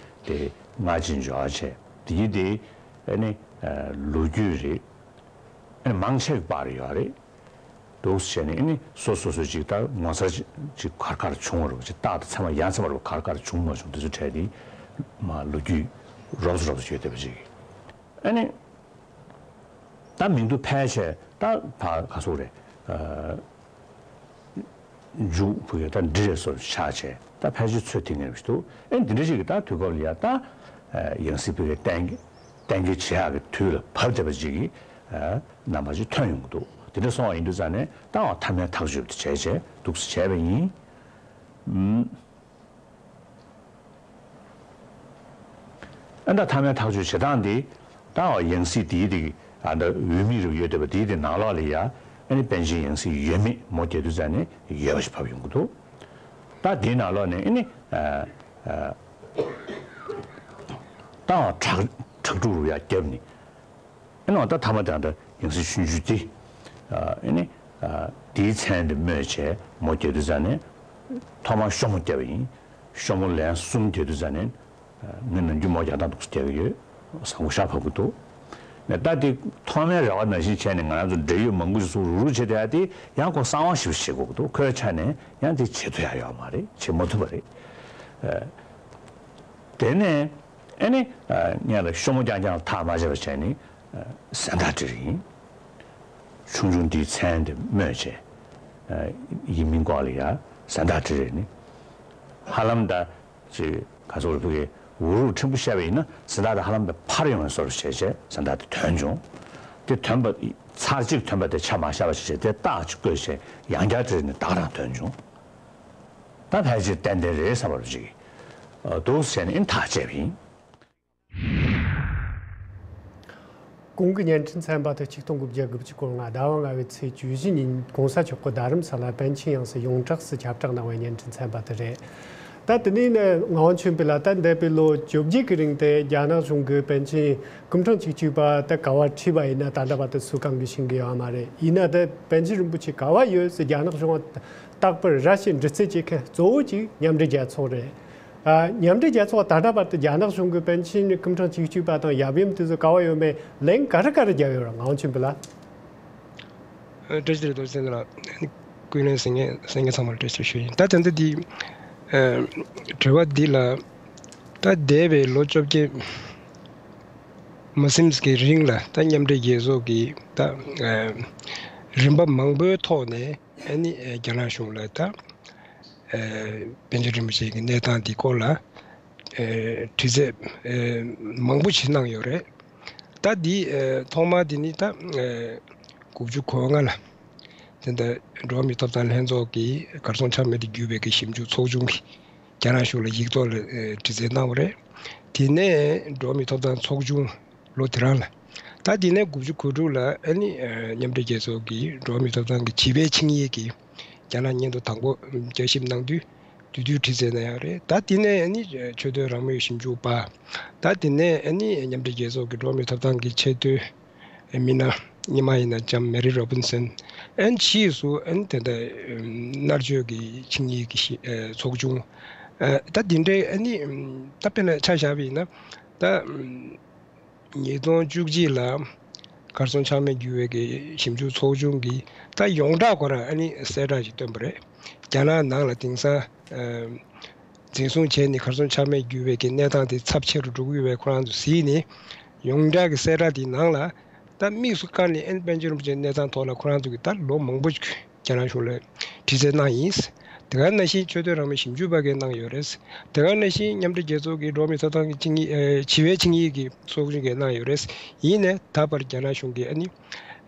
དེ་སྔ་རྗེས་འཇོག་བྱས་དེ་གིས་དེ་ཨ་ནི་ལོ་རྒྱུས་རེད། ཨ་ནི་མང་ཆེ་བ་པར་ཡོད་རེད། འདུག་སེ་བྱས་ནས་ཨ་ནི་སོ་སོ་སོ་ཅིག་ད་ངོ་མཚར་ཅིག་ག་རེ་ག་རེ་བྱུང་བ་རེད་པ་ཅིག་རྟགས་དང་མཚན་མ་ཡ་མཚན་མ་རེད་པ་ག་རེ་ག་རེ་བྱུང་མ་བྱུང་དེ་ཚོ་འཕྲད་དེ་མ་ལོ་རྒྱུས་རོབ་ཙམ་རོབ་ཙམ་ཡོད་བསྡད་པ་ཅིག་ཨ་ནི་ད་མིང་དུ་ཕལ་ཆེར་ད་ཕ་ག་སོག་རེད། མཇུག་བུ་གས་ད་འབྲི་རེད་སོགས་ཆགས་བྱས་ད་ཕལ་ཆེར་ཚོད་ཐིག་ངེས་པ་ཞིག་འདུག་ཨེ་འདི་འདྲ་ཞིག་གི་ད་དུས་སྐབས་ལ་ཡ་ད་ཡང་སྲིད་བུ་གས་གཏན་གཏན་འཁེལ་བྱེད་ཡག་གི་དུས་ལ་བབ་བསྡད་པ་ཅིག་གི་རྣམ་པ་ཅིག་ཐོན་ཡོང་གི་འདུག་དེ་འདྲ་སོང་བ་ཡིན་དུས་ཙང་ནས་ད་འོ་མཐའ་མའི་ཐག་གཅོད་དེ་བྱས་བྱས་འདུག་སེ་བྱས་པ་ཡིན། ཨ་ད་མཐའ་མའི་ཐག་གཅོད་བྱེད་སྟངས་འདི་ད་ཡང་སྲིད་འདིའི་འདི་ཨ་ད་འོས་མི་རུ་ཡོད་བསྡད་པ་འདིའི་འདི་ནང་ལོགས་ལ་ཡ་ཨ་ནི་པཎ་ཆེན་ཡང་སྲིད་ཡོད་མེད་མོ་བརྒྱད་དུས་ཙམ་ནས་ཡོད་པ་ཞིག་བབས་ཡོང་གི་འདུག་ད་འདིའི་ནང་ལོགས་ནས་ཨ་ནི་ཨ་ཨ་ད་ཁྲག་ཁྲག་ཕྲུག་རུ་ཡ་བརྒྱབ་ནི། ཨེ་ནོ་ད་ཐ་མ་དེ་ད་ཡང་སྲིད་ཆུང་ཆུང་དེ་ཨེ་ནི་དེའི་མཚན་དེ་སྨོས་བྱས་མོ་རྒྱག་དུས་ཙང་ནས་ཐོག་མར་ཤོ་མོ་བརྒྱབ་པ་ཡིན། ཤོ་མོ་ལན་གསུམ་རྒྱག་དུས་ཙང་ནས་ངས་ནམ་རྒྱུན་མོ་རྒྱག་སྟངས་འདུག་སེ་རྒྱག་གི་ཡོད། བཟང་པོ་ཤ་བབས་ཀྱི་འདུག་ནས་ད་དེ་ཐོག་མའི་རེ་བ་ནང་བཞིན་བྱས་ནས་ང་རང་ཚོ་འབྲེལ་ཡོད་མང་པོ་ཞིག་སུ་རུག་རུག་བྱས་བསྡད་ཡ་དེ་ཡང་ཁོ་གསང་བ་ཞིག་བྱེད་དགོས་ཀྱི་འདུག་ཁོའི་ཆ་ནས་ཡང་དེ་བྱེད་ཐུབ་ཡ་ཡོད་མ་རེད། བྱེད་མ་ཐུབ་པ་རེད། དེ་ནས་ཨེ་ནི་ངས་ལ་ཤོ་མོ་རྐྱང་རྐྱང་ཐག་མ་བཅད་པ་བྱས་ནི་གཟེངས་རྟགས་སྤྲད་ཡིན། ཆུང་ཆུང་འདིའི་མཚན་དེ་སྨོས་བྱས་ཡིན་མིན་སྐོར་ལ་ཡ་གཟེངས་རྟགས་སྤྲད་རེད་ནི། ཧ་ལམ་ད་ཅིག་ག་ཚོད་རེད་ཕུ་གེ་འུ་རུག་ཕྲན་བུ་བཤད་པ་ཡིན་ན་གཟེངས་རྟགས་དེ་ཧ་ལམ་ད་ཕར་ཡོང་བའི་བཟོ་འདྲ་བྱས་བྱས་གཟེངས་རྟགས་དེ་ཐོན་བྱུང་། དེ་ཐོན་པ་ཚར་གཅིག་ཐོན་པ་དེ་ཆ་མ་བཞག་པ་བྱས་བྱས་དེ་རྟགས་ཅིག་བཀོད་བྱས་ཡང་བསྐྱར་སྤྲད་ནི་ད་ག་རང་ཐོན་བྱུང་། ད་ཕལ་ཆེར་ཏན་ཏན་རེད་བསམ་པ་ཅིག་འདུག་ཟེར་ནས་ཨིན་ཐག་བཅད་པ་ཡིན། གོང་གི་བརྙན་འཕྲིན་ཚན་པ་དེ་ཆིག་སྟོང་དགུ་བརྒྱ་དགུ་བཅུ་གོ་ལྔ་ཟླ་བ་ལྔ་པའི་ཚེས་བཅུ་བཞི་ཉིན་༸གོང་ས་མཆོག་གིས་རྡ་རམ་ས་ལ་པཎ་ཆེན་ཡང་སྲིད་ཡོངས་གྲགས་སུ་ཁྱབ་བསྒྲགས་གནང་བའི་བརྙན་འཕྲིན་ཚན་པ་དེ་རེད། ད་དེ་ནས་ནི་ངག་དབང་ཆོས་འཕེལ་ལགས། ད་འདས་པའི་ལོ་བཅོ་བརྒྱད་ཀྱི་རིང་དེ་རྒྱ་ནག་གཞུང་གིས་པཎ་ཆེན་སྐུ་ཕྲེང་བཅུ་གཅིག་པ་ད་ག་བ་ཁྲིད་པ་ཡིན་ན་ད་ལྟ་བར་དུ་སུ་གང་གིས་ཤེས་ཀྱི་ཡོད་མ་རེད། ཡིན་ན་ད་པཎ་ཆེན་རིན་པོ་ཆེ་ག་བ་ཡོད་ཟེར་རྒྱ་ནག་གཞུང་ལ་བརྟག་པར་ར་ཞིག་འདྲི་རྩད་བྱེད་མཁན་གཙོ་བོ་གཅིག་མཉམ་འབྲེལ་རྒྱལ་ཚོགས་རེད། ཨ། མཉམ་འབྲེལ་རྒྱལ་ཚོགས་ད་ལྟ་བར་དུ་རྒྱ་ནག་གཞུང་གིས་པཎ་ཆེན་སྐུ་ཕྲེང་བཅུ་གཅིག་པ་དང་ཡབ་ཡུམ་དེ་ཚོ་ག་བ་ཡོད་མེད་ལན་ག་རེ་ག་རེ་བརྒྱབ་ཡོད་རེད། ངག་དབང་ཆོས་འཕེལ་ལགས། ཨ། བཀྲ་ཤིས་བདེ་ལེགས། རྡོ་རྗེ་སེང་གེ་ལགས། ཀུན་གླེང་གསན་མཁན་གསན་མཁན་ཚང་མར་བཀྲ་ཤིས་བདེ་ལེགས་ཞུ་ཡིན། ད་ད་ལྟ་འདི། ཨ། དྲི་བ་འདི་ལ། ད་འདས་པའི་ལོ་བཅོ་བརྒྱད་མ་ཟིན་གྱི་རིང་ལ་ད་མཉམ་འབྲེལ་རྒྱལ་ཚོགས་ཀྱིས་ད། ཨ། རིམ་པ་མང་པོའི་ཐོག་ནས་ཨ་ནི་རྒྱ་ནག་གཞུང་ལ་ད། ཨ། པཎ་ཆེན་རིན་པོ་ཆེ་གི་གནས་སྟངས་འདི་སྐོར་ལ། ཨ། དྲི་རྩད། ཨ། མང་པོ་ཞིག་གནང་ཡོད་རེད། ད་འདི། ཨ། ཐོག་མར་འདི་ནི་ད། ཨ། དགུ་བཅུ་གོ་ལྔ་ལ། དེ་འདྲ་འགྲོ་བ་མིའི་ཐོབ་ཐང་ལྷན་ཚོགས་ཀྱིས་གར་སོང་ཆ་མེད་དུ་གྱུར་བའི་གི་ཞིབ་འཇུག་ཚོགས་ཆུང་གིས་རྒྱ་ནག་གཞུང་ལ་ཡིག་ཐོག་ལ། ཨ། དྲི་རྩད་གནང་བ་རེད། དེ་ནས་འགྲོ་བ་མིའི་ཐོབ་ཐང་ཚོགས་ཆུང་ལོ་དེ་རང་ལ། ད་དེ་ནས་དགུ་བཅུ་གོ་དྲུག་ལ་ཨ་ནི། ཨ། མཉམ་འབྲེལ་རྒྱལ་ཚོགས་ཀྱིས་འགྲོ་བ་མིའི་ཐོབ་ཐང་གི་བྱིས་པའི་ཆིངས་ཡིག་གི་རྒྱ་ནག་སྙན་ཐོ་དང་པོ་བསྐྱར་ཞིབ་གནང་དུས། དེ་དུས་དྲི་རྩད་གནང་ཡག་རེད། ད་དེ་ནས་ཨ་ནི་ཆོས་དོན་རང་མོས་ཞིབ་འཇུག་པ། ད་དེ་ནས་ཨ་ནི་མཉམ་འབྲེལ་རྒྱལ་ཚོགས་ཀྱི་འགྲོ་བ་མིའི་ཐོབ་ཐང་གི་ཆེས་མཐོའི་མི་སྣ། སྔོན་མ་ཡིན་ན་ལྕམ་མེ་རི་རོ་བིན་སན། ཨ་ནི་ཕྱིས་སུ་ཨ་ནི་དེ་འདྲ་མནར་གཅོད་ཀྱི་ཆིངས་ཡིག་གི་ཞི། ཨ། ཚོགས་ཆུང་། ཨ། ད་དེ་འདྲའི་ཨ་ནི། ད་དཔེར་ན་ཆ་བཞག་པ་ཡིན་ན། ད། ཉིས་སྟོང་བཅུ་གཅིག་ལ་གར་སོང་ཆ་མེད་གྱུར་བའི་གི་ཞིབ་འཇུག་ཚོགས་ཆུང་གིས་ད་ཡོངས་གྲགས་ཁོ་རང་ཨ་ནི་གསལ་བསྒྲགས་ཤིག་བཏོན་པ་རེད། རྒྱ་ནག་ནང་ལ་དེང་སང་། ཨ། འཛིན་བཟུང་བྱས་ནས་གར་སོང་ཆ་མེད་གྱུར་བའི་གི་གནས་སྟངས་དེ་ཚབས་ཆེ་རུ་འགྲོ་གི་ཡོད་པའི་ཁོ་རང་ཚོ་གཟིགས་ནས། ཡོངས་གྲགས་ཀྱི་གསལ་བསྒྲགས་དེའི་ནང་ལ་ད་དམིགས་སུ་བཀར་ནས་ཨ་ནི་པཎ་ཆེན་རིན་པོ་ཆེའི་གནས་སྟངས་ཐོག་ལ་ཁོ་རང་ཚོ་གིས་ད་ལོ་མང་པོ་ཞིག་རྒྱ་ནག་གཞུང་ལ་དྲི་རྩད་གནང་ཡིན། དེ་ག་ནང་བཞིན་ཆོས་དོན་རང་མོས་ཞིབ་འཇུག་པ་གིས་གནང་ཡོད་རེད། དེ་ག་ནང་བཞིན་མཉམ་འབྲེལ་རྒྱལ་ཚོགས་ཀྱི་འགྲོ་བ་མིའི་ཐོབ་ཐང་གི་ཆིངས་ཡིག་ཨེ། བྱིས་པའི་ཆིངས་ཡིག་གི་ཚོགས་ཆུང་གིས་གནང་ཡོད་རེད། ཡིན་ནའི་ད་བར་རྒྱ་ནག་གཞུང་གིས་ཨ་ནི།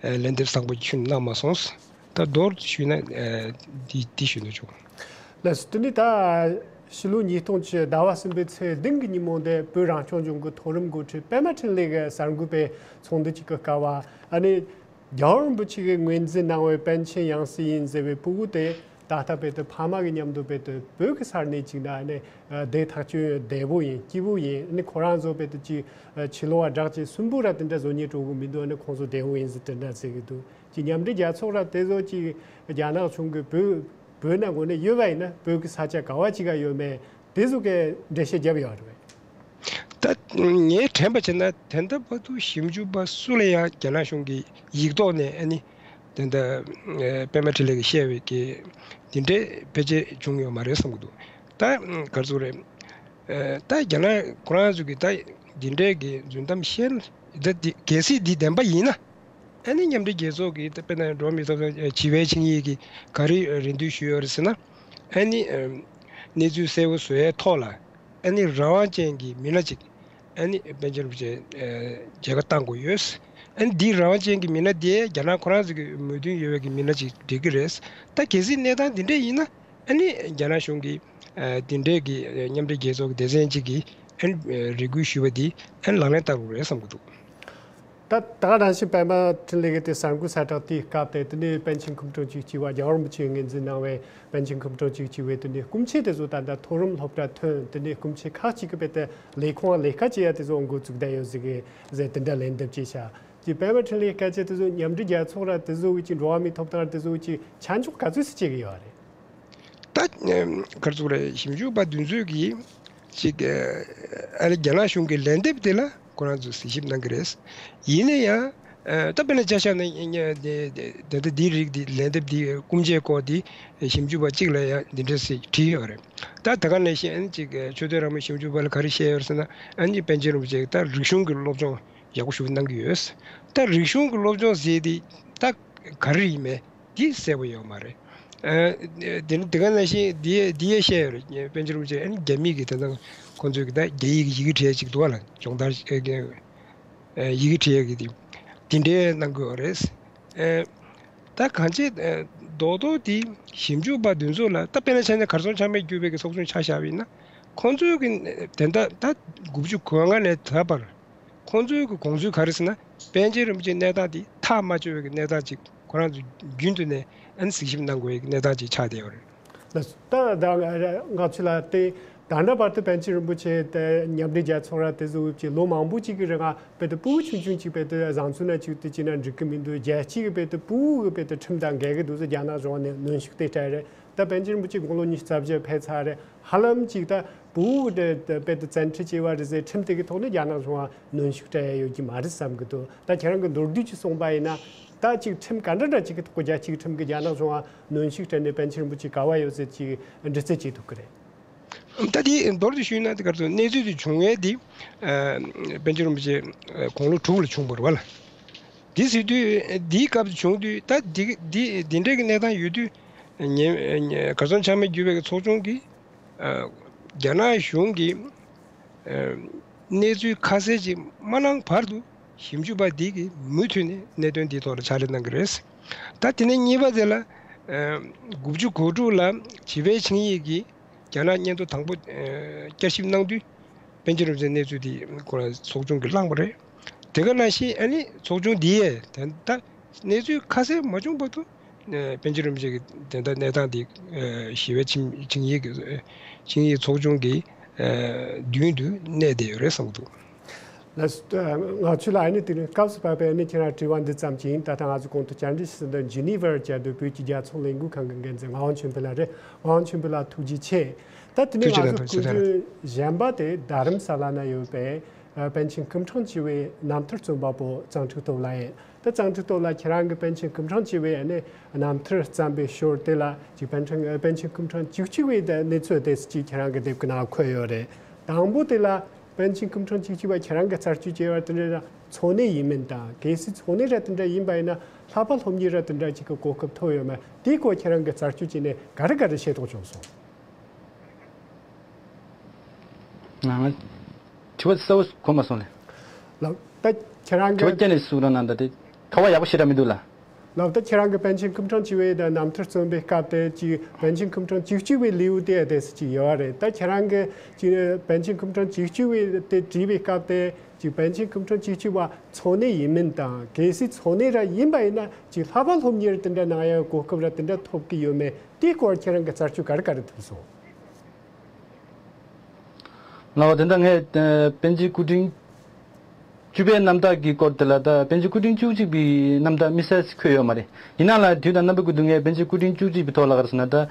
ཨེ། ལན་འདེབས་བཟང་པོ་ཞིག་གནང་མ་སོང་། ད་མདོར་ཞུས་ན། ཨེ། འདི་འདི་ཞུ་འདོད་བྱུང་། ལགས་སོ། དེ་ནས་ད་ཕྱི་ལོ་ཉིས་སྟོང་བཅུ་ཟླ་བ་གསུམ་པའི་ཚེས་བདུན་གྱི་ཉིན་མོ་འདི་བོད་རང་སྐྱོང་ལྗོངས་ཀྱི་མཐོ་རིམ་འགོ་ཁྲིད་པད་མ་འཕྲིན་ལས་ཀྱི་གསར་འགོད་པའི་ཚོགས་འདུ་གཅིག་གི་སྐབས་ཨ་ནི། རྒྱལ་བ་རིན་པོ་ཆེ་གིས་ངོས་འཛིན་གནང་བའི་པཎ་ཆེན་ཡང་སྲིད་ཡིན་ཟེར་བའི་ཕྲུ་གུ་དེ་ད་ལྟ་བར་དུ་ཕ་མ་གི་མཉམ་དུ་བར་དུ་བོད་ཀྱི་ས་གནས་གཅིག་ན་ནི་བསྡད་ཐག་ཆོད་ཡོད། བདེ་པོ་ཡིན། སྐྱིད་པོ་ཡིན། ནི་ཁོ་རང་ཚོ་བར་དུ་ཅིག་ཕྱི་ལོགས་ལ་དྲག་ཅིག་སུན་པོ་ར་དེ་འདྲ་བཟོ་ཉེན་སྤྲོ་གི་མི་འདུག་ནི་ཁོང་ཚོ་བདེ་པོ་ཡིན་ཟེར་དེ་འདྲ་ཟེར་གི་འདུག་ཅིག་མཉམ་འབྲེལ་རྒྱལ་ཚོགས་ར་དེ་ཚོ་ཅིག་རྒྱ་ནག་གཞུང་གིས་བོད་བོད་ནང་ངོས་ནས་ཡོད་པ་ཡིན་ན་བོད་ཀྱི་ས་ཆ་ག་བ་ཅིག་ག་ཡོད་མེད་དེ་ཚོ་གི་འགྲེལ་བཤད་བརྒྱབ་ཡོད་རེད། ད་ངས་དྲན་པ་བྱས་ན་དེ་འདྲ་བར་དུ་ཞིབ་འཇུག་པ་སུ་ལ་ཡང་རྒྱ་ནག་གཞུང་གིས་ཡིག་ཐོག་ནས་ཨ་ནི་དེ་འདྲ་ཨེ། པད་མ་འཕྲིན་ལས་ཀྱིས་བཤད་པའི་གི་དེ་འདྲའི་ཕལ་ཆེར་བྱུང་ཡོད་མ་རེད་བསམ་གྱི་འདུག་ད་ག་རེ་ཟེར་དགོས་རེད། ཨེ། ད་རྒྱ་ནག་ཁོ་རང་ཚོ་གིས་ད་དེ་འདྲའི་གི་རྫུན་གཏམ་བཤད་ན་ད་དེ་གལ་སྲིད་འདི་བདེན་པ་ཡིན་ན། ཨ་ནི་མཉམ་འབྲེལ་རྒྱལ་ཚོགས་ཀྱི་ད་དཔེར་ན་འགྲོ་བ་མིའི་ཐོབ་ཐང་བྱིས་པའི་ཆིངས་ཡིག་གིས་ག་རེ་རེ་འདུན་ཞུས་ཡོད་རེད་ཟེར་ན། ཨ་ནི་ཨམ། གནས་ཚུལ་གསལ་པོ་བཟོ་ཡའི་ཐོག་ལ་ཨ་ནི་རང་དབང་ཅན་གྱི་མི་སྣ་ཅིག་ཨ་ནི་པཎ་ཆེན་རིན་པོ་ཆེ་མཇལ་ཁ་བཏང་དགོས་ཡོད། ཨ་ནི་འདི་རང་དབང་ཅན་གྱི་མི་སྣ་དེ་རྒྱ་ནག་ཁོ་རང་ཚོ་གི་མོས་མཐུན་ཡོད་པའི་གི་མི་སྣ་ཅིག་འགྲིག་གི་རེད། ད་གལ་སྲིད་གནས་སྟངས་འདི་འདྲ་ཡིན་ན་ཨ་ནི་རྒྱ་ནག་གཞུང་གིས་དེ་འདྲའི་གི་མཉམ་འབྲེལ་རྒྱལ་ཚོགས་ཀྱི་སྡེ་ཚན་ཅིག་གིས་ཨ་ནི་རེ་སྐུལ་ཞུས་པ་འདི་ཨ་ནི་ལག་ལེན་བསྟར་དགོས་རེད་བསམ་གྱི་འདུག་ད་ད་ག་ནང་བཞིན་པད་མ་འཕྲིན་ལས་ཀྱི་དེ་གསར་འགོད་གསལ་བསྒྲགས་དེའི་སྐབས་དེ་དེ་ནས་པཎ་ཆེན་སྐུ་ཕྲེང་བཅུ་གཅིག་པ་རྒྱལ་བ་རིན་པོ་ཆེས་ངོས་འཛིན་གནང་བའི་པཎ་ཆེན་སྐུ་ཕྲེང་བཅུ་གཅིག་པའི་དེ་ནས་སྐུ་མཆེད་དེ་ཚོ་ད་ལྟ་མཐོ་རིམ་སློབ་གྲྭ་ཐོན། དེ་ནས་སྐུ་མཆེད་ཁག་ཅིག་གི་བར་དུ་ལས་ཁུངས་ལས་ཀ་བྱེད་ཡ་དེ་ཚོ་འགོ་བཙུགས་བསྡད་ཡོད་ཟེར་གི་ཟེར་དེ་འདྲ་ལན་འདེབས་བྱས་ཤག་ཅིག་པད་མ་འཕྲིན་ལས་སྐད་ཆ་དེ་ཚོ་མཉམ་འབྲེལ་རྒྱལ་ཚོགས་ར་དེ་ཚོ་གི་ཅིག་འགྲོ་བ་མིའི་ཐོབ་ཐང་ར་དེ་ཚོ་གི་ཅིག་ཆ་འཇོག་ག་ཚོད་ཙམ་བྱེད་ཀྱི་ཡོད་རེད། ད་ག་རེ་ཟེར་དགོས་རེད། ཞིབ་འཇུག་པ་དེ་ཚོས་ཀྱིས་ཅིག་ཨ་རི་རྒྱ་ནག་གཞུང་གི་ལན་འདེབས་དེ་ལ་ཁོ་རང་ཚོས་གཟིགས་ཞིབ་གནང་གི་རེད། ཡིན་ན་ཡང་ད་དཔེར་ན་ཆ་བཞག་ན་དེ་འདྲ་འདིའི་རིགས་འདི་ལན་འདེབས་འདི་སྐུ་མཆེད་སྐོར་འདི་ཞིབ་འཇུག་པ་གཅིག་ལ་ཡང་འདི་འདྲ་ཞིག་བྲིས་ཡོད་རེད། ད་ད་ག་ནང་བཞིན་ཨ་ནི་ཅིག་ཆོས་དོན་རང་མོས་ཞིབ་འཇུག་པ་ལ་ག་རེ་བཤད་ཡོད་རེད་ཟེར་ན། ཨ་ནི་པཎ་ཆེན་རིན་པོ་ཆེ་ད་རིག་གཞུང་གི་སློབ་སྦྱོང་ཡག་པོ་ཞིག་གནང་གི་ཡོད། ད་རིག་གཞུང་གི་སློབ་སྦྱོང་ཟེར་དེ་ད་ག་རེ་ཡིན་མེད། འདི་གསལ་པོ་ཡོད་མ་རེད། ཨ། དེ་ནི་དེ་ག་ནང་བཞིན་འདི་འདི་ཡང་བཤད་ཡོད་རེད། པཎ་ཆེན་རིན་པོ་ཆེ་ཨ་ནི་རྒྱ་མི་གི་དེ་དང་ཁོང་ཚོས་གི་ད་རྒྱ་ཡིག་གི་ཡི་གེ་བྲིས་ཡ་ཅིག་འདུག་བ་ལ། སྦྱོང་བརྡར་ཨ། ཡི་གེ་བྲིས་ཡ་གི་དེ་དེ་འདྲའི་གནང་གི་ཡོད་རེད། ཨ། ད་གང་ཅི་ཨ། རྡོག་རྡོག་དེ་ཞིབ་འཇུག་པ་འདི་ཚོ་ལ་ད་དཔེར་ན་ཆ་ནས་གར་སོང་ཆ་མེད་གྱུར་པའི་གི་ཚོགས་ཆུང་ཆ་བཞག་པ་ཡིན་ན། ཁོང་ཚོའི་གི་དེ་འདྲ་ད་དགུ་བཅུ་གོ་ལྔ་ནས་ད་བར། ཁོང་ཚོའི་གི་དགོངས་ཚུལ་ག་རེ་ཟེར་ན། པཎ་ཆེན་རིན་པོ་ཆེའི་གནས་སྟངས་དེ་ཐག་མ་ཆོད་པའི་གི་གནས་སྟངས་ཅིག་ཁོ་རང་ཚོ་རྒྱུན་དུ་ནས་ཨ་ནི་གཟིགས་ཞིབ་གནང་དགོས་པའི་གི་གནས་སྟངས་ཅིག་ཆགས་བསྡད་ཡོད་རེད། ད་ད་ང་ཚོ་ལ་དེ་ད་ལྟ་བར་དུ་པཎ་ཆེན་རིན་པོ་ཆེ་དེ་མཉམ་འབྲེལ་རྒྱལ་ཚོགས་ར་དེ་ཚོ་ཅིག་ལོ་མང་པོ་ཅིག་གི་རིང་ང་དཔེ་དེ་ཕྲུ་གུ་ཆུང་ཆུང་ཅིག་དཔེ་དེ་བཟང་ཚུལ་ན་ཅིག་དེ་ཅིག་ན་འགྲིག་གི་མི་འདུག་རྒྱལ་སྤྱི་གི་དཔེ་དེ་ཕྲུ་གུ་གི་དཔེ་དེ་ཁྲིམས་དང་འགལ་གི་འདུག་ཟེར་རྒྱ་ནག་གཞུང་ནས་གནོན་ཤུགས་དེ་སྤྲད་རེད། ད་པཎ་ཆེན་རིན་པོ་ཆེ་དགུང་ལོ་ཉི་ཤུ་རྩ་བརྒྱད་ཕེབས་ཚར་རེད། ཧ་ལམ་ཅིག་ད་ཕྲུ་གུ་དེ་དཔེ་དེ་བཙན་ཁྲིད་བྱས་པ་རེད་ཟེར་ཁྲིམས་དེ་གི་ཐོག་ནས་རྒྱ་ནག་གཞུང་ང་གནོན་ཤུགས་སྤྲད་ཡ་ཡོད་ཀྱི་མ་རེད་བསམ་གི་འདུག་ད་ཁྱེད་རང་གི་མདོར་བསྡུས་ཅིག་གསུངས་པ་ཡིན་ན། ད་ཅིག་ཁྲིམས་ག་འདྲ་འདྲ་ཅིག་གི་ཐོག་རྒྱལ་སྤྱིའི་ཁྲིམས་ཀྱི་རྒྱ་ནག་གཞུང་ང་གནོན་ཤུགས་སྤྲད་ནས་པཎ་ཆེན་རིན་པོ་ཆེ་ག་བ་ཡོད་ཟེར་ཅིག་འདྲི་རྩད་བྱེད་ཐུབ་ཀྱི་རེད། ད་དེ་མདོར་དུ་ཞུས་ན་དེ་གར་དུ་གནས་ཚུལ་དེ་བྱུང་བའི་དེ་ཨ་པཎ་ཆེན་རིན་པོ་ཆེ་ཨ་དགུང་ལོ་དྲུག་ལ་བྱུང་བ་རེད་བ་ལ། དེ་ཟེར་དུས་དེའི་སྐབས་སུ་བྱུང་དུས་ད་དེ་དེ་དེ་འདྲའི་གི་གནས་སྟངས་ཡོད་དུས་ཉེ་ཉེ་གར་སོང་ཆགས་མེད་བརྒྱུད་པའི་གི་ཚོགས་ཆུང་གིས་ཨ་རྒྱ་ནག་གཞུང་གིས་ཨ་གནས་ཚུལ་ཁ་གསལ་ཅིག་མ་གནང་བར་དུ་ཞིབ་འཇུག་པ་འདི་གིས་མུ་མཐུད་ནས་གནད་དོན་འདིའི་ཐོག་ལ་ཕྱག་ལས་གནང་གི་རེད། ད་དེ་ནས་གཉིས་པ་དེ་ལ་ཨ་དགུ་བཅུ་གོ་དྲུག་ལ་བྱིས་པའི་ཆིངས་ཡིག་གིས་རྒྱ་ནག་སྙན་ཐོ་དང་པོ་ཨ་བསྐྱར་ཞིབ་གནང་དུས་པཎ་ཆེན་རིན་པོ་ཆེའི་གནས་ཚུལ་འདི་ཁོ་རང་ཚོགས་ཆུང་གིས་བླངས་པ་རེད། དེ་ག་ནང་བཞིན་ཨ་ནི་ཚོགས་ཆུང་འདིས་ད་ལྟ་གནས་ཚུལ་ཁ་གསལ་མ་བྱུང་བར་དུ་ཨ་པཎ་ཆེན་རིན་པོ་ཆེ་གི་དེ་འདྲ་གནས་སྟངས་འདི་ཨ་ཞི་བའི་ཆིངས་ཆིངས་ཡིག་གི་ཨ་ཆིངས་ཡིག་ཚོགས་ཆུང་གི་ཨ་མདུན་དུ་གནས་བསྡད་ཡོད་རེད་བསམ་གྱི་འདུག་ལགས་སོ། ང་ཚོ་ལ་ཨ་ནི་དེ་རིང་སྐབས་སུ་བབས་པའི་ཨ་ནི་ཁྱེད་རང་དྲི་བ་འདི་ཙམ་ཅིག་ཡིན། ད་ལྟ་ང་ཚོ་གོང་དུ་བཅར་འདྲི་ཞུས་ཟིན་པའི་ཇི་ནི་ཝར་བཅའ་སྡོད་བོད་ཀྱི་རྒྱལ་ཚོགས་ལས་འགུལ་ཁང་གི་འགན་འཛིན་ངག་དབང་ཆོས་འཕེལ་ལགས་རེད། ངག་དབང་ཆོས་འཕེལ་ལགས་ཐུགས་རྗེ་ཆེ། ད་དེ་ནས་ཐུགས་རྗེ་ཆེ། ང་ཚོ་ཐུགས་རྗེ་ཆེ། སྐུ་མགྲོན་གཞན་པ་དེ་རྡ་རམ་ས་ལ་ན་ཡོད་པའི་ཨ་པཎ་ཆེན་སྐུ་ཕྲེང་བཅུ་པའི་རྣམ་ཐར་རྩོམ་པ་པོ་གཙང་ཁྲིག་སྟོབས་ལགས་ཡིན། ད་གཙང་ཁྲིག་སྟོབས་ལགས་ཁྱེད་རང་གི་པཎ་ཆེན་སྐུ་ཕྲེང་བཅུ་པའི་ཨ་ནི་རྣམ་ཐར་བརྩམས་པའི་ཞོར་དེ་ལ་ཅིག་པཎ་ཆེན་པཎ་ཆེན་སྐུ་ཕྲེང་བཅུ་གཅིག་པའི་གནས་ཚུལ་དེ་ཅིག་ཁྱེད་རང་གི་དེབ་ཀྱི་ནང་འཁོད་ཡོད་རེད། དང་པོ་དེ་ལ་པཎ་ཆེན་སྐུ་ཕྲེང་བཅུ་གཅིག་པ་ཁྱེད་རང་གི་རྩད་གཅོད་བྱས་པ་དེ་འདྲ་འཚོ་གནས་ཡིན་མིན་དང་། གལ་སྲིད་འཚོ་གནས་ར་དེ་འདྲ་ཡིན་པ་ཡིན་ན་ལྷག་པ་སློབ་གཉེར་ར་དེ་འདྲ་ཅིག་གི་གོ་སྐབས་ཐོབ་ཡོད་མེད་དེའི་སྐོར་ཁྱེད་རང་གི་རྩད་གཅོད་བྱས་ནས་ག་རེ་ག་རེ་ཤེས་རྟོགས་བྱུང་སོང་། ང་དྲི་བ་གསལ་བོ་གོ་མ་སོང་ལེ། ལགས་ད་ཁྱེད་རང་དྲི་བ་གི་སྐྱེ་ནས་སུ་རང་ནང་ད་དེ་ཁ་བ་ཡག་པོ་ཞེ་དྲག་མི་འདུག་ལ། ལགས་ད་ཁྱེད་རང་གི་པཎ་ཆེན་སྐུ་ཕྲེང་བཅུ་པའི་དང་རྣམ་ཐར་རྩོམ་པའི་སྐབས་དེ་ཅིག་པཎ་ཆེན་སྐུ་ཕྲེང་བཅུ་གཅིག་པའི་ལེའུ་དེ་དེ་སུ་ཅིག་ཡོད་རེད། ད་ཁྱེད་རང་གི་ཅིག་པཎ་ཆེན་སྐུ་ཕྲེང་བཅུ་གཅིག་པའི་དེ་བྲིས་པའི་སྐབས་དེ་ཅིག་པཎ་ཆེན་སྐུ་ཕྲེང་བཅུ་གཅིག་པ་འཚོ་གནས་ཡིན་མིན་དང་། གལ་སྲིད་འཚོ་གནས་ར་ཡིན་པ་ཡིན་ན་ཅིག་ལྷག་པ་སློབ་གཉེར་དེ་འདྲ་གནང་ཡ་གོ་སྐབས་ར་དེ་འདྲ་ཐོབ་ཀྱི་ཡོད་མེད་དེའི་སྐོར་ཁྱེད་རང་གི་རྩད་གཅོད་ག་རེ་ག་རེ་ཐུབ་སོང་། ལགས་དེ་འདྲ་ངས་ཨ་པཎ་ཆེན་སྐུ་ཕྲེང་བཅུ་པའི་རྣམ་ཐར་གྱི་སྐོར་དེ་ལ་ད་པཎ་ཆེན་སྐུ་ཕྲེང་བཅུ་གཅིག་པའི་རྣམ་ཐར་དམིགས་བསལ་འཁོད་ཡོད་མ་རེད། ཡིན་ནའང་ལ་དུས་དང་རྣམ་པ་ཀུན་ཏུ་ངས་པཎ་ཆེན་སྐུ་ཕྲེང་བཅུ་གཅིག་པའི་ཐོག་ལ་ག་རེ་ཟེར་ན་ད་ཨ་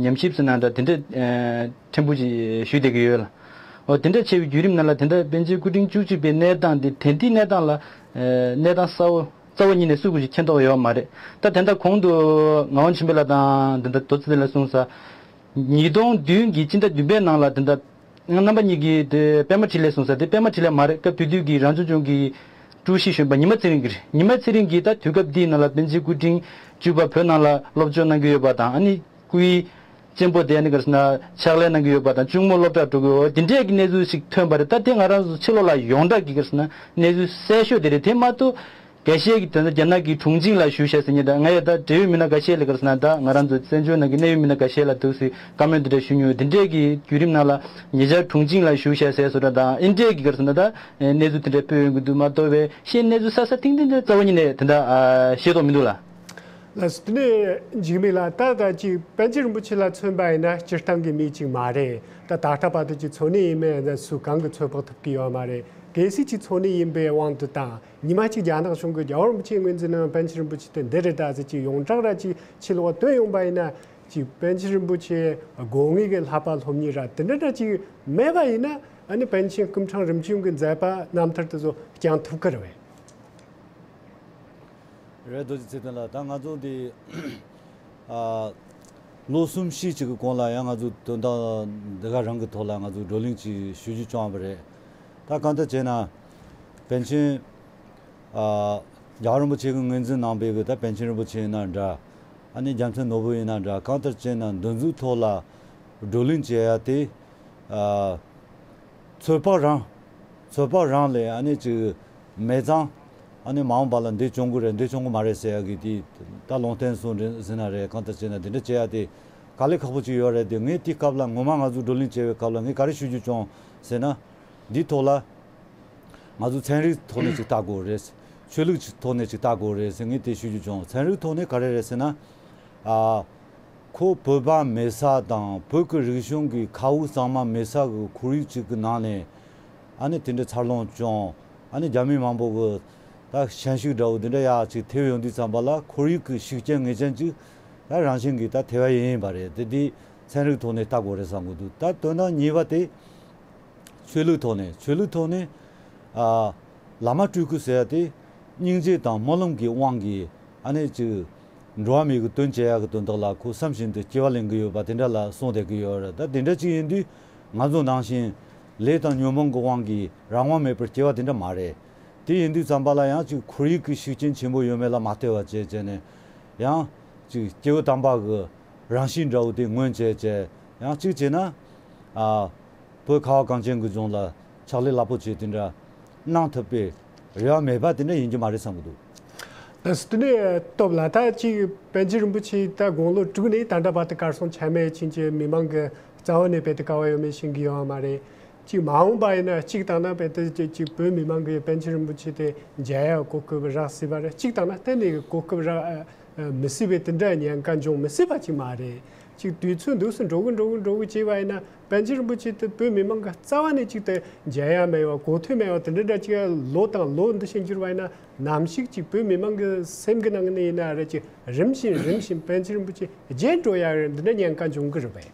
ཉམས་ཞིབ་ཟེར་ན་འདྲ་དེ་འདྲ་ཨ་ཕྲན་བུ་ཅིག་ཞུས་བསྡད་ཀྱི་ཡོད་ལ། འོ་དེ་འདྲ་བྱས་པའི་བརྒྱུད་རིམ་ནང་ལ་དེ་འདྲ་པཎ་ཆེན་སྐུ་ཕྲེང་བཅུ་གཅིག་པའི་གནས་སྟངས་དེ་དེང་དུས་གནས་སྟངས་ལ་ཨ་གནས་སྟངས་གསལ་བོ་རྩ་བ་ཉིད་ནས་སུ་གིས་ཀྱང་མཁྱེན་རྟོགས་ཡོད་མ་རེད། ད་དེ་འདྲ་གོང་དུ་ངག་དབང་ཆོས་འཕེལ་ལགས་དང་དེ་འདྲ་མདོ་ཚེ་རིང་ལགས་གསུངས་ས། ཉིས་སྟོང་བདུན་གྱི་སྤྱི་ཟླ་བདུན་པའི་ནང་ལ་དེ་འདྲ་རྣམ་པ་གཉིས་ཀྱིས་དེ་པད་མ་འཕྲིན་ལས་གསུངས་ས་དེ་པད་མ་འཕྲིན་ལས་མ་རེད། སྐབས་དེ་དུས་ཀྱི་རང་སྐྱོང་ལྗོངས་ཀྱི་ཀྲུའུ་ཞི་གཞོན་པ་ཉི་མ་ཚེ་རིང་གིས་རེད། ཉི་མ་ཚེ་རིང་གིས་ད་དུས་སྐབས་འདིའི་ནང་ལ་པཎ་ཆེན་སྐུ་ཕྲེང་བཅུ་པ་བོད་ནང་ལ་སློབ་སྦྱོང་གནང་གི་ཡོད་པ་དང་ཨ་ནི་སྐུའི་གཅེན་པོ་དེ་ཨ་ནི་ག་རེ་ཟེར་ན་ཕྱག་ལས་གནང་གི་ཡོད་པ་དང་གཅུང་མོ་སློབ་གྲྭར་འགྲོ་གི་ཡོད་འདི་འདྲའི་གི་གནས་ཚུལ་ཞིག་ཐོན་པ་རེད། ད་དེ་ང་རང་ཚོ་ཕྱི་ལོགས་ལ་ཡོངས་གྲགས་ཀྱི་ག་རེ་ཟེར་ན་གནས་ཚུལ་གསལ་ཤོས་དེ་རེད། དེ་མ་གཏོགས། འགའ་ཤས་ཀྱིས་ད་ལྟ་རྒྱ་ནག་གི་ཁྲུང་ཆིང་ལ་བཞུགས་ཤག་ཟེར་མཁན་དང་། ང་ཡང་ད་འབྲེལ་ཡོད་མི་སྣ་འགའ་ཤས་ལ་ག་རེ་ཟེར་ན་ད་ང་རང་ཚོ་བཙན་བྱོལ་ནང་གི་གནད་ཡོད་མི་སྣ་འགའ་ཤས་ལ་འདུག་སེ་བཀའ་མོལ་འདི་འདྲ་ཞུས་མྱོང་། འདི་འདྲས་ཀྱི་བརྒྱུད་རིམ་ནང་ལ་ཉེ་ཆར་ཁྲུང་ཆིང་ལ་བཞུགས་ཤག་ཟེར་བཟོ་འདྲ་དང་ཨེ་འདྲས་ཀྱི་ག་རེ་ཟེར་ན་ད་གནས་ཚུལ་དེ་འདྲ་སྤེལ་ཡོང་གི་འདུག་མ་གཏོགས་པའི་ཤེས་གནས་ཚུལ་གསར་གསར་ཐིང་ཐིང་དེ་རྩ་བ་ཉིད་ནས་དེ་འདྲ་ཤེས་རྟོགས་མི་འདུག་ལ། ལགས་སོ། དེ་ནས་འཇིགས་མེད་ལགས། ད་ད་ཅིག་པཎ་ཆེན་རིན་པོ་ཆེ་ལ་མཚོན་པ་ཡིན་ན་སྤྱིར་བཏང་གི་མི་ཅིག་མ་རེད། ད་ད་ལྟ་བར་དུ་ཅིག་འཚོ་གནས་ཡིན་མིན་ད་སུ་གང་གིས་ཚོད་དཔག་ཐུབ་ཀྱི་ཡོད་མ་རེད། གལ་སྲིད་ཅིག་འཚོ་གནས་ཡིན་པའི་དབང་དུ་བཏང་། ཉི་མ་གཅིག་རྒྱ་ནག་གཞུང་གིས་རྒྱལ་བ་རིན་པོ་ཆེ་ངོས་འཛིན་ནང་པཎ་ཆེན་རིན་པོ་ཆེ་དེ་འདི་རེད་ད་ཟེར་ཅིག་ཡོངས་གྲགས་ར་ཅིག་ཕྱི་ལོགས་བཏོན་ཡོང་པ་ཡིན་ན། ཅིག་པཎ་ཆེན་རིན་པོ་ཆེ་དགོས་ངེས་ཀྱི་ལྷག་པ་སློབ་གཉེར་ར་དེ་འདྲ་འདྲ་ཅིག་མེད་པ་ཡིན་ན། ཨ་ནི་པཎ་ཆེན་སྐུ་ཕྲེང་རིམ་བྱོན་གྱི་མཛད་པ་རྣམ་ཐར་དེ་ཚོ་བསྐྱང་ཐུབ་ཀྱི་རེད་བས། རེད། རྡོ་རྗེ་ཚེ་བརྟན་ལགས། ད་ང་ཚོ་འདི་ཨ་ལོ་གསུམ་བཞི་ཅིག་གི་གོང་ལ་ཡང་ང་ཚོ་དོན་དག་འདི་ག་རང་གི་ཐོག་ལ་ང་ཚོ་བགྲོ་གླེང་ཅིག་ཞུ་རྒྱུ་བྱུང་བ་རེད། ད་གང་ལྟར་བྱས་ན་པཎ་ཆེན་ཨ་རྒྱལ་བ་རིན་པོ་ཆེ་གིས་ངོས་འཛིན་གནང་པའི་གི་ད་པཎ་ཆེན་རིན་པོ་ཆེ་ཡིན་ན་འདྲ། ཨ་ནི་རྒྱལ་མཚན་ནོར་བུ་ཡིན་ན་འདྲ། གང་ལྟར་བྱས་ན་འདི་ཚོའི་ཐོག་ལ་བགྲོ་གླེང་བྱེད་ཡ་དེ་ཨ་ཚོད་དཔག་རང་ཚོད་དཔག་རང་ལས་ཨ་ནི་ཅིག་མེད་ཙང་། ཨ་ནི་མ་འོངས་པ་ལ་འདི་བྱུང་གི་རེད། འདི་བྱུང་གི་མ་རེད་ཟེར་ཡ་གི་དེ་ད་ལུང་བསྟན་སོགས་འདྲ་ཟེར་ན་རེད། གང་ལྟར་བྱས་ན་འདི་འདྲ་བྱེད་ཡ་དེ་དཀའ་ལས་ཁག་པོ་ཅིག་ཡོད་རེད། དེ་ངས་དེའི་སྐབས་ལ་ངོ་མ་ང་ཚོ་བགྲོ་གླེང་བྱེད་པའི་སྐབས་ལ་ངས་ག་རེ་ཞུ་རྒྱུ་བྱུང་ཟེར་ན། འདིའི་ཐོག་ལ་ང་ཚོ་ཚན་རིག་ཐོག་ནས་ཅིག་ལྟ་དགོས་རེད། ཆོས་ལུགས་ཀྱི་ཐོག་ནས་ཅིག་ལྟ་དགོས་རེད་ཟེར་ངས་དེ་ཞུ་རྒྱུ་བྱུང་། ཚན་རིག་ཐོག་ནས་ག་རེ་རེད་ཟེར་ན། ཨ། ཁོ་བོད་པ་མེད་ས་དང་བོད་ཀྱི་རིག་གཞུང་གི་མཁའ་དབུགས་གཙང་མ་མེད་ས་གི་ཁོར་ཡུག་ཅིག་གི་ནང་ནས། ཨ་ནི་དེ་འདྲ་འཚར་ལོངས་བྱུང་། ཨ་ནི་རྒྱ་མི་མང་པོ་གི་ད་ཞན་ཤུགས་འདྲ་བོ་དེ་འདྲ་ཡག་ཅིག་ཐེབས་ཡོང་དུས་ཙམ་པ་ལ་ཁོར་ཡུག་གི་ཤུགས་རྐྱེན་ངེས་ཅན་ཅིག་ད་རང་བཞིན་གྱིས་ད་ཐེབས་པ་ཡིན་པ་རེད། དེ་དེ་ཚན་རིག་ཐོག་ནས་ལྟ་དགོས་རེད་བསམ་གི་འདུག་ད་དོན་དག་གཉིས་པ་དེ། ཆོས་ལུགས་ཐོག་ནས་ཆོས་ལུགས་ཐོག་ནས་ཨ། བླ་མ་སྤྲུལ་སྐུ་ཟེར་ཡ་དེ་སྙིང་རྗེ་དང་སྨོན་ལམ་གྱི་དབང་གིས་ཨ་ནི་ཅིག་འགྲོ་བ་མིའི་གི་དོན་བྱེད་ཡ་གི་དོན་དག་ལ་ཁོ་བསམ་བཞིན་དུ་སྐྱེ་བ་ལེན་གི་ཡོད་པ་དེ་འདྲ་ལ་གསུངས་བསྡད་གི་ཡོད་རེད། ད་དེ་འདྲ་ཅིག་ཡིན་དུས་ང་ཚོ་ནང་བཞིན་ལས་དང་ཉོན་མོངས་ཀྱི་དབང་གིས་རང་དབང་མེད་པར་སྐྱེ་བ་དེ་འདྲ་མ་རེད། དེ་ཡིན་དུས་ཙམ་པ་ལ་ཡང་ཅིག་ཁོར་ཡུག་གི་ཤུགས་རྐྱེན་ཆེན་པོ་ཡོད་མེད་ལ་མ་ལྟོས་པ་བྱས་བྱས་ནས་ཡང་ཅིག་སྐྱེས་བུ་དམ་པ་གི་རང་གཤིས་འདྲ་བོ་དེ་མངོན་བྱས་བྱས་ཡང་གཅིག་བྱས་ན། ཨ། བོད་ཁ་བ་གངས་ཅན་གྱི་ལྗོངས་ལ་ཕྱག་ལས་རླབས་པོ་ཆེ་དེ་འདྲ་གནང་ཐུབ་པའི་རེ་བ་མེད་པ་དེ་འདྲ་ཡིན་རྒྱུ་མ་རེད་བསམ་གྱི་འདུག་ད་དེ་ནས་སྟོབས་ལ་ད་ཅིག་པཎ་ཆེན་རིན་པོ་ཆེ་ད་དགུང་ལོ་དྲུག་ནས་ད་ལྟ་བར་དུ་གར་སོང་ཆ་མེད་ཕྱིན་ཆད་མི་མང་གི་རྩ་བ་ནས་དཔེ་དེ་དཀའ་བ་ཡོད་མེད་ཤེས་ཀྱི་ཡོད་མ་རེད། ཅིག་མ་འོངས་པ་ཡིན་ན་གཅིག་བཏང་ན་དཔེ་དེ་ཅིག་ཅིག་བོད་མི་མང་གིས་པཎ་ཆེན་རིན་པོ་ཆེ་དེ་མཇལ་ཡ་གོ་སྐབས་རག་སྲིད་པ་རེད། གཅིག་བཏང་ན་གཏན་ནས་གོ་སྐབས་རག་མི་སྲིད་པའི་དེ་འདྲ་ཉེན་ཁ་འབྱུང་མི་སྲིད་པ་ཅིག་མ་རེད། ཅིག་དུས་ཚོད་འདུག་སེ་འགྲོ་གི་འགྲོ་གི་འགྲོ་གི་བྱས་པ་ཡིན་ན་པཎ་ཆེན་རིན་པོ་ཆེ་དེ་བོད་མི་མང་གི་རྩ་བ་ནས་ཅིག་དེ་མཇལ་ཡ་མེད་པ་གོ་ཐོས་མེད་པ་དེ་འདྲ་འདྲ་ཅིག་ལོ་དང་ལོ་འདི་ཕྱིན་གྱུར་པ་ཡིན་ན་ནམ་ཞིག་ཅིག་བོད་མི་མང་གི་སེམས་ཀྱི་ནང་ནས་ཡིན་ན་རེད། ཅིག་རིམ་བཞིན་རིམ་བཞིན་པཎ་ཆེན་རིན་པོ་ཆེ་བརྗེད་འགྲོ་ཡ་འདི་འདྲ་ཉེན་ཁ་འབྱུང་གི་རེད་པས།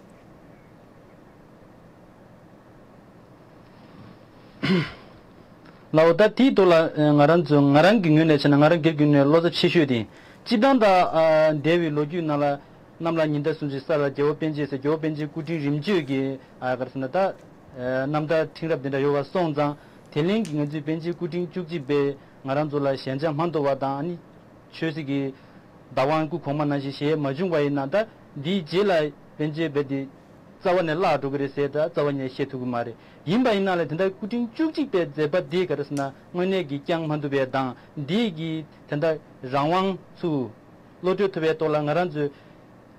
ལའོ། ད་དེའི་ཐོག་ལ་ང་རང་ཚོ་ང་རང་གི་ངོས་ནས་བྱས་ན་ང་རང་སྒེར་གྱི་ངོས་ནས་བློ་འཚབ་ཆེ་ཤོས་དེ་སྤྱིར་བཏང་ད་འདས་པའི་ལོ་རྒྱུས་ནང་ལ་གནམ་ལ་ཉི་ཟླ་སུམ་ཅུ་ས་ལ་རྒྱལ་བ་པཎ་ཆེན་ཟེར་རྒྱལ་བ་པཎ་ཆེན་སྐུ་ཕྲེང་རིམ་བྱོན་གྱི་ཨ་ག་རེ་ཟེར་ན་ད་རྣམ་ཐར་ཕྲེང་རབ་དེ་འདྲ་ཡོད་པ་སོང་ཙང་དེ་ལན་གྱི་ང་ཚོའི་པཎ་ཆེན་སྐུ་ཕྲེང་བཅུ་གཅིག་པས་ང་རང་ཚོ་ལ་ཞན་ཆ་མ་མཐོང་བ་དང་ཨ་ནི། ཆོས་སྲིད་ཀྱི་བདག་དབང་སྐུ་གོང་མ་ནང་བཞིན་བཞེས་མ་བྱུང་བ་ཡིན་ན་ད་འདིའི་རྗེས་ལ་པཎ་ཆེན་བས་དེ་རྩ་བ་ནས་བརླག་འགྲོ་གི་རེད་ཟེར་ད་རྩ་བ་ནས་བཤད་ཐུབ་ཀྱི་མ་རེད། ཡིན་པ་ཡིན་ན་ལས་དེ་འདྲ་སྐུ་ཕྲེང་བཅུ་གཅིག་པའི་མཛད་པ་འདི་ག་རེ་ཟེར་ན་དངོས་གནས་ཀྱི་བསྐྱངས་མ་ཐུབ་པའི་དང་འདིའི་གི་དེ་འདྲ་རང་དབང་ཚུ་བློ་གྲོས་ཐུབ་པའི་ཐོག་ལ་ང་རང་ཚོས།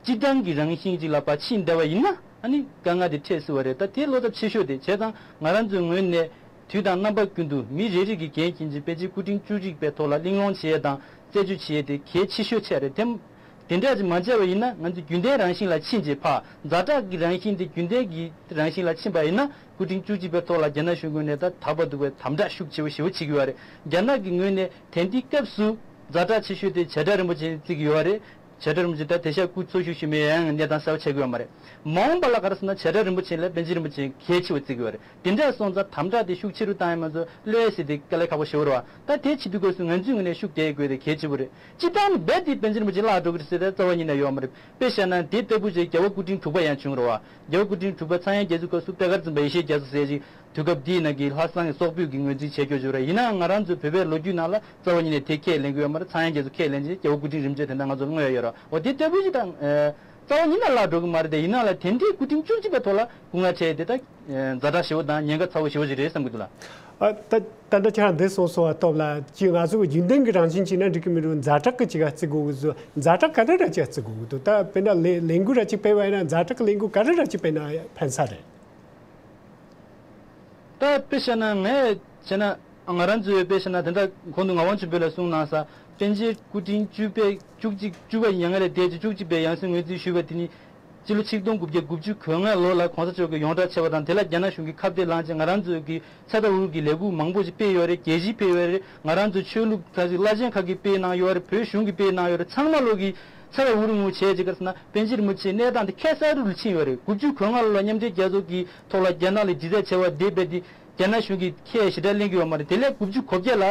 སྤྱིར་བཏང་གི་རང་བཞིན་ཅིག་ལ་ཕར་ཕྱིན་བསྡད་པ་ཡིན་ན་ཨ་ནི་དཀའ་ངལ་དེ་འཕྲད་སྲིད་པ་རེད། ད་དེ་བློ་འཚབ་ཆེ་ཤོས་དེ་བྱས་ཙང་ང་རང་ཚོའི་ངོས་ནས་དུས་དང་རྣམ་པ་ཀུན་ཏུ་མི་རེ་རེ་གིས་འགན་འཁྱེར་གྱིན་པཎ་ཆེན་སྐུ་ཕྲེང་བཅུ་གཅིག་པའི་ཐོག་ལ་གླེང་སློང་བྱེད་ཡས་དང་རྩད་གཅོད་བྱེད་ཡས་དེ་གལ་ཆེ་ཤོས་ཆགས་རེད་དེ། དེ་འདྲ་ཅིག་མ་བྱས་པ་ཡིན་ན་ང་ཚོ་རྒྱུན་ལྡན་རང་བཞིན་ལ་ཕྱིན་རྗེས་ཕར་ཛ་དྲག་གི་རང་བཞིན་དེ་རྒྱུན་ལྡན་གྱི་རང་བཞིན་ལ་ཕྱིན་པ་ཡིན་ན་སྐུ་ཕྲེང་བཅུ་གཅིག་པའི་ཐོག་ལ་རྒྱ་ནག་གཞུང་ངོས་ནས་ད་ད་བར་དུ་བའི་དམ་དྲག་ཤུགས་ཆེ་བོ་ཞེ་པོ་བྱེད་ཀྱི་ཡོད་རེད། རྒྱ་ནག་གི་ངོས་ནས་དེང་དུས་སྐབས་སུ་ཛ་དྲག་ཆེ་ཤོས་དེ་བྱེ་བྲག་རིན་པོ་ཆེ་བརྩི་གི་ཡོད་རེད། བྱེ་བྲག་རིན་པོ་ཆེ་ད་དེང་སང་སྐུ་འཚོ་བཞུགས་ཤིག་མེད་ཡང་གནས་སྟངས་གསལ་པོ་ཆགས་ཀྱི་ཡོད་མ་རེད། མ་འོངས་པ་ལ་ག་རེ་ཟེར་ན་བྱེ་བྲག་རིན་པོ་ཆེ་ལས་པཎ་ཆེན་རིན་པོ་ཆེ་གལ་ཆེ་བ་བརྩི་གི་ཡོད་རེད། དེ་འདྲ་སོང་ཙང་དམ་དྲག་དེ་ཤུགས་ཆེ་རུ་བཏང་ཡ་མ་གཏོགས་གློད་ཟེར་དེ་དཀའ་ལས་ཁག་པོ་ཞེ་པོ་རེད་བ། ད་དེ་བྱེད་དུས་སྐབས་སུ་ང་ཚོའི་ངོས་ནས་ཤུགས་རྒྱག་དགོས་དེ་གལ་ཆེ་བོ་རེད། སྤྱིར་བཏང་ནི་རྦད་དེ་པཎ་ཆེན་རིན་པོ་ཆེ་བརླག་འགྲོ་གི་རེད་ཟེར་ཏེ་རྩ་བ་ཉིད་ནས་ཡོད་མ་རེད། དཔེ་བཞག་ན་དེ་ལྟ་བུ་ཞིག་རྒྱལ་བ་སྐུ་ཕྲེང་དྲུག་པ་ཡང་བྱུང་རེད་བ། རྒྱལ་བ་སྐུ་ཕྲེང་དྲུག་པ་ཚངས་དབྱངས་རྒྱ་མཚོའི་སྐབས་སུ་པེ་དཀར་འཛིན་པ་ཡེ་ཤེས་རྒྱ་མཚོ་ཟེར་ཅིག་དུས་སྐབས་འདིའི་ནང་གི་ལྷ་བཟང་གི་སོག་པོད་ཀྱི་ངོས་འཛིན་བྱས་ཀྱོག་བྱུང་རེད། ཡིན་ནའང་ང་རང་ཚོའི་བོད་པའི་ལོ་རྒྱུས་ནང་ལ་རྩ་བ་ཉིད་ནས་དེ་ཁས་ལེན་གྱི་ཡོད་མ་རེད། ཚངས་དབྱངས་རྒྱ་མཚོ་ཁས་ལེན་ཅིང་རྒྱལ་བ་སྐུ་ཕྲེང་རིམ་བྱོན་དེ་འདྲ་ང་ཚོར་མངོན་ཡོད་རེད། འོ་དེ་ལྟ་བུ་ཞིག་དང་། རྩ་བ་ཉིད་ནས་བརླག་འགྲོ་གི་མ་རེད་དེ། ཡིན་ནའང་ལ་དེ་འདྲའི་སྐུ་ཕྲེང་བཅུ་གཅིག་པའི་ཐོག་ལ་སྐུ་ངལ་འཕྲད་དེ་ད་ཛ་དྲག་ཞེ་པོ་དང་ཉེན་ཁ་ཚ་བོ་ཞེ་པོ་ཞིག་རེད་བསམ་གྱི་འདུག་ལགས། ཨ། ད་ད་ལྟ་ཁྱེད་རང་འདི་གསུངས་སོང་བ་སྟོབས་ལ་ཅིག་ང་ཚོ་གི་རྒྱུན་ལྡན་གྱི་རང་བཞིན་ཅིག་ན་འགྲིག་གི་མི་འདུག་ཛ་དྲག་གི་ཅིག་ག་བརྩི་དགོས་ཀྱི་འདུག་ཛ་དྲག་ག་འདྲ་འདྲ་ཅིག་ག་བརྩི་དགོས་ཀྱི་འདུག་ད་དཔེར་ན་ལས་ལས་འགུལ་ར་ཅིག་སྤེལ་བ་ཡིན་ན་ཛ་དྲག་གི་ལས་འགུལ་ག་འདྲ་འདྲ་ཅིག་སྤེལ་ན་ཕན་ས་རེད། ད་དཔེ་བཤད་ན་ངས་བྱས་ན་ང་རང་ཚོའི་དཔེ་བཤད་ན་དེ་འདྲ་གོང་དུ་ངག་དབང་ཆོས་འཕེལ་ལ་གསུངས་གནང་ས། པཎ་ཆེན་སྐུ་ཕྲེང་བཅུ་པའི་བཅུ་གཅིག་བཅུ་པ་ཡིན་ཡང་ལས་དེ་བཅུ་གཅིག་པའི་ཡང་སྲིད་ངོས་འཛིན་ཞུས་པ་དེ་ནི། སྤྱི་ལོ་ཆིག་སྟོང་དགུ་བརྒྱ་དགུ་བཅུ་གོ་ལྔ་ལོ་ལ་གོང་ས་མཆོག་གིས་ཡོངས་གྲགས་ཆེ་བ་དང་དེ་ལ་རྒྱ་ནག་གཞུང་གིས་ཁ་གཏད་བླངས་བྱས་ང་རང་ཚོའི་གི་ཚ་དང་འུར་གྱི་ལས་འགུལ་མང་པོ་ཞིག་སྤེལ་ཡོད་རེད། རྒྱལ་སྤྱིའི་སྤེལ་ཡོད་རེད། ང་རང་ཚོའི་ཆོས་ལུགས་ཁག་ཅིག་བླ་ཆེན་ཁག་གིས་སྤེལ་གནང་ཡོད་རེད། བོད་གཞུང་གིས་སྤེལ་གནང་ཡོད་རེད། ཚང་མ་ལོག་གིས་ཚ་དང་འུར་ངུ་བྱས་ཅིག་ག་རེ་ཟེར་ན་པཎ་ཆེན་རིན་པོ་ཆེའི་གནས་སྟངས་དེ་ཁྱད་གསར་རུ་ཕྱིན་ཡོད་རེད། དགུ་བཅུ་གོ་ལྔ་ལོ་ལ་མཉམ་འབྲེལ་རྒྱལ་ཚོགས་ཀྱི་ཐོག་ལ་རྒྱ་ནག་ལ་དྲི་རྩད་བྱས་པ་དེ་རྦད་དེ་རྒྱ་ནག་གཞུང་གིས་ཁས་ཞེ་དྲག་ལེན་གྱི་ཡོད་མ་རེད། དེ་ལས་དགུ་བཅུ་གོ་བརྒྱད་ལ་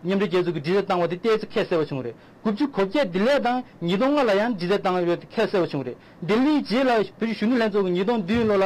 མཉམ་འབྲེལ་རྒྱལ་ཚོགས་ཀྱིས་དྲི་རྩད་བཏང་བ་དེ་ཏོག་ཙམ་ཁྱད་གསལ་པོ་བྱུང་རེད། དགུ་བཅུ་གོ་བརྒྱད་དེ་ལས་དང་ཉིས་སྟོང་ལྔ་ལ་ཡང་དྲི་རྩད་བཏང་ཡོད་དེ་ཁྱད་གསལ་པོ་བྱུང་རེད། དེ་ལས་རྗེས་ལ་བོད་ཀྱི་གཞོན་ནུ་ལྷན་ཚོགས་ཀྱིས་ཉིས་སྟོང་བདུན་ལོ་ལ་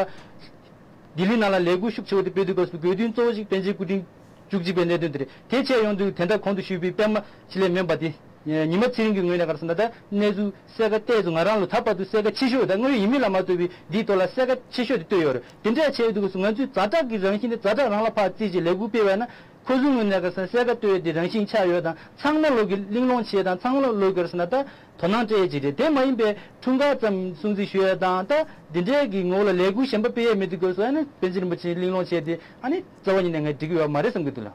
ལྡི་ལི་ནང་ལ་ལས་འགུལ་ཤུགས་ཆེ་བོ་དེ་སྤེལ་དུས་སྐབས་སུ་དགོས་འདུན་གཙོ་བོ་ཞིག་པཎ་ཆེན་སྐུ་ཕྲེང་བཅུ་གཅིག་པའི་གནད་དོན་དེ་རེད། དེ་བྱས་ཡོང་དུས་དེ་འདྲ་གོང་དུ་ཞུས་པའི་པད་མ་འཕྲིན་ལས་སྨན་པ་དེ་ཉི་མ་ཚེ་རིང་གི་ངོས་ནས་ག་རེ་ཟེར་ན་ད་གནས་ཚུལ་གསལ་ཁ་གཏད་ཚུལ་ང་རང་ལ་ད་བར་དུ་གསལ་ཁ་ཆེ་ཤོས་ད་དངོས་ཡོད་ཡིན་མིན་ལ་མ་ལྟོས་པའི་འདིའི་ཐོག་ལ་གསལ་ཁ་ཆེ་ཤོས་དེ་བཏོད་ཡོད་རེད། དེ་འདྲ་བྱས་ཡོང་དུས་སྐབས་སུ་ང་ཚོས་ཛ་དྲག་གི་རང་བཞིན་དེ་ཛ་དྲག་རང་ལ་ཕར་བརྩིས་ཅིག་ལས་འགུལ་སྤེལ་བ་ཡིན་ན། ཁོ་ཚོའི་ངོས་ནས་ག་རེ་ཟེར་ན་གསལ་ཁ་གཏོད་ཡས་དེ་རང་བཞིན་ཆགས་ཡོད་དང་ཚང་མ་ལོག་གི་གླེང་སློང་བྱེད་དང་ཚང་མ་ལོག་གི་ག་རེ་ཟེར་ན་ད་དོ་སྣང་སྤྲད་ཡས་ཅིག་རེད། དེ་མ་ཡིན་པའི་འཁྲུངས་སྐར་ཙམ་སྲུང་བརྩི་ཞུ་ཡས་དང་ད་འདི་འདྲའི་གི་ངོ་ལ་ལས་འགུལ་གཞན་པ་སྤེལ་ཡས་མེད་དུས་སྐབས་སུ་ཨ་ནི་པཎ་ཆེན་རིན་པོ་ཆེའི་གླེང་སློང་བྱས་ཏེ་ཨ་ནི་རྩ་བ་ཉིད་ནས་ངས་འགྲིག་གི་ཡོད་མ་རེད་བསམ་གྱི་འདུག་ལགས།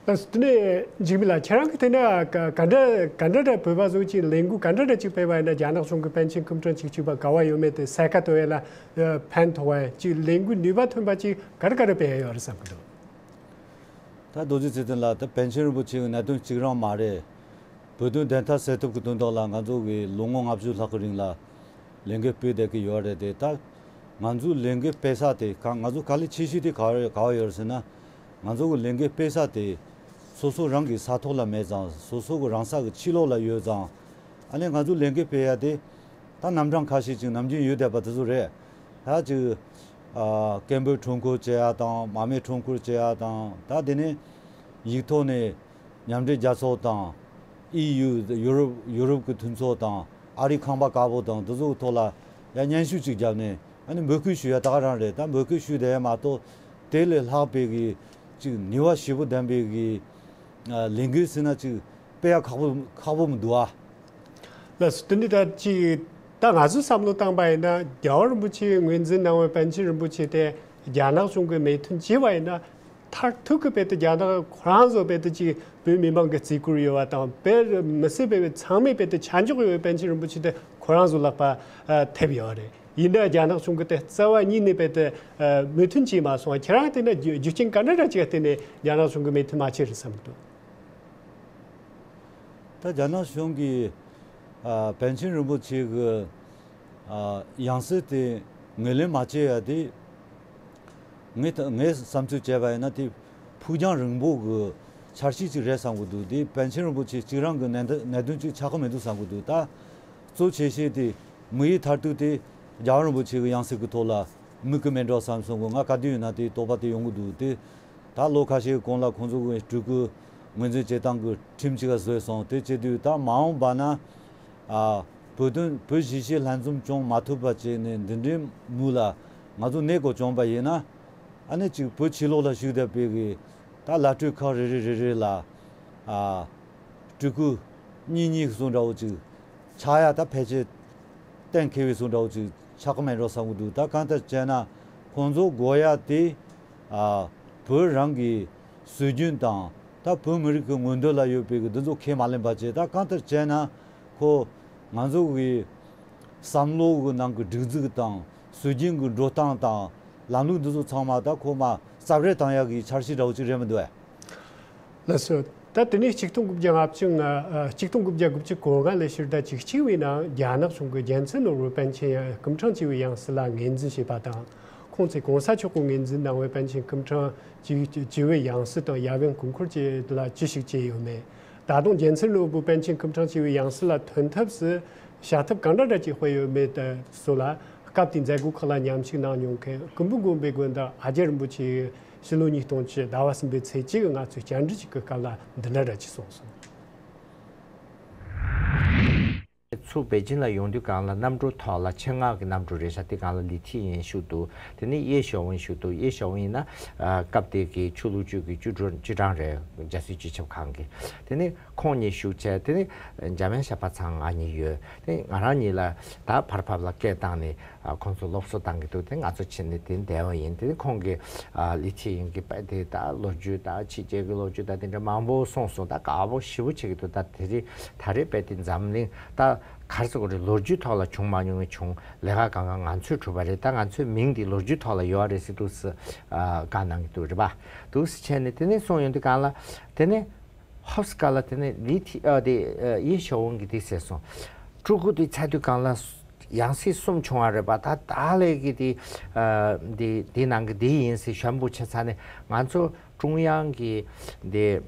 ད་དེ་ནས་འཇིགས་མེད་ལགས། ཁྱེད་རང་གིས་དེ་ནས་ག་ག་འདྲ་ག་འདྲ་འདྲ་བོད་པ་ཚོ་གཅིག་ལས་འགུལ་ག་འདྲ་འདྲ་གཅིག་སྤེལ་བ་ཡིན་ན། རྒྱ་ནག་གཞུང་གི་པཎ་ཆེན་སྐུ་ཕྲེང་བཅུ་གཅིག་པ་ག་བ་ཡོད་མེད་དེ་གསལ་ཁ་ཐོབ་ཡས་ལ་ཕན་ཐོགས་པ་གཅིག་ལས་འགུལ་ནུས་པ་ཐོན་པ་གཅིག་ག་རེ་ག་རེ་སྤེལ་ཡས་ཡོད་རེད་བསམ་གི་འདུག་ད་རྡོ་རྗེ་ཚེ་བརྟན་ལགས། ད་པཎ་ཆེན་རིན་པོ་ཆེ་གི་གནད་དོན་གཅིག་རང་མ་རེད། བོད་དོན་བདེན་མཐའ་གསལ་ཐབས་ཀྱི་དོན་དག་ལ་ང་ཚོ་གི་ལོ་ངོ་ལྔ་བཅུ་ལྷག་གི་རིང་ལ་ལས་འགུལ་སྤེལ་བསྡད་ཀྱི་ཡོད་རེད་དེ། ད་ང་ཚོའི་ལས་འགུལ་སྤེལ་ས་དེ་ག་ང་ཚོ་དཀའ་ལས་ཆེ་ཤོས་དེ་ག་རེ་ག་བ་ཡོད་རེད་ཟེར་ན། ང་ཚོ་གི་ལས་འགུལ་སྤེལ་ས་དེ་སོ་སོ་རང་གི་ས་ཐོག་ལ་མེད་ཙང་། སོ་སོ་གི་རང་ས་གི་ཕྱི་ལོགས་ལ་ཡོད་ཙང་། ཨ་ནི་ང་ཚོ་ལས་འགུལ་སྤེལ་ཡ་དེ་ད་རྣམ་གྲངས་ཁ་ཤས་ཅིག་ནམ་རྒྱུན་ཡོད་བསྡད་པ་དེ་ཚོ་རེད། ད་ཅིག་ཨ་སྐད་འབོད་ཁྲོམ་སྐོར་བྱེད་ཡ་དང་། མར་མེ་ཁྲོམ་སྐོར་བྱེད་ཡ་དང་། ད་དེ་ནས་ཡིག་ཐོག་ནས་མཉམ་འབྲེལ་རྒྱལ་ཚོགས་དང་། ཨི་ཡུ། ཡུ་རོབ། ཡུ་རོབ་ཀྱི་མཐུན་ཚོགས་དང་། ཨ་རིའི་ཁང་པ་དཀར་པོ་དང་། འདི་ཚོ་གི་ཐོག་ལ་ཡང་སྙན་ཞུ་ཅིག་བརྒྱབ་ནས། ཨ་ནི་འབོད་སྐུལ་ཞུ་ཡ་ད་ག་རང་རེད། ད་འབོད་སྐུལ་ཞུ་བསྡད་ཡ་མ་གཏོགས་དེ་ལས་ལྷག་པའི་གི་ཅིག་ནུས་པ་ཞེ་པོ་ལྡན་པའི་གི་ཨ་ལས་འགུལ་ཟེར་ན་ཅིག་སྤེལ་ཡ་ཁག་པོ་ཁག་པོ་མི་འདུག་ཨ། ལགས་སོ། དེ་འདི་ད་ཅིག་ད་ང་ཚོས་བསམ་བློ་བཏང་པ་ཡིན་ན། རྒྱལ་བ་རིན་པོ་ཆེས་ངོས་འཛིན་གནང་བའི་པཎ་ཆེན་རིན་པོ་ཆེ་དེ་རྒྱ་ནག་གཞུང་གིས་མོས་མཐུན་བྱས་པ་ཡིན་ན། མཐར་ཐུག་གི་དཔེ་དེ་རྒྱ་ནག་ཁོ་རང་ཚོ་དཔེ་དེ་ཅིག་བོད་མི་མང་གི་བརྩི་བཀུར་ཡོད་པ་དང་། དཔེ་མི་སྲིད་པའི་ཚང་མས་དཔེ་དེ་ཆ་འཇོག་ཡོད་པའི་པཎ་ཆེན་རིན་པོ་ཆེ་དེ་ཁོ་རང་ཚོ་ལག་པ་ཨ་ཐེབས་ཡོད་རེད། ཡིན་ན་རྒྱ་ནག་གཞུང་གིས་དེ་རྩ་བ་ཉིད་ནས་དཔེ་དེ་ཨ་མོས་མཐུན་བྱས་མ་སོང་བ། ཁྱེད་རང་དེ་ན་རྒྱུ་རྒྱུ་རྐྱེན་ག་འདྲ་འདྲ་ཅིག་བརྟེན་ནས་རྒྱ་ནག་གཞུང་གིས་མོས་མཐུན་མ་བྱས་རེད་བསམ་གི་འདུག་ད་རྒྱ་ནག་གཞུང་གིས་ཨ་པཎ་ཆེན་རིན་པོ་ཆེ་གི་ཨ་ཡང་སྲིད་དེ་ངོས་ལེན་མ་བྱས་ཡ་དེ། ངས་ད་ངས་བསམ་ཚུལ་བྱས་པ་ཡིན་ན། དེ་ཕུགས་རྒྱང་རིང་པོ་གི་འཆར་གཞི་ཅིག་རེད་བསམ་གི་འདུག་དེ་པཎ་ཆེན་རིན་པོ་ཆེ་གཅིག་རང་གི་གནད་དོན་གཅིག་ཆགས་ཀྱི་མི་འདུག་བསམ་གི་འདུག་ད་གཙོ་ཆེ་ཤོས་དེ་དམིགས་ཡུལ་མཐར་ཐུག་དེ་རྒྱལ་བ་རིན་པོ་ཆེ་གི་ཡང་སྲིད་ཀྱི་ཐོག་ལ་དམིགས་ཀྱི་མེད་འགྲོ་བསམ་སོང་གི། ང་ག་དུས་ཡིན་ན་དེ་དོགས་པ་དེ་ཡོང་གི་འདུག་དེ་ད་ལོ་ཁ་ཤས་གོང་ལ་ཁོང་ཚོ་གི་སྤྲུལ་སྐུ་ངོས་འཛིན་བྱེད་སྟངས་ཀྱི་ཁྲིམས་གཅིག་བཟོས་སོང་། དེ་བྱེད་དུས་ད་མ་འོངས་པ་ན་ཨ་བོད་དོན་བོད་གཞིས་བྱེས་ལྷན་འཛོམས་སྐྱོང་མ་ཐུབ་པ་བྱས་ནས་འདི་འདྲའི་མུ་ལ་ང་ཚོ་གནས་སྐོར་བྱུང་པ་ཡིན་ན། ཨ་ནི་ཅིག་བོད་ཕྱི་ལོགས་ལ་བཞུགས་བསྡད་པའི་གི་ད་བླ་སྤྲུལ་ཁག་རེ་རེ་རེ་རེ་ལ་ཨ་སྤྲུལ་སྐུ་གཉིས་གཉིས་སུ་འདྲ་བོ་ཅིག་ཆགས་ཡ། ད་ཕལ་ཆེར་གཏན་འཁེལ་བའི་སུ་འདྲ་བོ་ཅིག་ཆགས་ཀྱི་མེད་འགྲོ་བསམ་གྱི་འདུག་ད་གང་ལྟར་བྱས་ན་ཁོང་ཚོ་དགོས་ཡ་དེ་ཨ་བོད་རང་གི་སྲོལ་རྒྱུན་དང་། ད་བོད་མི་རིགས་ཀྱི་མངོན་འདོད་ལ་ཡོད་པའི་གི་འདི་ཚོ་ཁས་མ་ལེན་པ་བྱས། ད་གང་ལྟར་བྱས་ན་ཁོ་ང་ཚོ་གི་བསམ་བློ་གི་ནང་གི་སྒྲིག་འཛུགས་དང་། སྲོལ་རྒྱུན་གྱི་འགྲོ་སྟངས་དང་ལམ་ལུགས་འདི་ཚོ་ཚང་མ་ད་ཁོ་མ་རྩ་བྲལ་བཏང་ཡག་གི་འཆར་གཞི་འདྲ་བོ་ཅིག་རེད་མི་འདུག་ཨེ། ལགས་སོ། ད་དེ་ནས་ཆིག་སྟོང་དགུ་བརྒྱ་ལྔ་བཅུ་ང་ཨ་ཆིག་སྟོང་དགུ་བརྒྱ་དགུ་བཅུ་གོ་ལྔ་ལོའི་ཕྱིར་ཟླ་བཅུ་གཅིག་པའི་ནང་རྒྱ་ནག་གཞུང་གིས་རྒྱལ་མཚན་ནོར་བུ་པཎ་ཆེན་སྐུ་ཕྲེང་བཅུ་པའི་ཡང་སྲིད་ལ་ངོས་འཛིན་བྱས་པ་དང་། ཁོང་ཚོས་གོང་ས་མཆོག་གིས་ངོས་འཛིན་གནང་བའི་པཎ་ཆེན་སྐུ་ཕྲེང་བཅུ་བཅུ་པའི་ཡང་སྲིད་དང་ཡབ་ཡུམ་སྐུ་འཁོར་བཅས་ལ་ཅི་ཞིག་བྱས་ཡོད་མེད། ད་དུང་རྒྱལ་མཚན་ནོར་བུ་པཎ་ཆེན་སྐུ་ཕྲེང་བཅུ་པའི་ཡང་སྲིད་ལ་ཐོན་ཐབས་སུ་བྱ་ཐབས་གང་འདྲ་འདྲ་ཅིག་སྤེལ་ཡོད་མེད་དེ་སོགས་ལ། སྐབས་དེའི་མཛད་སྒོ་ཁག་ལ་མཉམ་ཞུགས་གནང་མྱོང་མཁན་ཀུན་འབུམ་དགོན་པའི་དགོན་བདག་ཨ་རྒྱ་རིན་པོ་ཆེ་ཡིས་ཕྱི་ལོ་ཉིས་སྟོང་བཅུ་ཟླ་བ་གསུམ་པའི་ཚེས་གཅིག་གི་ང་ཚོའི་བཅར་འདྲི་ཞིག་གི་སྐབས་ལ་འདི་འདྲ་འདྲ་ཅིག་གསུངས་སོང་། ཚུར་པེ་ཅིན་ལ་ཡོང་དུས་སྒང་ལ་གནམ་གྲུ་ཐོག་ལ་ཆེད་མངགས་ཀྱི་གནམ་གྲུ་རེད་ཤག་དེ་སྒང་ལ་ལི་ཐི་ཡིན་བཞུགས་འདུག་དེ་ནས་ཡེ་ཞའོ་ཝུན་བཞུགས་འདུག་ཡེ་ཞའོ་ཝུན་ཡིན་ན་ཨ་སྐབས་དེ་གི་ཆུ་ལུག་ཅུས་ཀྱི་ཅུས་ཀྲང་ཅུས་ཀྲང་རེད། རྒྱལ་སྲིད་སྤྱི་ཁྱབ་ཁང་གི། དེ་ནས་ཁོང་གཉིས་བཞུགས་བྱས། དེ་ནས་འཇམ་དབྱངས་ཞབས་པ་ཚང་ང་གཉིས་ཡོད། དེ་ང་རང་གཉིས་ལ་ད་བར་ཕབ་ལ་སྐད་བཏང་ནས་ཨ་ཁོང་ཚོ་སློབ་གསོ་བཏང་གི་འདུག་དེ་ང་ཚོ་ཕྱིན་ནས་དེ་བསྡད་པ་ཡིན། དེ་ནས་ཁོང་གིས་ཨ་ལི་ཐི་ཡིན་གྱི་དཔེ་དེ་ད་ལོ་རྒྱུས་ད་ཕྱི་རྒྱལ་གྱི་ལོ་རྒྱུས་ད་དེ་འདྲ་མང་པོ་གསུངས་སོང་། ད་དགའ་པོ་ཞེ་པོ་བྱེད་ཀྱི་འདུག་ད་དེ་རིང་ད་རེས་དཔེ་དེ་འཛམ་གླིང་ད་ག་རེ་ཟེར་དགོས་རེད། ལོ་རྒྱུས་ཐོག་ལ་བྱུང་མ་མྱོང་བའི་བྱུང་ལས་ཀ་གང་ག་ང་ཚོས་གྲུབ་པ་རེད། ད་ང་ཚོའི་མིང་འདི་ལོ་རྒྱུས་ཐོག་ལ་ཡོད་རེད་ཟེར་འདུག་སེ་ཨ་བཀའ་གནང་གི་འདུག་རེད་པ། འདུག་སེ་བྱས་ནས་དེ་ནས་གསུངས་ཡོང་དུས་སྒང་ལ་དེ་ནས་ཧོབ་སི་ཀ་ལ་དེ་ནས་ལི་ཐི་ཨ་དེ་ཨ་ཡེ་ཞའོ་ཝུན་གྱིས་དེ་ཟེར་སོང་། སྤྲུལ་སྐུ་དེ་ཚར་དུས་སྒང་ལ་ཡང་སྲིད་གསུམ་བྱུང་བ་རེད་པ། ད་ད་ལས་ཀྱི་དེ་ཨ་དེ་དེ་ནང་གི་དེ་ཡིན་ཟེར་ཞུ་འབོད་བྱས་ཚར་ནས། ང་ཚོ་ཀྲུང་དབྱང་གི་དེ་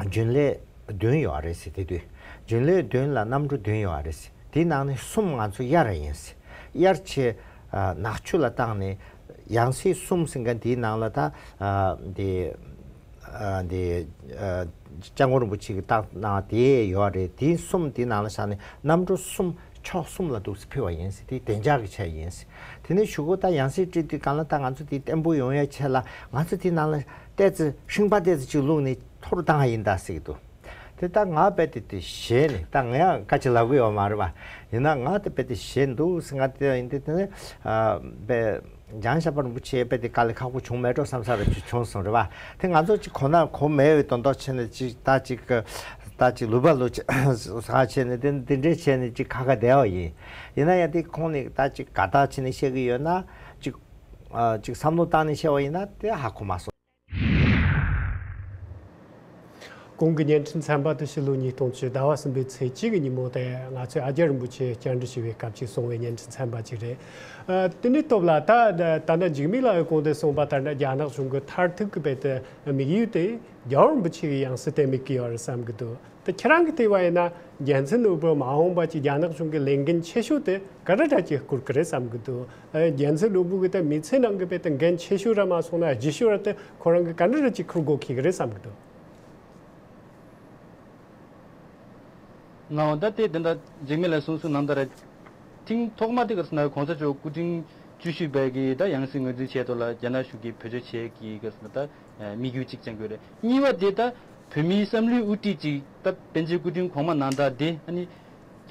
རྒྱུན་ལས་བདུན་ཡོད་རེད་ཟེར། དེ་དུས་རྒྱུན་ལས་བདུན་ལ་གནམ་གྲུ་བདུན་ཡོད་རེད་ཟེར། དེ་ནང་ནས་གསུམ་ང་ཚོ་གཡར་ཡིན་ཟེར། གཡར་བྱས་ཨ་ནག་ཆུ་ལ་བཏང་ནས་ཡང་སྲིད་གསུམ་ཟེར་མཁན་དེའི་ནང་ལ་ད་ཨ་དེ། ཨ་འདི་ཨ་སྐྱབས་མགོན་རིན་པོ་ཆེ་གིས་བཏང་གནང་དེ་ཡོད་རེད། དེ་གསུམ་དེ་ནང་ལ་བཞག་ནས་གནམ་གྲུ་གསུམ་ཕྱོགས་གསུམ་ལ་འདུག་སེ་ཕུལ་བ་ཡིན་ཟེར། དེ་བདེ་འཇགས་ཀྱི་ཆེད་ཡིན་ཟེར། དེ་ནས་གཞུག་གུ་ད་ཡང་སྲིད་སྤྲད་དུས་སྒང་ལ་ད་ང་ཚོ་དེ་བརྟན་པོ་ཡོང་ཡ་ཆེད་ལ་ང་ཚོ་དེ་ནང་ལ་ཏོག་ཙམ་ཤིང་པ་ཏོག་ཙམ་ཅིག་བླུགས་ནས་འཐོར་བཏང་བ་ཡིན་ད་ཟེར་གྱི་འདུག་དེ་ད་ང་རྦད་དེ་དེ་ཞེད་ནས་ད་ང་ཡང་བཀའ་ཅི་ལབ་གི་ཡོད་མ་རེད་པ། ཡིན་ན་ང་དེ་རྦད་དེ་ཞེད་འདུག་ཟེར། ང་དེ་ཡིན་དེ་དེ་ནས་ཨ་རྦད་འཇང་ཞབས་པ་རིན་པོ་ཆེ་རྦད་དེ་དཀའ་ལས་ཁག་པོ་བྱུང་མེད་འགྲོ་བསམ་ས་རེ་ཅིག་བྱུང་སོང་རེད་པ། དེ་ང་ཚོ་ཅིག་གོ་ན་གོ་མེད་པའི་དོན་དག་བྱས་ནས་ཅིག་ད་ཅིག་ད་ཅིག་ལུས་པ་ལོ་ཟ་བྱས་ནས་དེ་དེ་འདྲས་བྱས་ནས་ཅིག་ཁ་ཁ་བསྡད་པ་ཡིན། ཡིན་ན་ཡང་དེ་ཁོང་ནས་ད་ཅིག་དགའ་རྟགས་བྱས་ནས་བཤད་གི་ཡོད་ན་ཅིག་ཨ་ཅིག་བསམ་བློ་བཏང་ནས་བཤད་པ་ཡིན་ན་དེ་ཧ་གོ་མ་སོང་། གོང་གི་བརྙན་འཕྲིན་ཚན་པ་དེ་ཕྱི་ལོ་ཉིས་སྟོང་བཅུ་ཟླ་བ་གསུམ་པའི་ཚེས་གཅིག་གི་ཉིན་མོ་དེ་ང་ཚོས་ཨ་རྒྱ་རིན་པོ་ཆེ་བཅར་འདྲི་ཞུ་བའི་སྐབས་ཀྱི་སོང་བའི་བརྙན་འཕྲིན་ཚན་པ་ཅིག་རེད། ཨ། དེ་ནས་སྟོབས་ལགས། ད་ད་ལྟ་འཇིགས་མེད་ལགས་ཀྱི་གོང་དུ་གསུངས་པ་ལྟར་ན་རྒྱ་ནག་གཞུང་གི་མཐར་ཐུག་གི་རྦད་དེ་དམིགས་ཡུལ་དེ་རྒྱལ་བ་རིན་པོ་ཆེ་གི་ཡང་སྲིད་དེ་དམིགས་ཀྱི་ཡོད་རེད་བསམ་གྱི་འདུག། ད་ཁྱེད་རང་གིས་བལྟས་པ་ཡིན་ན་རྒྱལ་མཚན་ནོར་བུ་མ་འོངས་པ་ཅིག་རྒྱ་ནག་གཞུང་གི་ལས་འགན་ཆེ་ཤོས་དེ་ག་འདྲ་འདྲ་ཅིག་བསྐུར་གི་རེད་བསམ་གྱི་འདུག། ཨ། རྒྱལ་མཚན་ནོར་བུ་གི་ད་མི་ཚེ་ནང་གི་རྦད་དེ་འགན་ཆེ་ཤོས་ར་མ་སོང་ན་ལྗིད་ཤོས་ར་དེ་ཁོ་རང་གིས་ག་འདྲ་འདྲ་ཅིག་འཁུར་དགོས་ཀྱི་རེད་བསམ་གྱི་འདུག། ང་འོ་ད་ལྟའི་དེ་འདྲ་འཇིགས་མེད་ལགས་གསུང་གསུང་གནང་ད་ར། ཐེངས་ཐོག་མ་དེ་ག་རེ་ཟེར་ན་གོང་ས་མཆོག་སྐུ་ཕྲེང་བཅུ་བཞི་པའི་གི་ད་ཡང་སྲིད་ངོས་འཛིན་བྱས་ཐོག་ལ་རྒྱ་ནག་གཞུང་གིས་བེད་སྤྱོད་བྱས་ཀྱི་ག་རེ་ཟེར་ན་ད་དམིགས་ཡུལ་གཅིག་ཅང་གི་རེད། གཉིས་པ་དེ་ད་བོད་མིའི་བསམ་བློའི་དབུ་ཁྲིད་ཅིག་ད་པཎ་ཆེན་སྐུ་ཕྲེང་གོང་མ་ནང་ལྟར་དེ་ཨ་ནི་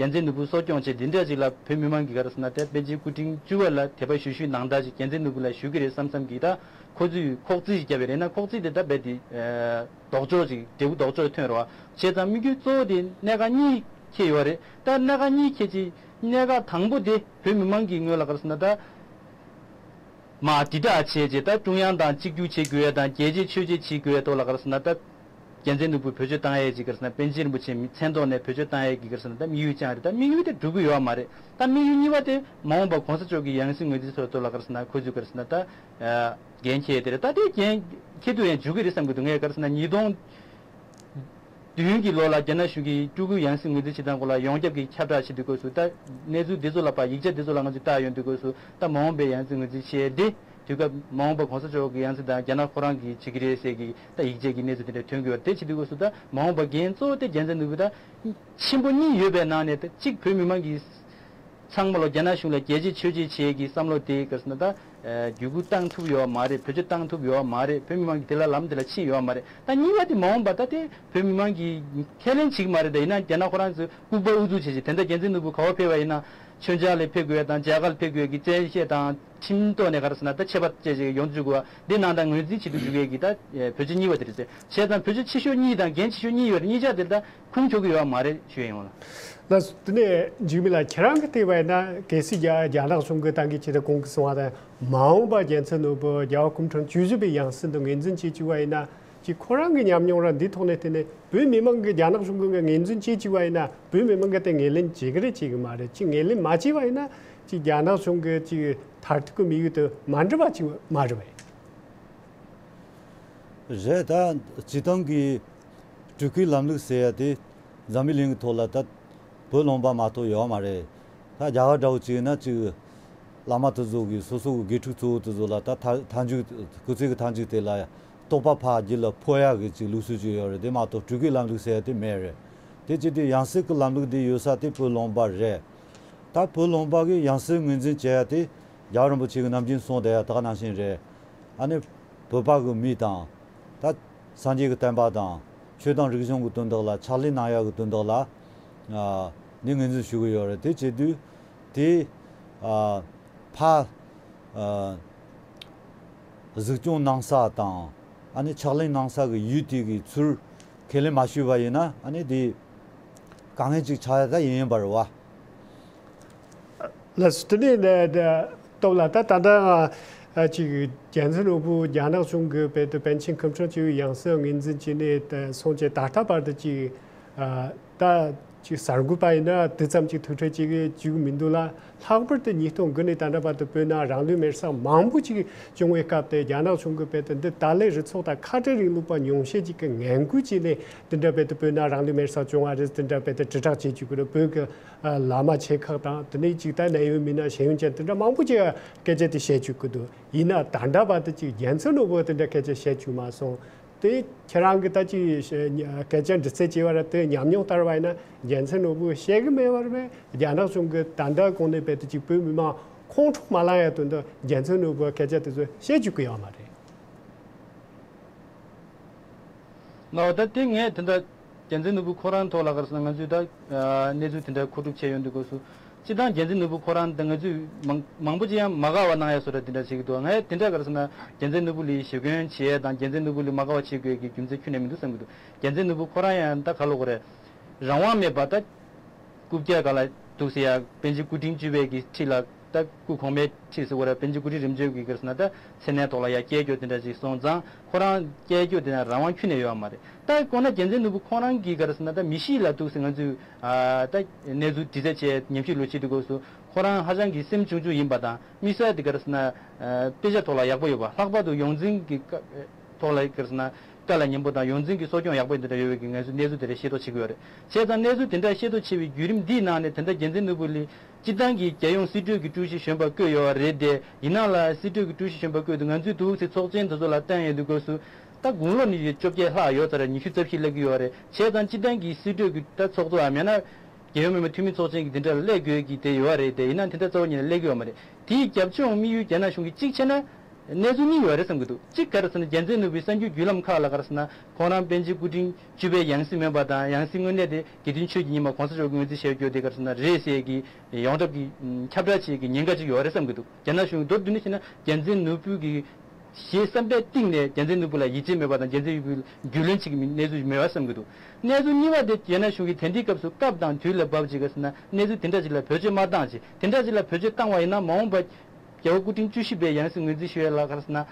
རྒྱལ་མཚན་ནོར་བུ་གསོ་སྐྱོང་བྱས་དེ་འདྲ་ཅིག་ལ་བོད་མི་མང་གིས་ག་རེ་ཟེར་ན་ད་པཎ་ཆེན་སྐུ་ཕྲེང་བཅུ་པ་ལ་དད་པ་ཞུ་ཞུའི་ནང་ལྟར་ཅིག་རྒྱལ་མཚན་ནོར་བུ་ལ་ཞུ་གི་རེད་བསམ་བསམ་གྱིས་ད་ཁོ་ཚོས་ཁོག་རྩིས་ཤིག་བརྒྱབ་པ་རེད་ན་ཁོག་རྩིས་དེ་ད་རྦད་དེ་ལྡོག་ཕྱོགས་ཅིག་འབྲས་བུ་ལྡོག་ཕྱོགས་ཐོན་རོགས། བྱས་ཙང་དམིགས་ཡུལ་གཙོ་བོ་དེ་གནད་འགག་གཉིས་འཁྱེར་ཡོད་རེད། ད་གནད་འགག་གཉིས་འཁྱེར་ཅིག་གནད་འགག་དང་པོ་དེ་བོད་མི་མང་གི་ངོས་ལ་ག་རེ་ཟེར་ན་ད་མར་དྲིལ་བསྒྲགས་བྱས་རྗེས་ད་ཀྲུང་དབྱང་དང་གཅིག་གྱུར་བྱེད་དགོས་ཡ་དང་རྒྱལ་གཅེས་ཆོས་གཅེས་བྱེད་དགོས་ཡ་ཐོག་ལ་ག་རེ་ཟེར་ན་ད་རྒྱལ་མཚན་ནོར་བུ་བེད་སྤྱོད་བཏང་ཡས་ཀྱི་ག་རེ་ཟེར་ན་པཎ་ཆེན་རིན་པོ་ཆེའི་མཚན་ཐོག་ནས་བེད་སྤྱོད་བཏང་ཡས་ཀྱི་ག་རེ་ཟེར་ན་ད་དམིགས་ཡུལ་ཅང་རེད། ད་དམིགས་ཡུལ་དེ་འགྲུབ་ཀྱི་ཡོད་མ་རེད། ད་དམིགས་ཡུལ་གཉིས་པ་དེ་མ་འོངས་པ་གོང་ས་མཆོག་གི་ཡང་སྲིད་ངོས་འཛིན་ཚོགས་ཐོག་ལ་ག་རེ་ཟེར་ན་ཁོ་ཚོས་ག་རེ་ཟེར་ན་ད་འགན་འཁྱེར་དེ་རེད། ད་དེ་འགན་འཁྱེར་དུས་ཡང་འཇུག་གི་རེད་བསམ་གྱི་འདུག། ངས་ག་རེ་ཟེར་ན་ཉིས་སྟོང་བདུན་གྱི་ལོ་ལ་རྒྱ་ནག་གཞུང་གིས་སྤྲུལ་སྐུའི་ཡང་སྲིད་ངོས་འཛིན་བྱེད་སྟངས་སྐོར་ལ་ཡོངས་ཁྱབ་ཀྱི་ཁྱབ་བསྒྲགས་བྱེད་དུས་སྐབས་སུ་ད་གནས་ཚུལ་འདི་ཚོ་ལ་ཕར་ཡིག་ཆ་འདི་ཚོ་ལ་ང་ཚོས་ལྟ་ཡོང་དུས་སྐབས་སུ་ད་མ་འོངས་པའི་ཡང་སྲིད་ངོས་འཛིན་བྱས་ཏེ་དུས་སྐབས་མ་འོངས་པ་གོང་ས་མཆོག་གི་ཡང་སྲིད་དང་རྒྱ་ནག་ཁོ་རང་གིས་བྱེད་ཀྱི་རེད་ཟེར་གྱི་ད་ཡིག་ཆ་གི་གནས་ཚུལ་དེ་འདྲ་ཐོན་གྱི་ཡོད་རེད། དེ་བྱེད་དུས་སྐབས་སུ་ད་མ་འོངས་པ་འགན་གཙོ་བོ་དེ་རྒྱལ་མཚན་ནོར་བུ་ད་ཆེན་པོ་གཉིས་ཡོད་པའི་ནང་ནས་ད་གཅིག་བོད་མི་མང་གི་ཚང་མ་ལོ་རྒྱ་ནག་གཞུང་ལ་རྒྱལ་གཅེས་ཆོས་གཅེས་བྱེད་ཀྱི་བསམ་བློ་དེ་ག་རེ་ཟེར་ན་ད་བརྒྱུད་སྐུར་བཏང་ཐུབ་ཡོད་མ་རེད། བེད་སྤྱོད་བཏང་ཐུབ་ཡོད་མ་རེད། བོད་མི་མང་གི་དེ་ལ་ལམ་དེ་ལ་ཕྱིན་ཡོད་མ་རེད། ད་གཉིས་པ་དེ་མ་འོངས་པ་ད་དེ་བོད་མི་མང་གིས་ཁས་ལེན་བྱེད་ཀྱི་མ་རེད། ད་ཡིན་ན་རྒྱ་ནག་ཁོ་རང་ཚོས་ལྐུགས་པ་ཨུ་ཚུགས་བྱེད་བྱེད་དེ་འདྲ་རྒྱལ་མཚན་ནོར་བུ་ག་པར་ཕེབས་པ་ཡིན་ན་མཆོད་མཇལ་ལ་ཕེབས་དགོས་དང་མཇལ་ཁ་ལ་ཕེབས་དགོས་ཀྱི་བཙན་ཤེད་དང་ཁྲིམས་ཐོག་ནས་ག་རེ་ཟེར་ན་ད་ཆད་པ་བཅད་བྱེད་ཡོང་བཅུག་གི་བ་འདི་ནང་ད་ངོས་འཛིན་བྱེད་དུ་འཇུག་ཡས་ཀྱི་ད་བེད་སྤྱོད་གཉིས་པ་དེ་རེད་ཟེར། བྱས་ཙང་བེད་སྤྱོད་ཆེ་ཤོས་གཉིས་དང་འགན་ཆེ་ཤོས་གཉིས་ཡོད་རེད། གཉིས་ཆ་དེ་ད་ཁུངས་འཁྱོལ་གྱི་ཡོད་མ་རེད་ཞུ་ཡ་ཡིན་ལ། ལགས་སོ། དེ་ནས་འཇིགས་མེད་ལགས་ཁྱེད་རང་གིས་བལྟས་པ་ཡིན་ན་གལ་སྲིད་རྒྱ་རྒྱ་ནག་གཞུང་གིས་ད་གིན་ཁྱེད་ཀྱིས་གོང་གི་གསུངས་པ་དང་མ་འོངས་པ་རྒྱལ་མཚན་ནོར་བུ་རྒྱལ་བ་སྐུ་ཕྲེང་བཅུ་བཞི་པའི་ཡང་སྲིད་དུ་ངོས་འཛིན་བྱེད་བཅུག་པ་ཡིན་ན་ཅིག་ཁོ་རང་གི་ཉམས་མྱོང་ར་འདི་ཐོག་ནས་བལྟས་ནས་བོད་མི་མང་གིས་རྒྱ་ནག་གཞུང་གི་ངོས་འཛིན་བྱེད་བཅུག་པ་ཡིན་ན་བོད་མི་མང་གིས་དེ་ངོས་ལེན་བྱེད་ཀྱི་རེད་བྱེད་ཀྱི་མ་རེད། ཅིག་ངོས་ལེན་མ་བྱས་པ་ཡིན་ན་ཅིག་རྒྱ་ནག་གཞུང་གི་ཅིག་མཐར་ཐུག་གི་དམིགས་ཡུལ་དུ་མ་འགྲུབ་པ་ཅིག་མ་རེད་པས། རེད། ད་སྤྱིར་བཏང་གི་སྤྲུལ་སྐུའི་ལམ་ལུགས་ཟེར་ཡ་དེ་འཛམ་བུའི་གླིང་གི་ཐོག་ལ་ད་བོད་ལུང་པ་མ་གཏོགས་ཡོད་མ་རེད། ད་རྒྱ་གར་འདྲ་བོ་བྱས་ན་ཅིག་བླ་མ་དེ་ཚོ་གིས་སོ་སོ་གི་དགེ་ཕྲུག་གཙོ་བོ་དེ་ཚོ་ལ་ད་མཐའ་མཇུག་སྐུ་ཚེ་གི་མཐའ་མཇུག་དེ་ལ་རྟོགས་པ་ཕར་རྒྱུད་ལ་འཕོ་ཡ་གི་ཅིག་ལུགས་སྲོལ་ཅིག་ཡོད་རེད། དེ་མ་གཏོགས་སྤྲུལ་སྐུའི་ལམ་ལུགས་ཟེར་ཡ་དེ་མེད་རེད། དེ་བྱས་དུས་ཡང་སྲིད་ཀྱི་ལམ་ལུགས་འདི་ཡོད་ས་དེ་བོད་ལུང་པ་རེད། ད་བོད་ལུང་པ་གི་ཡང་སྲིད་ངོས་འཛིན་བྱེད་ཡ་དེ་རྒྱལ་བ་རིན་པོ་ཆེ་གིས་ནམ་རྒྱུན་གསུངས་བསྡད་ཡ་དེ་ག་ནང་བཞིན་རེད། ཨ་ནི་བོད་པ་གི་མི་དང་ད་སངས་རྒྱས་ཀྱི་བསྟན་པ་དང་ཆོས་དང་རིག་གཞུང་གི་དོན་དག་ལ་ཕྱག་ལས་གནང་ཡ་གི་དོན་དག་ལ་ཨ་ནི་ངོས་འཛིན་ཞུ་གི་ཡོད་རེད། དེ་བྱེད་དུས་དེ་ཨ་ཕ་ཨ་གཟིགས་སྐྱོང་གནང་ས་དང་ཨ་ནི་ཕྱག་ལས་གནང་ས་གི་ཡུལ་དེ་གི་ཚུར་ཁས་ལེན་མ་ཞུས་པ་ཡིན་ན་ཨ་ནི་དེ་དཀའ་ངལ་ཅིག་ཆགས་ཡ་ད་ཡིན་ཡིན་པ་རེད་བ། ལགས་སོ། དེ་ནས་ནས་ནས་སྟོབས་ལགས། ད་ད་ལྟ་ཨ་ཅིག་རྒྱལ་མཚན་ནོར་བུ་རྒྱ་ནག་གཞུང་གི་བོད་དུ་པཎ་ཆེན་སྐུ་ཕྲེང་བཅུ་བའི་ཡང་སྲིད་ངོས་འཛིན་བྱས་ནས་ད་སོང་རྗེས་ད་ལྟ་བར་དུ་ཅིག་ཨ་ད་ཅིག་གསར་འགོད་པ་ཡིན་ན་དེ་ཙམ་ཅིག་ཐུག་འཕྲད་བྱེད་ཀྱི་བཅུག་མི་འདུག་ལ། ལྷག་པར་དུ་ཉིས་སྟོང་དགུ་ནས་ད་ལྟ་བར་དུ་བོད་ནང་རང་ལུས་མེར་སྲེག་མང་པོ་ཅིག་བྱུང་བའི་སྐབས་དེ་རྒྱ་ནག་གཞུང་གི་བོད་དུ་འདི་ཏཱ་ལའི་རུ་ཚོགས་དང་ཁ་བྲལ་རིང་ལུགས་པ་ཉུང་ཤས་ཅིག་གི་ངན་སྐུལ་བྱས་ནས་དེ་འདྲ་བོད་དུ་བོད་ནང་རང་ལུས་མེར་སྲེག་བྱུང་བ་རེད། དེ་འདྲ་བོད་དུ་དྲིལ་བསྒྲགས་བྱེད་བཅུག་གི་རེད། བོད་ཀྱི་ཨ་བླ་མ་ཆེ་ཁག་དང་དེ་ནས་ཅིག་ད་གནད་ཡོད་མི་སྣ་ཤེས་ཡོན་ཅན་དེ་འདྲ་མང་པོ་ཅིག་སྐད་ཆ་དེ་བཤད་བཅུག་གི་འདུག། ཡིན་ན་ད་ལྟ་བར་དུ་ཅིག་རྒྱལ་མཚན་ནོར་བུ་དེ་འདྲ་སྐད་ཆ་བཤད་བཅུག་མ་སོང་། དེ་ཁྱེད་རང་གིས་ད་ཅིག་སྐད་ཆ་འདྲི་རྩད་བྱས་པ་ར་དེ་ཉམས་མྱོང་ལྟར་བ་ཡིན་ན་རྒྱལ་མཚན་ནོར་བུ་བཤད་གི་མེད་པ་རེད་པས། རྒྱ་ནག་གཞུང་གིས་ད་ལྟ་གོང་ནས་བོད་དུ་ཅིག་བོད་མི་མང་ཁོང་ཁྲོ་མ་ལངས་ཡ་དོན་དུ་རྒྱལ་མཚན་ནོར་བུ་སྐད་ཆ་དེ་ཚོ་བཤད་བཅུག་གི་ཡོད་མ་རེད། ལགས། ད་དེ་ངས་དེ་འདྲ་ རྒྱལ་མཚན་ནོར་བུ་ཁོ་རང་ཐོག་ལ་ག་རེ་ཟེར་ན་ང་ཚོས་ད་གནས་ཚུལ་དེ་འདྲ་མཁོ་སྒྲུབ་བྱས་ཡོང་དུས་སྐབས་སུ། སྤྱིར་བཏང་རྒྱལ་མཚན་ནོར་བུ་ཁོ་རང་དང་ང་ཚོས་མང་མང་པོ་ཅིག་ཡང་མ་དགའ་བ་གནང་ཡ་བཟོ་འདྲ་དེ་འདྲ་བྱེད་ཀྱི་འདུག་ངས་དེ་འདྲ་ག་རེ་ཟེར་ན་རྒྱལ་མཚན་ནོར་བུ་ལ་ཞེ་འཁོན་བྱེད་ཡ་དང་རྒྱལ་མཚན་ནོར་བུ་ལ་མ་དགའ་བ་བྱེད་དགོས་ཀྱི་རྒྱུ་མཚན་ཁྱོན་ནས་མི་འདུག་བསམ་གྱི་འདུག་རྒྱལ་མཚན་ནོར་བུ་ཁོ་རང་ཡང་ད་ག་ལབ་དགོས་རེད། རང་དབང་མེད་པ་ད། རྐུབ་བཀྱག་སྒང་ལ་འདུག་ཟེར་ཡ། པཎ་ཆེན་སྐུ་ཕྲེང་བཅུ་པའི་གི་ཁྲི་ལ་ད་སྐུ་གོང་མའི་ཁྲི་ཟེར་བ་རེད། པཎ་ཆེན་སྐུ་ཕྲེང་རིམ་བྱོན་གྱི་ག་རེ་ཟེར་ན་ད་མཚན་གནས་ཐོག་ལ་ཡ་སྐད་སྐྱོ་དེ་འདྲ་ཞིག་སོང་ཙང་ཁོ་རང་སྐད་སྐྱོ་དེ་འདྲ་རང་དབང་ཁྱོན་ནས་ཡོད་མ་རེད། ད་དཔེར་ན་རྒྱལ་མཚན་ནོར་བུ་ཁོ་རང་གི་ག་རེ་ཟེར་ན་ད་མི་གཤིས་ལ་འདུག་ཟེར་ང་ཚོས་ཨ་ད་གནས་ཚུལ་དྲི་རྩད་བྱས་ཉམས་ཞིབ་ལོ་བྱེད་དུས་སྐབས་སུ་ཁོ་རང་ཧ་ཅང་གི་སེམས་ཆུང་ཆུང་ཡིན་པ་དང་དམིགས་བསལ་དེ་ག་རེ་ཟེར་ན་ཨ་དཔེ་ཆ་ཐོག་ལ་ཡག་པོ་ཡོད་པ། ལྷག་པར་དུ་ཡོངས་འཛིན་གྱི་ཀ་ཐོག་ལ་ག་རེ་ཟེར་ན། དཀའ་ལས་མཉམ་པོ་དང་ཡོངས་འཛིན་གྱི་གསོ་སྐྱོང་ཡག་པོ་དེ་འདྲ་ཡོད་པའི་གི་ངལ་གསོའི་གནས་ཚུལ་དེ་འདྲ་ཤེས་རྟོགས་བྱེད་ཀྱི་ཡོད་རེད། བྱས་ཙང་གནས་ཚུལ་དེ་འདྲ་ཤེས་རྟོགས་བྱེད་པའི་བརྒྱུད་རིམ་འདིའི་ནང་ནས་ད་ལྟ་རྒྱལ་མཚན་ནོར་བུ་ལ་སྤྱིར་བཏང་གི་རྒྱལ་ཡོངས་སྲིད་གྲོས་ཀྱི་ཀྲུའུ་ཞི་གཞོན་པ་བསྐོས་ཡོད་རེད་དེ། ཡིན་ནའང་ལ་སྲིད་གྲོས་ཀྱི་ཀྲུའུ་ཞི་གཞོན་པ་བསྐོས་དུས་ང་ཚོས་འདུག་སེ་ཚོགས་ཆེན་དེ་ཚོ་ལ་བལྟས་ཡོང་དུས་སྐབས་སུ་ད་དགུང་ལོ་ནི་བཅོ་བརྒྱད་ལྷག་ཡོད་ཙང་རེད། ཉི་ཤུ་རྩ་བཞི་སླེབས་ཀྱི་ཡོད་རེད། བྱས་ཙང་སྤྱིར་བཏང་གི་སྲིད་གྲོས་ཀྱི་ད་ཚོགས་གཙོའམ་ཡང་ན་རྒྱལ་ཡོངས་མི་དམངས་འཐུས་མི་ཚོགས་ཆེན་གྱི་དེ་འདྲ་ལ་སླེབས་དགོས་ཀྱི་དེ་ཡོད་རེད་དེ། ཡིན་ནའང་དེ་འདྲ་རྩ་བ་ཉིད་ནས་སླེབས་ཀྱི་ཡོད་མ་རེད། དེའི་རྒྱབ་ལྗོངས་དམིགས་ཡུལ་རྒྱ་ནག་གཞུང་གིས་གཅིག་བྱས་ན། གནས་ཚུལ་གཉིས་ཡོད་རེད་བསམ་གྱི་འདུག་གཅིག་ག་རེ་ཟེར་ན་རྒྱལ་མཚན་ནོར་བུའི་གསར་འགྱུར་བརྒྱུད་ལམ་ཁག་ལ་ག་རེ་ཟེར་ན་ཁོང་རང་པཎ་ཆེན་སྐུ་ཕྲེང་བཅུ་པའི་ཡང་སྲིད་མིན་པ་དང་ཡང་སྲིད་དངོས་གནས་དེ་དགེ་འདུན་ཆོས་ཀྱི་ཉི་མ་གོང་ས་མཆོག་གི་ངོས་འཛིན་བྱས་ཡོད་དེ་ག་རེ་ཟེར་ན་རེད་ཟེར་གྱི་ཡོངས་གྲགས་ཀྱི་ཁྱབ་བསྒྲགས་བྱེད་ཀྱི་ཉེན་ཁ་ཅིག་ཡོད་རེད་བསམ་གྱི་འདུག་རྒྱ་ནག་གཞུང་མདོར་བསྡུས་ནས་བཤད་ན་རྒྱལ་མཚན་ནོར་བུ་གི་ཞེ་བསམ་པའི་གཏིང་ནས་རྒྱལ་མཚན་ནོར་བུ་ལ་ཡིད་ཆེས་མེད་པ་དང་རྒྱལ་མཚན་ནོར་བུའི་རྒྱུས་ལོན་བྱེད་ཀྱི་མི་གནས་ཚུལ་མེད་པ་བསམ་གྱི་འདུག་གནས་ཚུལ་གཉིས་པ་དེ་རྒྱ་ནག་གཞུང་གིས་དེང་དུས་སྐབས་སུ་སྐབས་དང་དུས་ལ་བབ་ཅིག་ག་རེ་ཟེར་ན་གནས་ཚུལ་དེ་འདྲ་ཅིག་ལ་བེད་སྤྱོད་མ་བཏང་ཅིག་དེ་འདྲ་ཅིག་ལ་བེད་སྤྱོད་བཏང་བ་ཡིན་ན་མ་འོངས་པ། རྒྱལ་བ་སྐུ་ཕྲེང་བཅུ་བཞི་པའི་ཡང་སྲིད་ངོས་འཛིན་ཞུ་ཡས་ལ་ག་རེ་ཟེར་ན།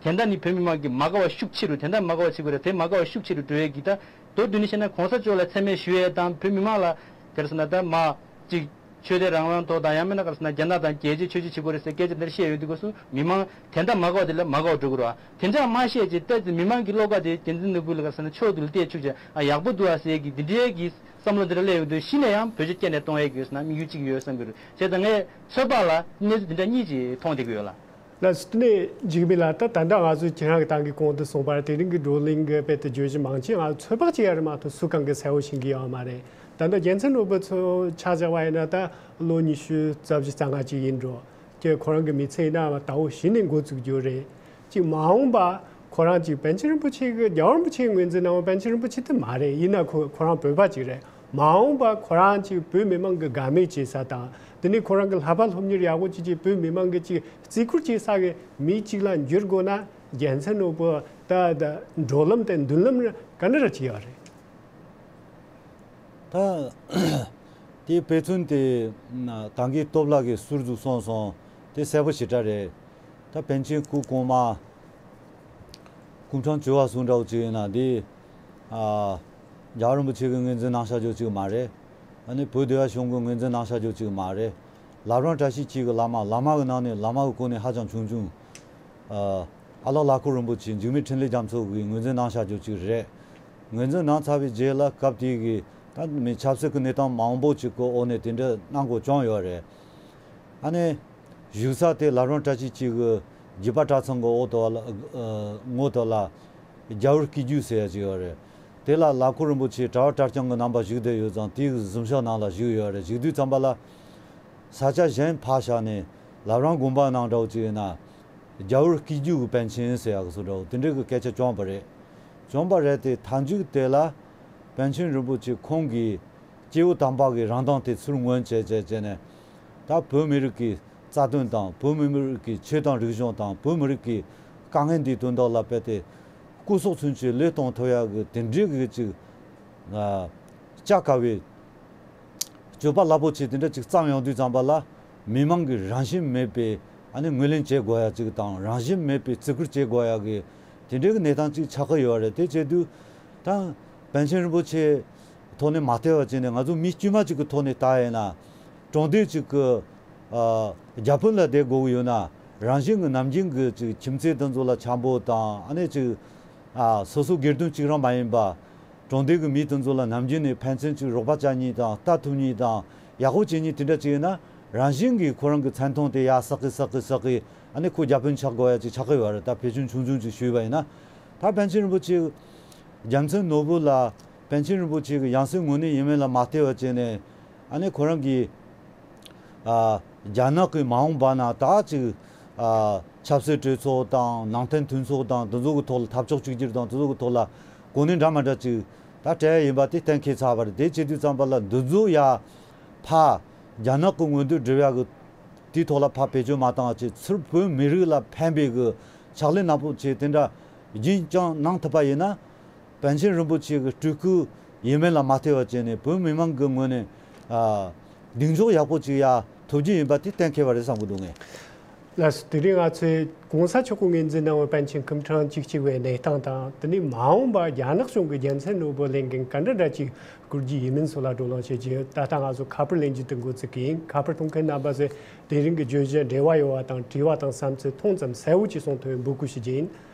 དེ་འདྲ་ནི་བོད་མི་མང་གི་མ་དགའ་བ་ཤུགས་ཆེ་རུ་དེ་འདྲ་མ་དགའ་བ་བྱེད་དགོས་རེད། དེ་མ་དགའ་བ་ཤུགས་ཆེ་རུ་འགྲོ་ཡས་ཀྱི་ད་མདོར་བསྡུས་ནས་བཤད་ན་གོང་ས་མཆོག་ལ་མཚན་སྨད་ཞུ་ཡས་དང་བོད་མི་མང་ལ་ག་རེ་ཟེར་ན་ད་མ་གཅིག་ཆོས་དད་རང་དབང་ཐོག་དང་ཡང་མིན་ན་ག་རེ་ཟེར་ན་རྒྱ་ནག་དང་རྒྱལ་གཅེས་ཆོས་གཅེས་བྱེད་དགོས་རེད་ཟེར་སྐད་ཆ་འདིར་བཤད་ཡོང་དུས་སྐབས་སུ་མི་མང་དེ་འདྲ་མ་དགའ་བ་དེ་ལ་མ་དགའ་བ་འགྲོ་གི་རེད་བ། དེ་འདྲ་མ་བཤད་ཅེས་ཏོག་ཙམ་མི་མང་གི་བློ་ཁ་དེ་རྒྱལ་མཚན་ནོར་བུ་ལ་ག་རེ་ཟེར་ན་ཕྱོགས་དེ་ལ་གཏད་བཅུག་ཅེས་ཨ་ཡག་པོ་འདུག་ཨ་ཟེར་གི་འདི་འདྲའི་གི་བསམ་བློ་འདི་འདྲ་སླེབས་ཡོང་དུས་གཞི་ནས་ཡང་བེད་སྤྱོད་སྐྱེལ་ནས་གཏོང་ཡས་ཀྱི་ཡོད་ཟེར་ན་དམིགས་ཡུལ་གཅིག་ཡོད་བསམ་གྱི་རེད། བྱས་ཙང་ངས་ཚོད་དཔག་ལ་གནས་ཚུལ་འདི་འདྲ་གཉིས་ཅིག་མཐོང་བསྡད་ཀྱི་ཡོད་ལ། ལགས་སོ། དེ་ནས་འཇིགས་མེད་ལགས་ད་ད་ལྟ་ང་ཚོས་ཁྱེད་རང་གི་ཏང་གི་གོང་དུ་གསུངས་པར་དེ་རིང་གི་བགྲོ་གླེང་གི་དཔེ་དེ་བརྗོད་གཞི་མང་ཆེ་ང་ཚོས་ཚོད་དཔག་བྱེད་ཡ་རེད་མ་གཏོགས་སུ་གང་གི་གསལ་བོ་ཤེས་ཀྱི་ཡོད་མ་རེད། ད་ལྟ་རྒྱལ་མཚན་ནོར་བུ་ཚོ་ཆ་བཞག་པ་ཡིན་ན་ད་ལོ་ཉི་ཤུ་རྩ་བཞི་རྩ་ལྔ་ཅིག་ཡིན་འགྲོ། ཀྱེ་ཁོ་རང་གི་མི་ཚེ་ཡིན་ན་ད་འོ་གཞི་ནས་འགོ་བཙུགས་རྒྱུ་རེད། ཅིག་མ་འོངས་པ་ཁོ་རང་ཅིག་པཎ་ཆེན་རིན་པོ་ཆེ་གི་རྒྱལ་བ་རིན་པོ་ཆེའི་ངོས་འཛིན་གནང་བ་པཎ་ཆེན་རིན་པོ་ཆེ་དེ་མ་རེད། ཡིན་ན་ཁོ་ཁོ་རང་བོད་པ་ཅིག་རེད། མ་འོངས་པ་ཁོ་རང་ཅིག་བོད་མི་མང་གི་དགའ་མོས་བྱེད་ས་དང་དེ་ནས་ཁོ་རང་གི་བསླབ་པ་སློབ་གཉེར་ཡག་པོ་ཅིག་ཅིག་བོད་མི་མང་གི་ཅིག་བརྩི་བཀུར་བྱེད་ས་གི་མི་ཅིག་ལ་འགྱུར་དགོས་ན་རྒྱལ་མཚན་ནོར་བུ་ད་ད་འགྲོ་ལམ་དེ་མདུན་ལམ་ག་འདྲ་ར་ཅིག་ཡོད་རེད། ད་དེའི་དཔེ་མཚོན་དེ་ད་གིན་སྟོབས་ལགས་ཀྱིས་ཟུར་འཛུགས་གསུངས་སོང་། དེ་གསལ་པོ་ཞེ་དྲག་རེད། ད་པཎ་ཆེན་སྐུ་གོང་མ་སྐུ་ཕྲེང་བཅུ་བ་སུ་འདྲ་བོ་ཅིག་ཡིན་ན་དེ་ཨ་རྒྱལ་བ་རིན་པོ་ཆེ་གི་ངོས་འཛིན་གནང་བཞག་རྒྱུ་ཅིག་མ་རེད། ཨ་ནི་བོད་སྡེ་བ་གཞུང་གི་ངོས་འཛིན་གནང་བཞག་རྒྱུ་ཅིག་མ་རེད། བླ་བྲང་བཀྲ་ཤིས་འཁྱིལ་གྱི་བླ་མ་བླ་མ་གི་ནང་ནས་བླ་མ་གི་གོ་གནས་ཧ་ཅང་ཆུང་ཆུང་། ཨ་ཨ་ལགས་ལྷ་སྐུ་རིན་པོ་ཆེ་འཇིགས་མེད་འཕྲིན་ལས་རྒྱ་མཚོ་གིས་ངོས་འཛིན་གནང་བཞག་རྒྱུ་ཅིག་རེད། ངོས་འཛིན་གནང་ཚར་བའི་རྗེས་ལ་སྐབས་དེའི་གི་ད་མི་ཆབ་སྲིད་ཀྱི་གནས་སྟངས་མང་པོ་ཅིག་གི་འོག་ནས་དེ་འདྲ་གནང་དགོས་བྱུང་ཡོད་རེད། ཨ་ནི་བཞུགས་ས་དེ་བླ་བྲང་བཀྲ་ཤིས་འཁྱིལ་གྱི་རྒྱུད་པ་གྲྭ་ཚང་གི་འོག་ཏུ་ལ་ཨ་ངོས་དུ་ལ་རྒྱལ་བུ་སྐྱིད་རྒྱུད་ཟེར་ཡ་ཅིག་ཡོད་རེད། དེ་ལ་ལྷ་སྐུ་རིན་པོ་ཆེ་གྲྭ་བ་གྲྭ་རྐྱང་གི་རྣམ་པ་བཞུགས་བསྡད་ཡོད་ཙང་དེའི་གི་གཟིམ་ཤག་ནང་ལ་བཞུགས་ཡོད་རེད། བཞུགས་དུས་ཙམ་པ་ལ་ས་ཆ་གཞན་ཕར་བཞག་ནས་བླ་བྲང་དགོན་པ་ནང་འདྲ་བོ་ཅིག་ཡིན་ན་རྒྱལ་བུ་སྐྱིད་རྒྱུད་ཀྱི་པཎ་ཆེན་ཟེར་ཡག་གི་སུ་འདྲ་བོ་དེ་འདྲའི་གི་སྐད་ཆ་བྱུང་བ་རེད། བྱུང་བ་རེད་དེ་མཐའ་མཇུག་དེ་ལ་པཎ་ཆེན་རིན་པོ་ཆེ་ཁོང་གིས་སྐྱེས་བུ་དམ་པ་གི་རང་མདངས་དེ་ཚུར་མངོན་བྱས་བྱས་བྱས་ནས་ད་བོད་མི་རིགས་ཀྱི་རྩ་དོན་དང་བོད་མི་མི་རིགས་ཀྱི་ཆོས་དང་རིག་གཞུང་དང་བོད་མི་རིགས་ཀྱི་དཀའ་ངལ་འདིའི་དོན་དག་ལ་དཔེ་དེ་སྐུ་སྲོག་ཚུན་ཆད་བློས་གཏོང་ཐུབ་ཡག་གི་དེ་འདྲའི་གི་ཅིག་ཨ་བཅའ་དཀའ་བའི་སྤྱོད་པ་རླབས་པོ་ཆེ་དེ་འདྲ་ཅིག་བརྩམས་ཡོང་དུས་ཙམ་པ་ལ་མི་མང་གི་རང་བཞིན་མེད་པའི་ཨ་ནི་ངོས་ལེན་བྱེད་དགོས་ཡ་ཅིག་དང་རང་བཞིན་མེད་པའི་བརྩི་བཀུར་བྱེད་དགོས་ཡ་གི་དེ་འདྲའི་གི་གནས་སྟངས་ཅིག་ཆགས་ཀྱི་ཡོད་རེད། དེ་བྱེད་དུས་ད་པཎ་ཆེན་རིན་པོ་ཆེ་ཐོག་ནས་མ་བལྟས་པ་བྱས་ནས་ང་ཚོ་མི་དཀྱུས་མ་ཅིག་གི་ཐོག་ནས་བལྟ་ཡིན་ན་གྲོང་སྡེ་ཅིག་གི་ཨ་རྒྱ་དཔོན་ལ་བསྡད་དགོས་ཀྱི་ཡོད་ན་རང་བཞིན་གྱི་ནམ་རྒྱུན་གྱི་ཅིག་ཁྱིམ་མཚེས་དེ་ཚོ་ལ་འཆམ་པོ་དང་ཨ་ནི་ཅིག་ཨ་སོ་སོ་སྒེར་དོན་གཅིག་རང་མ་ཡིན་པ། གྲོང་སྡེ་གི་མི་དེ་ཚོ་ལ་ནམ་རྒྱུན་ནས་ཕན་ཚུན་གཅིག་རོགས་པ་བྱ་མཁན་དང་ལྟ་ཐུབ་མཁན་དང་ཡག་པོ་བྱེད་མཁན་དེ་འདྲ་ཅིག་ཡིན་ན་རང་བཞིན་གྱིས་ཁོ་རང་གི་མཚན་མཐོང་དེ་ཡར་སག་གི་སག་གི་སག་གི་ཨ་ནི་ཁོ་རྒྱ་དཔོན་ཆགས་དགོས་ཡ་ཅིག་ཆགས་ཀྱི་ཡོད་རེད། ད་ཕལ་ཆུང་ཆུང་ཆུང་ཅིག་ཞུས་པ་ཡིན་ན། ད་པཎ་ཆེན་རིན་པོ་ཆེ་རྒྱལ་མཚན་ནོར་བུ་ལ་པཎ་ཆེན་རིན་པོ་ཆེ་གི་ཡང་སྲིད་ངོས་ནས་ཡིན་མིན་ལ་མ་བལྟས་པ་བྱས་ནས་ཨ་ནི་ཁོ་རང་གིས་ཨ་རྒྱ་ནག་གི་མ་འོངས་པ་ན་ད་ཅིག་ཨ་ཆབ་སྲིད་གྲོས་ཚོགས་དང་ནང་བསྟན་མཐུན་ཚོགས་དང་དེ་ཚོ་གི་ཐོག་ལ་འཐབ་ཕྱོགས་གཅིག་གྱུར་དང་དེ་ཚོ་གི་ཐོག་ལ་གོ་གནས་འདྲ་མ་འདྲ་ཅིག་ ད་སྤྲད་ཡིན་པ་དེ་གཏན་འཁེལ་ཚར་བ་རེད། དེ་བྱེད་དུས་ཙམ་པ་ལ་འདི་ཚོ་ཡ་ཕ་རྒྱ་ནག་གི་མངོན་འདོད་སྒྲུབ་ཡག་གི་དེའི་ཐོག་ལ་ཕ་བེད་སྤྱོད་མ་བཏང་བ་བྱས། ཚུར་བོད་མི་རིགས་ལ་ཕན་པའི་གི་ཕྱག་ལས་ནག་པོ་བྱས་དེ་འདྲ་རྒྱུན་བསྐྱངས་གནང་ཐུབ་པ་ཡིན་ན། པཎ་ཆེན་རིན་པོ་ཆེ་གི་སྤྲུལ་སྐུ་ཡིན་མིན་ལ་མ་ལྟོས་པ་བྱས་ནས་བོད་མི་མང་གི་ངོས་ནས་ཨ་གདེང་འཇོག་ཡག་པོ་ཅིག་ཡ་ཐོབ་རྒྱུ་ཡིན་པ་དེ་གཏན་འཁེལ་བ་རེད་བསམ་གི་འདུག་ངས། ལགས་སོ། དེ་རིང་ང་ཚོས་གོང་ས་མཆོག་གི་ངོས་འཛིན་གནང་བའི་པཎ་ཆེན་སྐུ་ཕྲེང་བཅུ་གཅིག་པའི་གནས་སྟངས་དང་། དེ་ནས་མ་འོངས་པར་རྒྱ་ནག་གཞུང་གིས་རྒྱལ་མཚན་ནོར་བུ་ལེན་མཁན་ག་འདྲ་འདྲ་ཅིག་བསྐུར་རྒྱུ་ཡིན་མིན་སོགས་ལ་བགྲོ་གླེང་བྱེད་རྒྱུ། ད་ལྟ་ང་ཚོ་ཁ་པར་ལེན་རྒྱུ་དེ་འགོ་བཙུགས་ཀྱི་ཡིན། ཁ་པར་གཏོང་མཁན་རྣམ་པ་ཚོས་དེ་རིང་གི་བརྗོད་གཞི་འབྲེལ་བ་ཡོད་པ་དང་འབྲེལ་བ་དང་བསམ་ཚུལ་ཐུང་ཙམ་གསལ་བོ་ཅིག་གསུང་ཐུབ་ཡོང་འབོད་སྐུལ་ཞུ་རྒྱུ་ཡིན།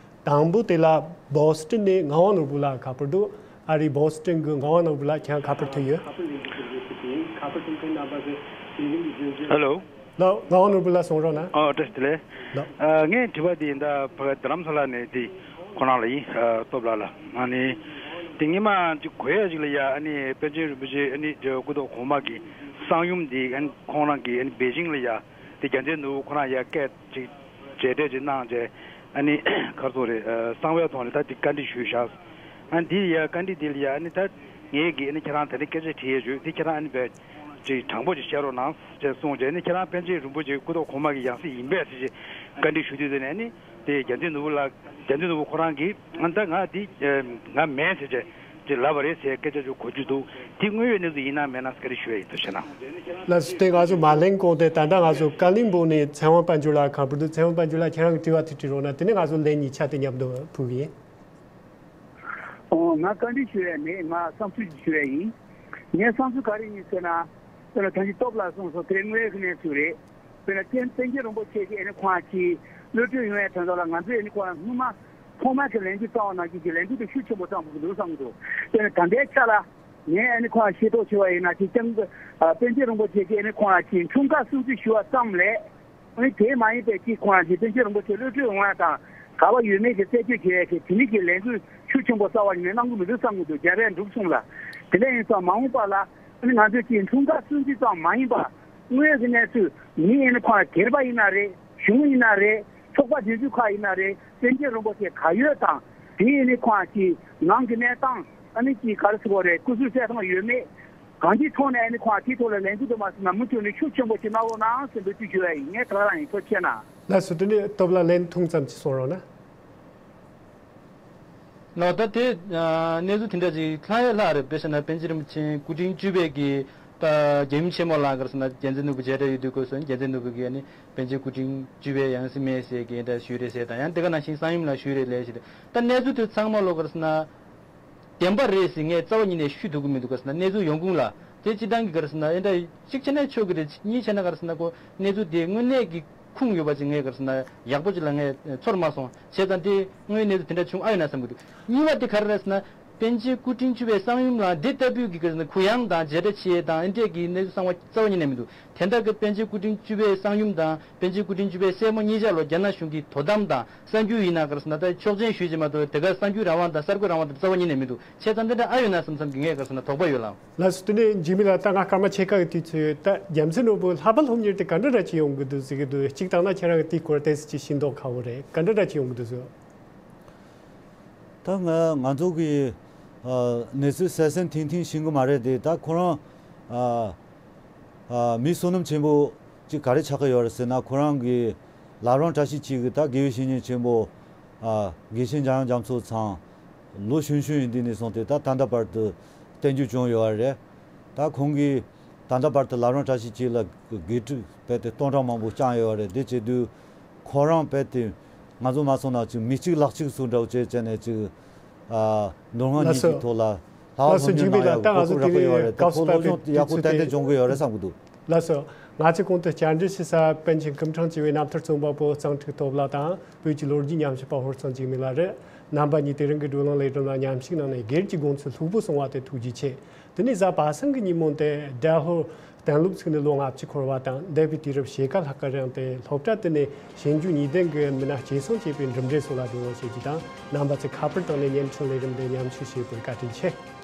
དང་པོ་དེ་ལ་བོ་སི་ཊོན་ནས་ངག་དབང་ནོར་བུ་ལགས་ཁ་པར་འདུག་ཨ་རིའི་བོ་སི་ཊོན་གྱི་ངག་དབང་ནོར་བུ་ལགས། ཁྱེད་རང་ཁ་པར་ཐོན་ཡོད། ཧེ་ལོ། ལགས། ངག་དབང་ནོར་བུ་ལགས་གསུང་རོགས་གནང་། ཨོ། བཀྲ་ཤིས་བདེ་ལེགས། ལགས། ཨ། ངའི་དྲི་བ་འདི་ད་ཕ་གི་རྡ་རམ་ས་ལ་ནས་འདི་ཁོ་རང་ལ་ཡིན། ཨ། སྟོབས་ལགས་ལ། ཨ་ནི་དེ་སྔོན་མ་ཅིག་གོ་ཡ་ཅིག་ལ་ཡ། ཨ་ནི་པཎ་ཆེན་རིན་པོ་ཆེ་ཨ་ནི་སྐུ་ཐོག་གོང་མ་གི་གསང་ཡུམ་འདི་ཨ་ནི་ཁོང་རང་གིས་ཨ་ནི་པེ་ཅིང་ལ་ཡ་དེ་རྒྱལ་མཚན་ནོར་བུ་ཁོ་རང་ཡ་སྐད་ཅིག་མཇལ་འཕྲད་ཅིག་གནང་བྱས། ཨ་ནི་ག་རེ་ཟེར་དགོས་རེད། ཨ། གསང་བའི་ཐོག་ནས་ད་དེ་བཀའ་འདྲི་ཞུས་བཞག་ཨ་ནི་དེ་ཡ་བཀའ་འདྲི་དེ་ལ་ཡ། ཨ་ནི་ད་ངས་ཀྱིས་ཨ་ནི་ཁྱེད་རང་ད་ནི་སྐད་ཆ་དྲི་ཡས་ཡོད། དེ་ཁྱེད་རང་ཨ་ནི་བས་ཅིག་དྲང་པོ་ཅིག་བཤད་རོགས་གནང་ཅེས་གསུངས་བྱས། ཨ་ནི་ཁྱེད་རང་པཎ་ཆེན་རིན་པོ་ཆེ་སྐུ་ཐོག་གོང་མ་གི་ཡང་སྲིད་ཡིན་པས་ཟེར་བྱས་བཀའ་འདྲི་ཞུ་དུས། དེ་ནས་ཨ་ནི་དེ་རྒྱལ་མཚན་ནོར་བུ་ལགས། རྒྱལ་མཚན་ནོར་བུ་ཁོ་རང་གིས་ཨ་ནི་ད་ང་དེ་ང་མིན་ཟེར་བྱས་ཅིག་ལབ་པ་རེད་ཟེར་སྐད་ཆ་ཅིག་གོ་རྒྱུ་འདུག་དེ་དངོས་ཡོད་གནས་ཚུལ་ཡིན་ན་མིན་ན་བཀའ་འདྲི་ཞུ་ཡ་ཡིན། ཐུགས་རྗེ་གནང་། ལགས་སོ། དེ་ང་ཚོ་མ་ལེན་གོང་དེ་ད་ལྟ་ང་ཚོ་ཀ་ལིང་པོང་ནས་ཚེ་དབང་དཔལ་འབྱོར་ལགས་ཁ་པར་འདུག་ཚེ་དབང་དཔལ་འབྱོར་ལགས། ཁྱེད་རང་གི་དྲི་བ་དེ་དྲི་རོགས་གནང་། དེ་ནས་ང་ཚོ་ལན་གཉིས་ཆ་དེ་མཉམ་དུ་ཕུལ་གི་ཡིན། ཨོ། ང་བཀའ་འདྲི་ཞུ་ཡ་མེད། ང་བསམ་ཚུལ་ཞིག་ཞུ་ཡ་ཡིན། ངའི་བསམ་ཚུལ་ག་རེ་ཡིན་ཟེར་ན། དཔེར་ན་ད་ཅི་སྟོབས་ལགས་གསུངས་སོང་། དེ་དངོས་ཡོད་ཀྱི་གནས་ཚུལ་རེད། དཔེར་ན་པཎ་པཎ་ཆེན་རིན་པོ་ཆེ་གིས་ཨ་ནི་ཁོང་ཅིག་གློད་གྲོལ་ཡོང་ཡ་དོན་དག་ལ་ང་ཚོས་ཨ་ནི་ཁོང་སྔོན་མ་ཐོག་མར་གྱི་ལས་འགུལ་བཏང་བ་ནང་བཞིན་གྱི་ལས་འགུལ་དེ་ཤུགས་ཆེན་པོ་བཏང་དགོས་ཀྱི་འདུག་བསམ་གྱི་འདུག་དཔེར་ན་ད་ལྟའི་ཆ་ལ་ངས་ཨ་ནི་ཁོང་ཤེས་རྟོགས་བྱས་པ་ཡིན་ན། ཅིག་ཀྱང་ཨ་པཎ་ཆེན་རིན་པོ་ཆེ་གིས་ཨ་ནི་ཁོང་ཅིག་འཁྲུངས་སྐར་སྲུང་བརྩི་ཞུ་བ་ཙམ་ལས། ཨ་ནི་དེ་མ་ཡིན་པའི་ཅིག་ཁོང་ཅིག་པཎ་ཆེན་རིན་པོ་ཆེ་གློད་གྲོལ་འོང་ཡ་དང་ག་པར་ཡོད་མེད་ཀྱི་རྩད་གཅོད་བྱེད་ཡ་གི་དེ་འདྲ་གི་ལས་འགུལ་ཤུགས་ཆེན་པོ་རྩ་བ་ཉིད་ནས་གནང་གི་མི་འདུག་བསམ་གྱི་འདུག་རྒྱ་བལ་འབྲུག་གསུམ་ལ། དེ་འདྲ་ཡིན་ཙང་མ་འོངས་པ་ལ་ཨ་ནི་ང་ཚོས་ཅིག་འཁྲུངས་སྐར་སྲུང་བརྩི་ཙམ་མ་ཡིན་པ། དངོས་ཡོད་ཀྱི་གནས་ཚུལ་མི་ཨ་ནི་ཁོང་སྒེར་པ་ཡིན་ན་རེད། གཞུང་ཡིན་ན་རེད། ཚོགས་པ་སྒྲིག་འཛུགས་ཁག་ཡིན་ན་རེད། པཎ་ཆེན་རིན་པོ་ཆེ་ག་ཡོད་དང་། དེ་ཨ་ནི་ཁོང་ཅིག་ནང་གི་གནས་སྟངས། ཨ་ནི་ཅིག་ག་རེ་ཟེར་དགོས་རེད། སྐུ་གཟུགས་གསལ་ཐང་ཡོད་མེད། གང་ཅིའི་ཐོག་ནས་ཨ་ནི་ཁོང་དེའི་ཐོག་ལ་ལས་འགུལ་དུ་མ་སོང་ན་མུ་མཐུད་ནས་ཤུགས་ཆེན་པོ་ཅིག་གནང་རོགས་གནང་ཟེར་འབོད་སྐུལ་ཞུ་ཡ་ཡིན། ངས་ད་ག་རང་ཡིན། ཐུགས་རྗེ་གནང་། ལགས་སོ། དེ་ནས་སྟོབས་ལགས་ལན་ཐུང་ཙམ་ཅིག་གསུང་རོགས་གནང་། ལགས། ད་དེ་ཨ་གནས་ཚུལ་དེ་འདྲ་ཅིག་ལྷག་ཡ་ལྷག་རེད། དཔེ་བཞག་ན་པཎ་ཆེན་རིན་པོ་ཆེ་སྐུ་ཕྲེང་བཅུ་པའི་གི་ད་རྒྱལ་ཡུམ་ཆེན་མོ་ལ་ག་རེ་ཟེར་ན་རྒྱལ་མཚན་ནོར་བུ་མཇལ་འཕྲད་ཡོད་དུས་སྐབས་སུ་རྒྱལ་མཚན་ནོར་བུ་གིས་ཨ་ནི་པཎ་ཆེན་སྐུ་ཕྲེང་བཅུ་པའི་ཡང་སྲིད་མེད་ཟེར་གི་འདྲ་ཞུས་རེད་ཟེར་དང་། ཡང་དེ་ག་ནང་བཞིན་གསང་ཡུམ་ལ་ཞུས་རེད་ལབ་ཞེས། ད་གནས་ཚུལ་དེ་ཚང་མ་ལོ་ག་རེ་ཟེར་ན། བདེན་པ་རེད་ཟེར་ངས་རྩ་བ་ཉིད་ནས་ཞུ་ཐུབ་ཀྱི་མི་འདུག་ག་རེ་ཟེར་ན་གནས་ཚུལ་ཡོང་ཁུངས་ལ། དེ་སྤྱིར་བཏང་གི་ག་རེ་ཟེར་ན་ཨེ་འདྲ་གཅིག་བྱས་ན་ཆོག་གི་རེད། གཉིས་བྱས་ན་ག་རེ་ཟེར་ན་ཁོ་གནས་ཚུལ་དེ་དངོས་གནས་ཀྱི་ཁུངས་ཡོད་པ་ཅིག་ངས་ག་རེ་ཟེར་ན་ཡག་པོ་ཅིག་ལ་ངས་ཚོར་མ་སོང་། བྱས་ཙང་དེ་དངོས་གནས་དེ་དེ་འདྲ་བྱུང་ཨ་ཡོད་ན་བསམ་གྱི་འདུག་གཉིས་པ་དེ་ག་རེ་རེད་ཟེར་ན། པཎ་ཆེན་སྐུ་ཕྲེང་བཅུ་པའི་གསང་ཡུམ་ལ་འདི་ལྟ་བུའི་གི་ག་རེ་ཟེར་ན་གུ་ཡངས་དང་མཇལ་འཕྲད་བྱེད་དང་ཨེ་འདྲས་ཀྱི་གནས་ཚུལ་གསང་བ་རྩ་བ་ཉིད་ནས་མི་འདུག་དེ་འདྲ་གི་པཎ་ཆེན་སྐུ་ཕྲེང་བཅུ་པའི་གསང་ཡུམ་དང་། པཎ་ཆེན་སྐུ་ཕྲེང་བཅུ་པའི་སྲས་མོ་གཉིས་ཆ་ལོ་རྒྱ་ནག་གཞུང་གིས་དོ་དམ་དང་གསར་འགྱུར་ཡིན་ན་ག་རེ་ཟེར་ན་ད་ཆོག་མཆན་ཞུས་ཀྱི་མ་གཏོགས་དེ་གར་གསར་འགྱུར་རང་དབང་དང་གསར་འགོད་རང་དབང་དེ་རྩ་བ་ཉིད་ནས་མི་འདུག་བྱས་ཙང་འདི་འདྲ་ཨ་ཡོད་ན་བསམ་བསམ་གྱི་ངས་ག་རེ་ཟེར་ན་དོགས་པ་ཡོད་ལགས། ལགས་སོ། དེ་ནས་འཇིགས་མེད་ལགས། ད་ང་སྐར་མ་ཕྱེད་ཀ་གི་དུས་ཚོད་ཡོད། ད་རྒྱལ་མཚན་ནོར་བུ་ལྷག་པ་སློབ་གཉེར་དེ་ག་འདྲ་འདྲ་ཅིག་ཡོང་གི་འདུག་ཟེར་གི་འདུག་གཅིག་བཏང་ན་ཁྱེད་རང་གི་དེའི་སྐོར་ཏོག་ཙམ་ཅིག་ཤེས་མདོག་ཁ་པོ་རེད། ག་འདྲ་འདྲ་ཅིག་ཡོང་གི་འདུག་ཟེར། ད་ང་ང་ཚོ་གི་ཨ་གནས་ཚུལ་གསལ་གསལ་ཐིང་ཐིང་ཤེས་གི་མ་རེད་དེ། ད་ཁོ་རང་ཨ་ཨ་མི་བསོད་ནམས་ཆེན་པོ་ཅིག་ག་རེ་ཆགས་ཀྱི་ཡོད་རེད་ཟེར་ན། ཁོ་རང་གི་བླ་བྲང་བཀྲ་ཤིས་འཁྱིལ་གི་ད་དགེ་བའི་བཤེས་གཉེན་ཆེན་པོ་ཨ་དགེ་བཤེས་འཇམ་དབྱངས་རྒྱ་མཚོ་ཚང་ལོ་གཞོན་གཞོན་ཡིན་དུས་ནས་བཟུང་སྟེ་ད་ད་ལྟ་བར་དུ་བསྟེན་རྒྱུ་བྱུང་ཡོད་རེད། ད་ཁོང་གིས་ད་ལྟ་བར་དུ་བླ་བྲང་བཀྲ་ཤིས་འཁྱིལ་ལ་དགེ་ཕྲུག་རྦད་དེ་སྟོང་ཕྲག་མང་པོ་བསྐྱངས་ཡོད་རེད། དེ་བྱེད་དུས་ཁོ་རང་རྦད་དེ་ང་ཚོ་མ་སོང་ན་ཅིག་མི་གཅིག་ལག་གཅིག་སུ་འདྲ་བོ་བྱས་བྱས་ནས་ཅིག་ཨ་མདོ་སྔགས་གཉིས་ཀྱི་ཐོག་ལ་ལྷག་པ་སློབ་གཉེར་གནང་ཡག་གི་གོ་སྐབས་རག་གི་ཡོད་རེད། ད་ཁོ་སློབ་སྦྱོང་ཡག་པོ་ཏན་ཏན་སྦྱོང་གི་ཡོད་རེད་བསམ་གི་འདུག་ལགས་སོ། ང་ཚོས་གོང་དུ་བཅར་འདྲི་ཞུ་ས་པཎ་ཆེན་སྐུ་ཕྲེང་བཅུ་པའི་རྣམ་ཐར་རྩོམ་པ་པོ་གཙང་ཕྲུག་སྟོབས་ལགས་དང་བོད་ཀྱི་ལོ་རྒྱུས་ཉམས་ཞིབ་པ་ཧོར་གཙང་འཇིགས་མེད་ལགས་རེད། རྣམ་པ་གཉིས་དེ་རིང་གི་བགྲོ་གླེང་ལས་རིམ་ལ་མཉམ་ཞུགས་གནང་ནས་སྒེར་གྱི་དགོངས་ཚུལ་ལྷུག་པོ་གསུངས་པ་དེ་ཐུགས་རྗེ་ཆེ། དེ་ནས་གཟའ་པ་སངས་ཀྱི་ཉིན་མོ་དེ་དགྲ་ལྷོར་གཏན་སློབ་ཚུགས་ནས་ལོ་ལྔ་བཅུ་འཁོར་བ་དང་། འདས་པའི་དུས་རབས་ཕྱེད་ཀ་ལྷག་གི་རིང་དེ་སློབ་གྲྭ་དེ་ནས་ཞིབ་འཇུག་གཉིས་ལྡན་གྱི་མི་སྣ་གཅེས་སྲུང་བྱེད་པའི་གྲུབ་འབྲས་སོགས་ལ་བགྲོ་གླེང་བྱེད་རྒྱུ་དང་། རྣམ་པ་ཚོས་ཁ་པར་བཏང་ནས་བརྙན་འཕྲིན་ལས་རིམ་དེ་མཉམ་ཞུགས་བྱེད་པར་བཀའ་དྲིན་ཆེ།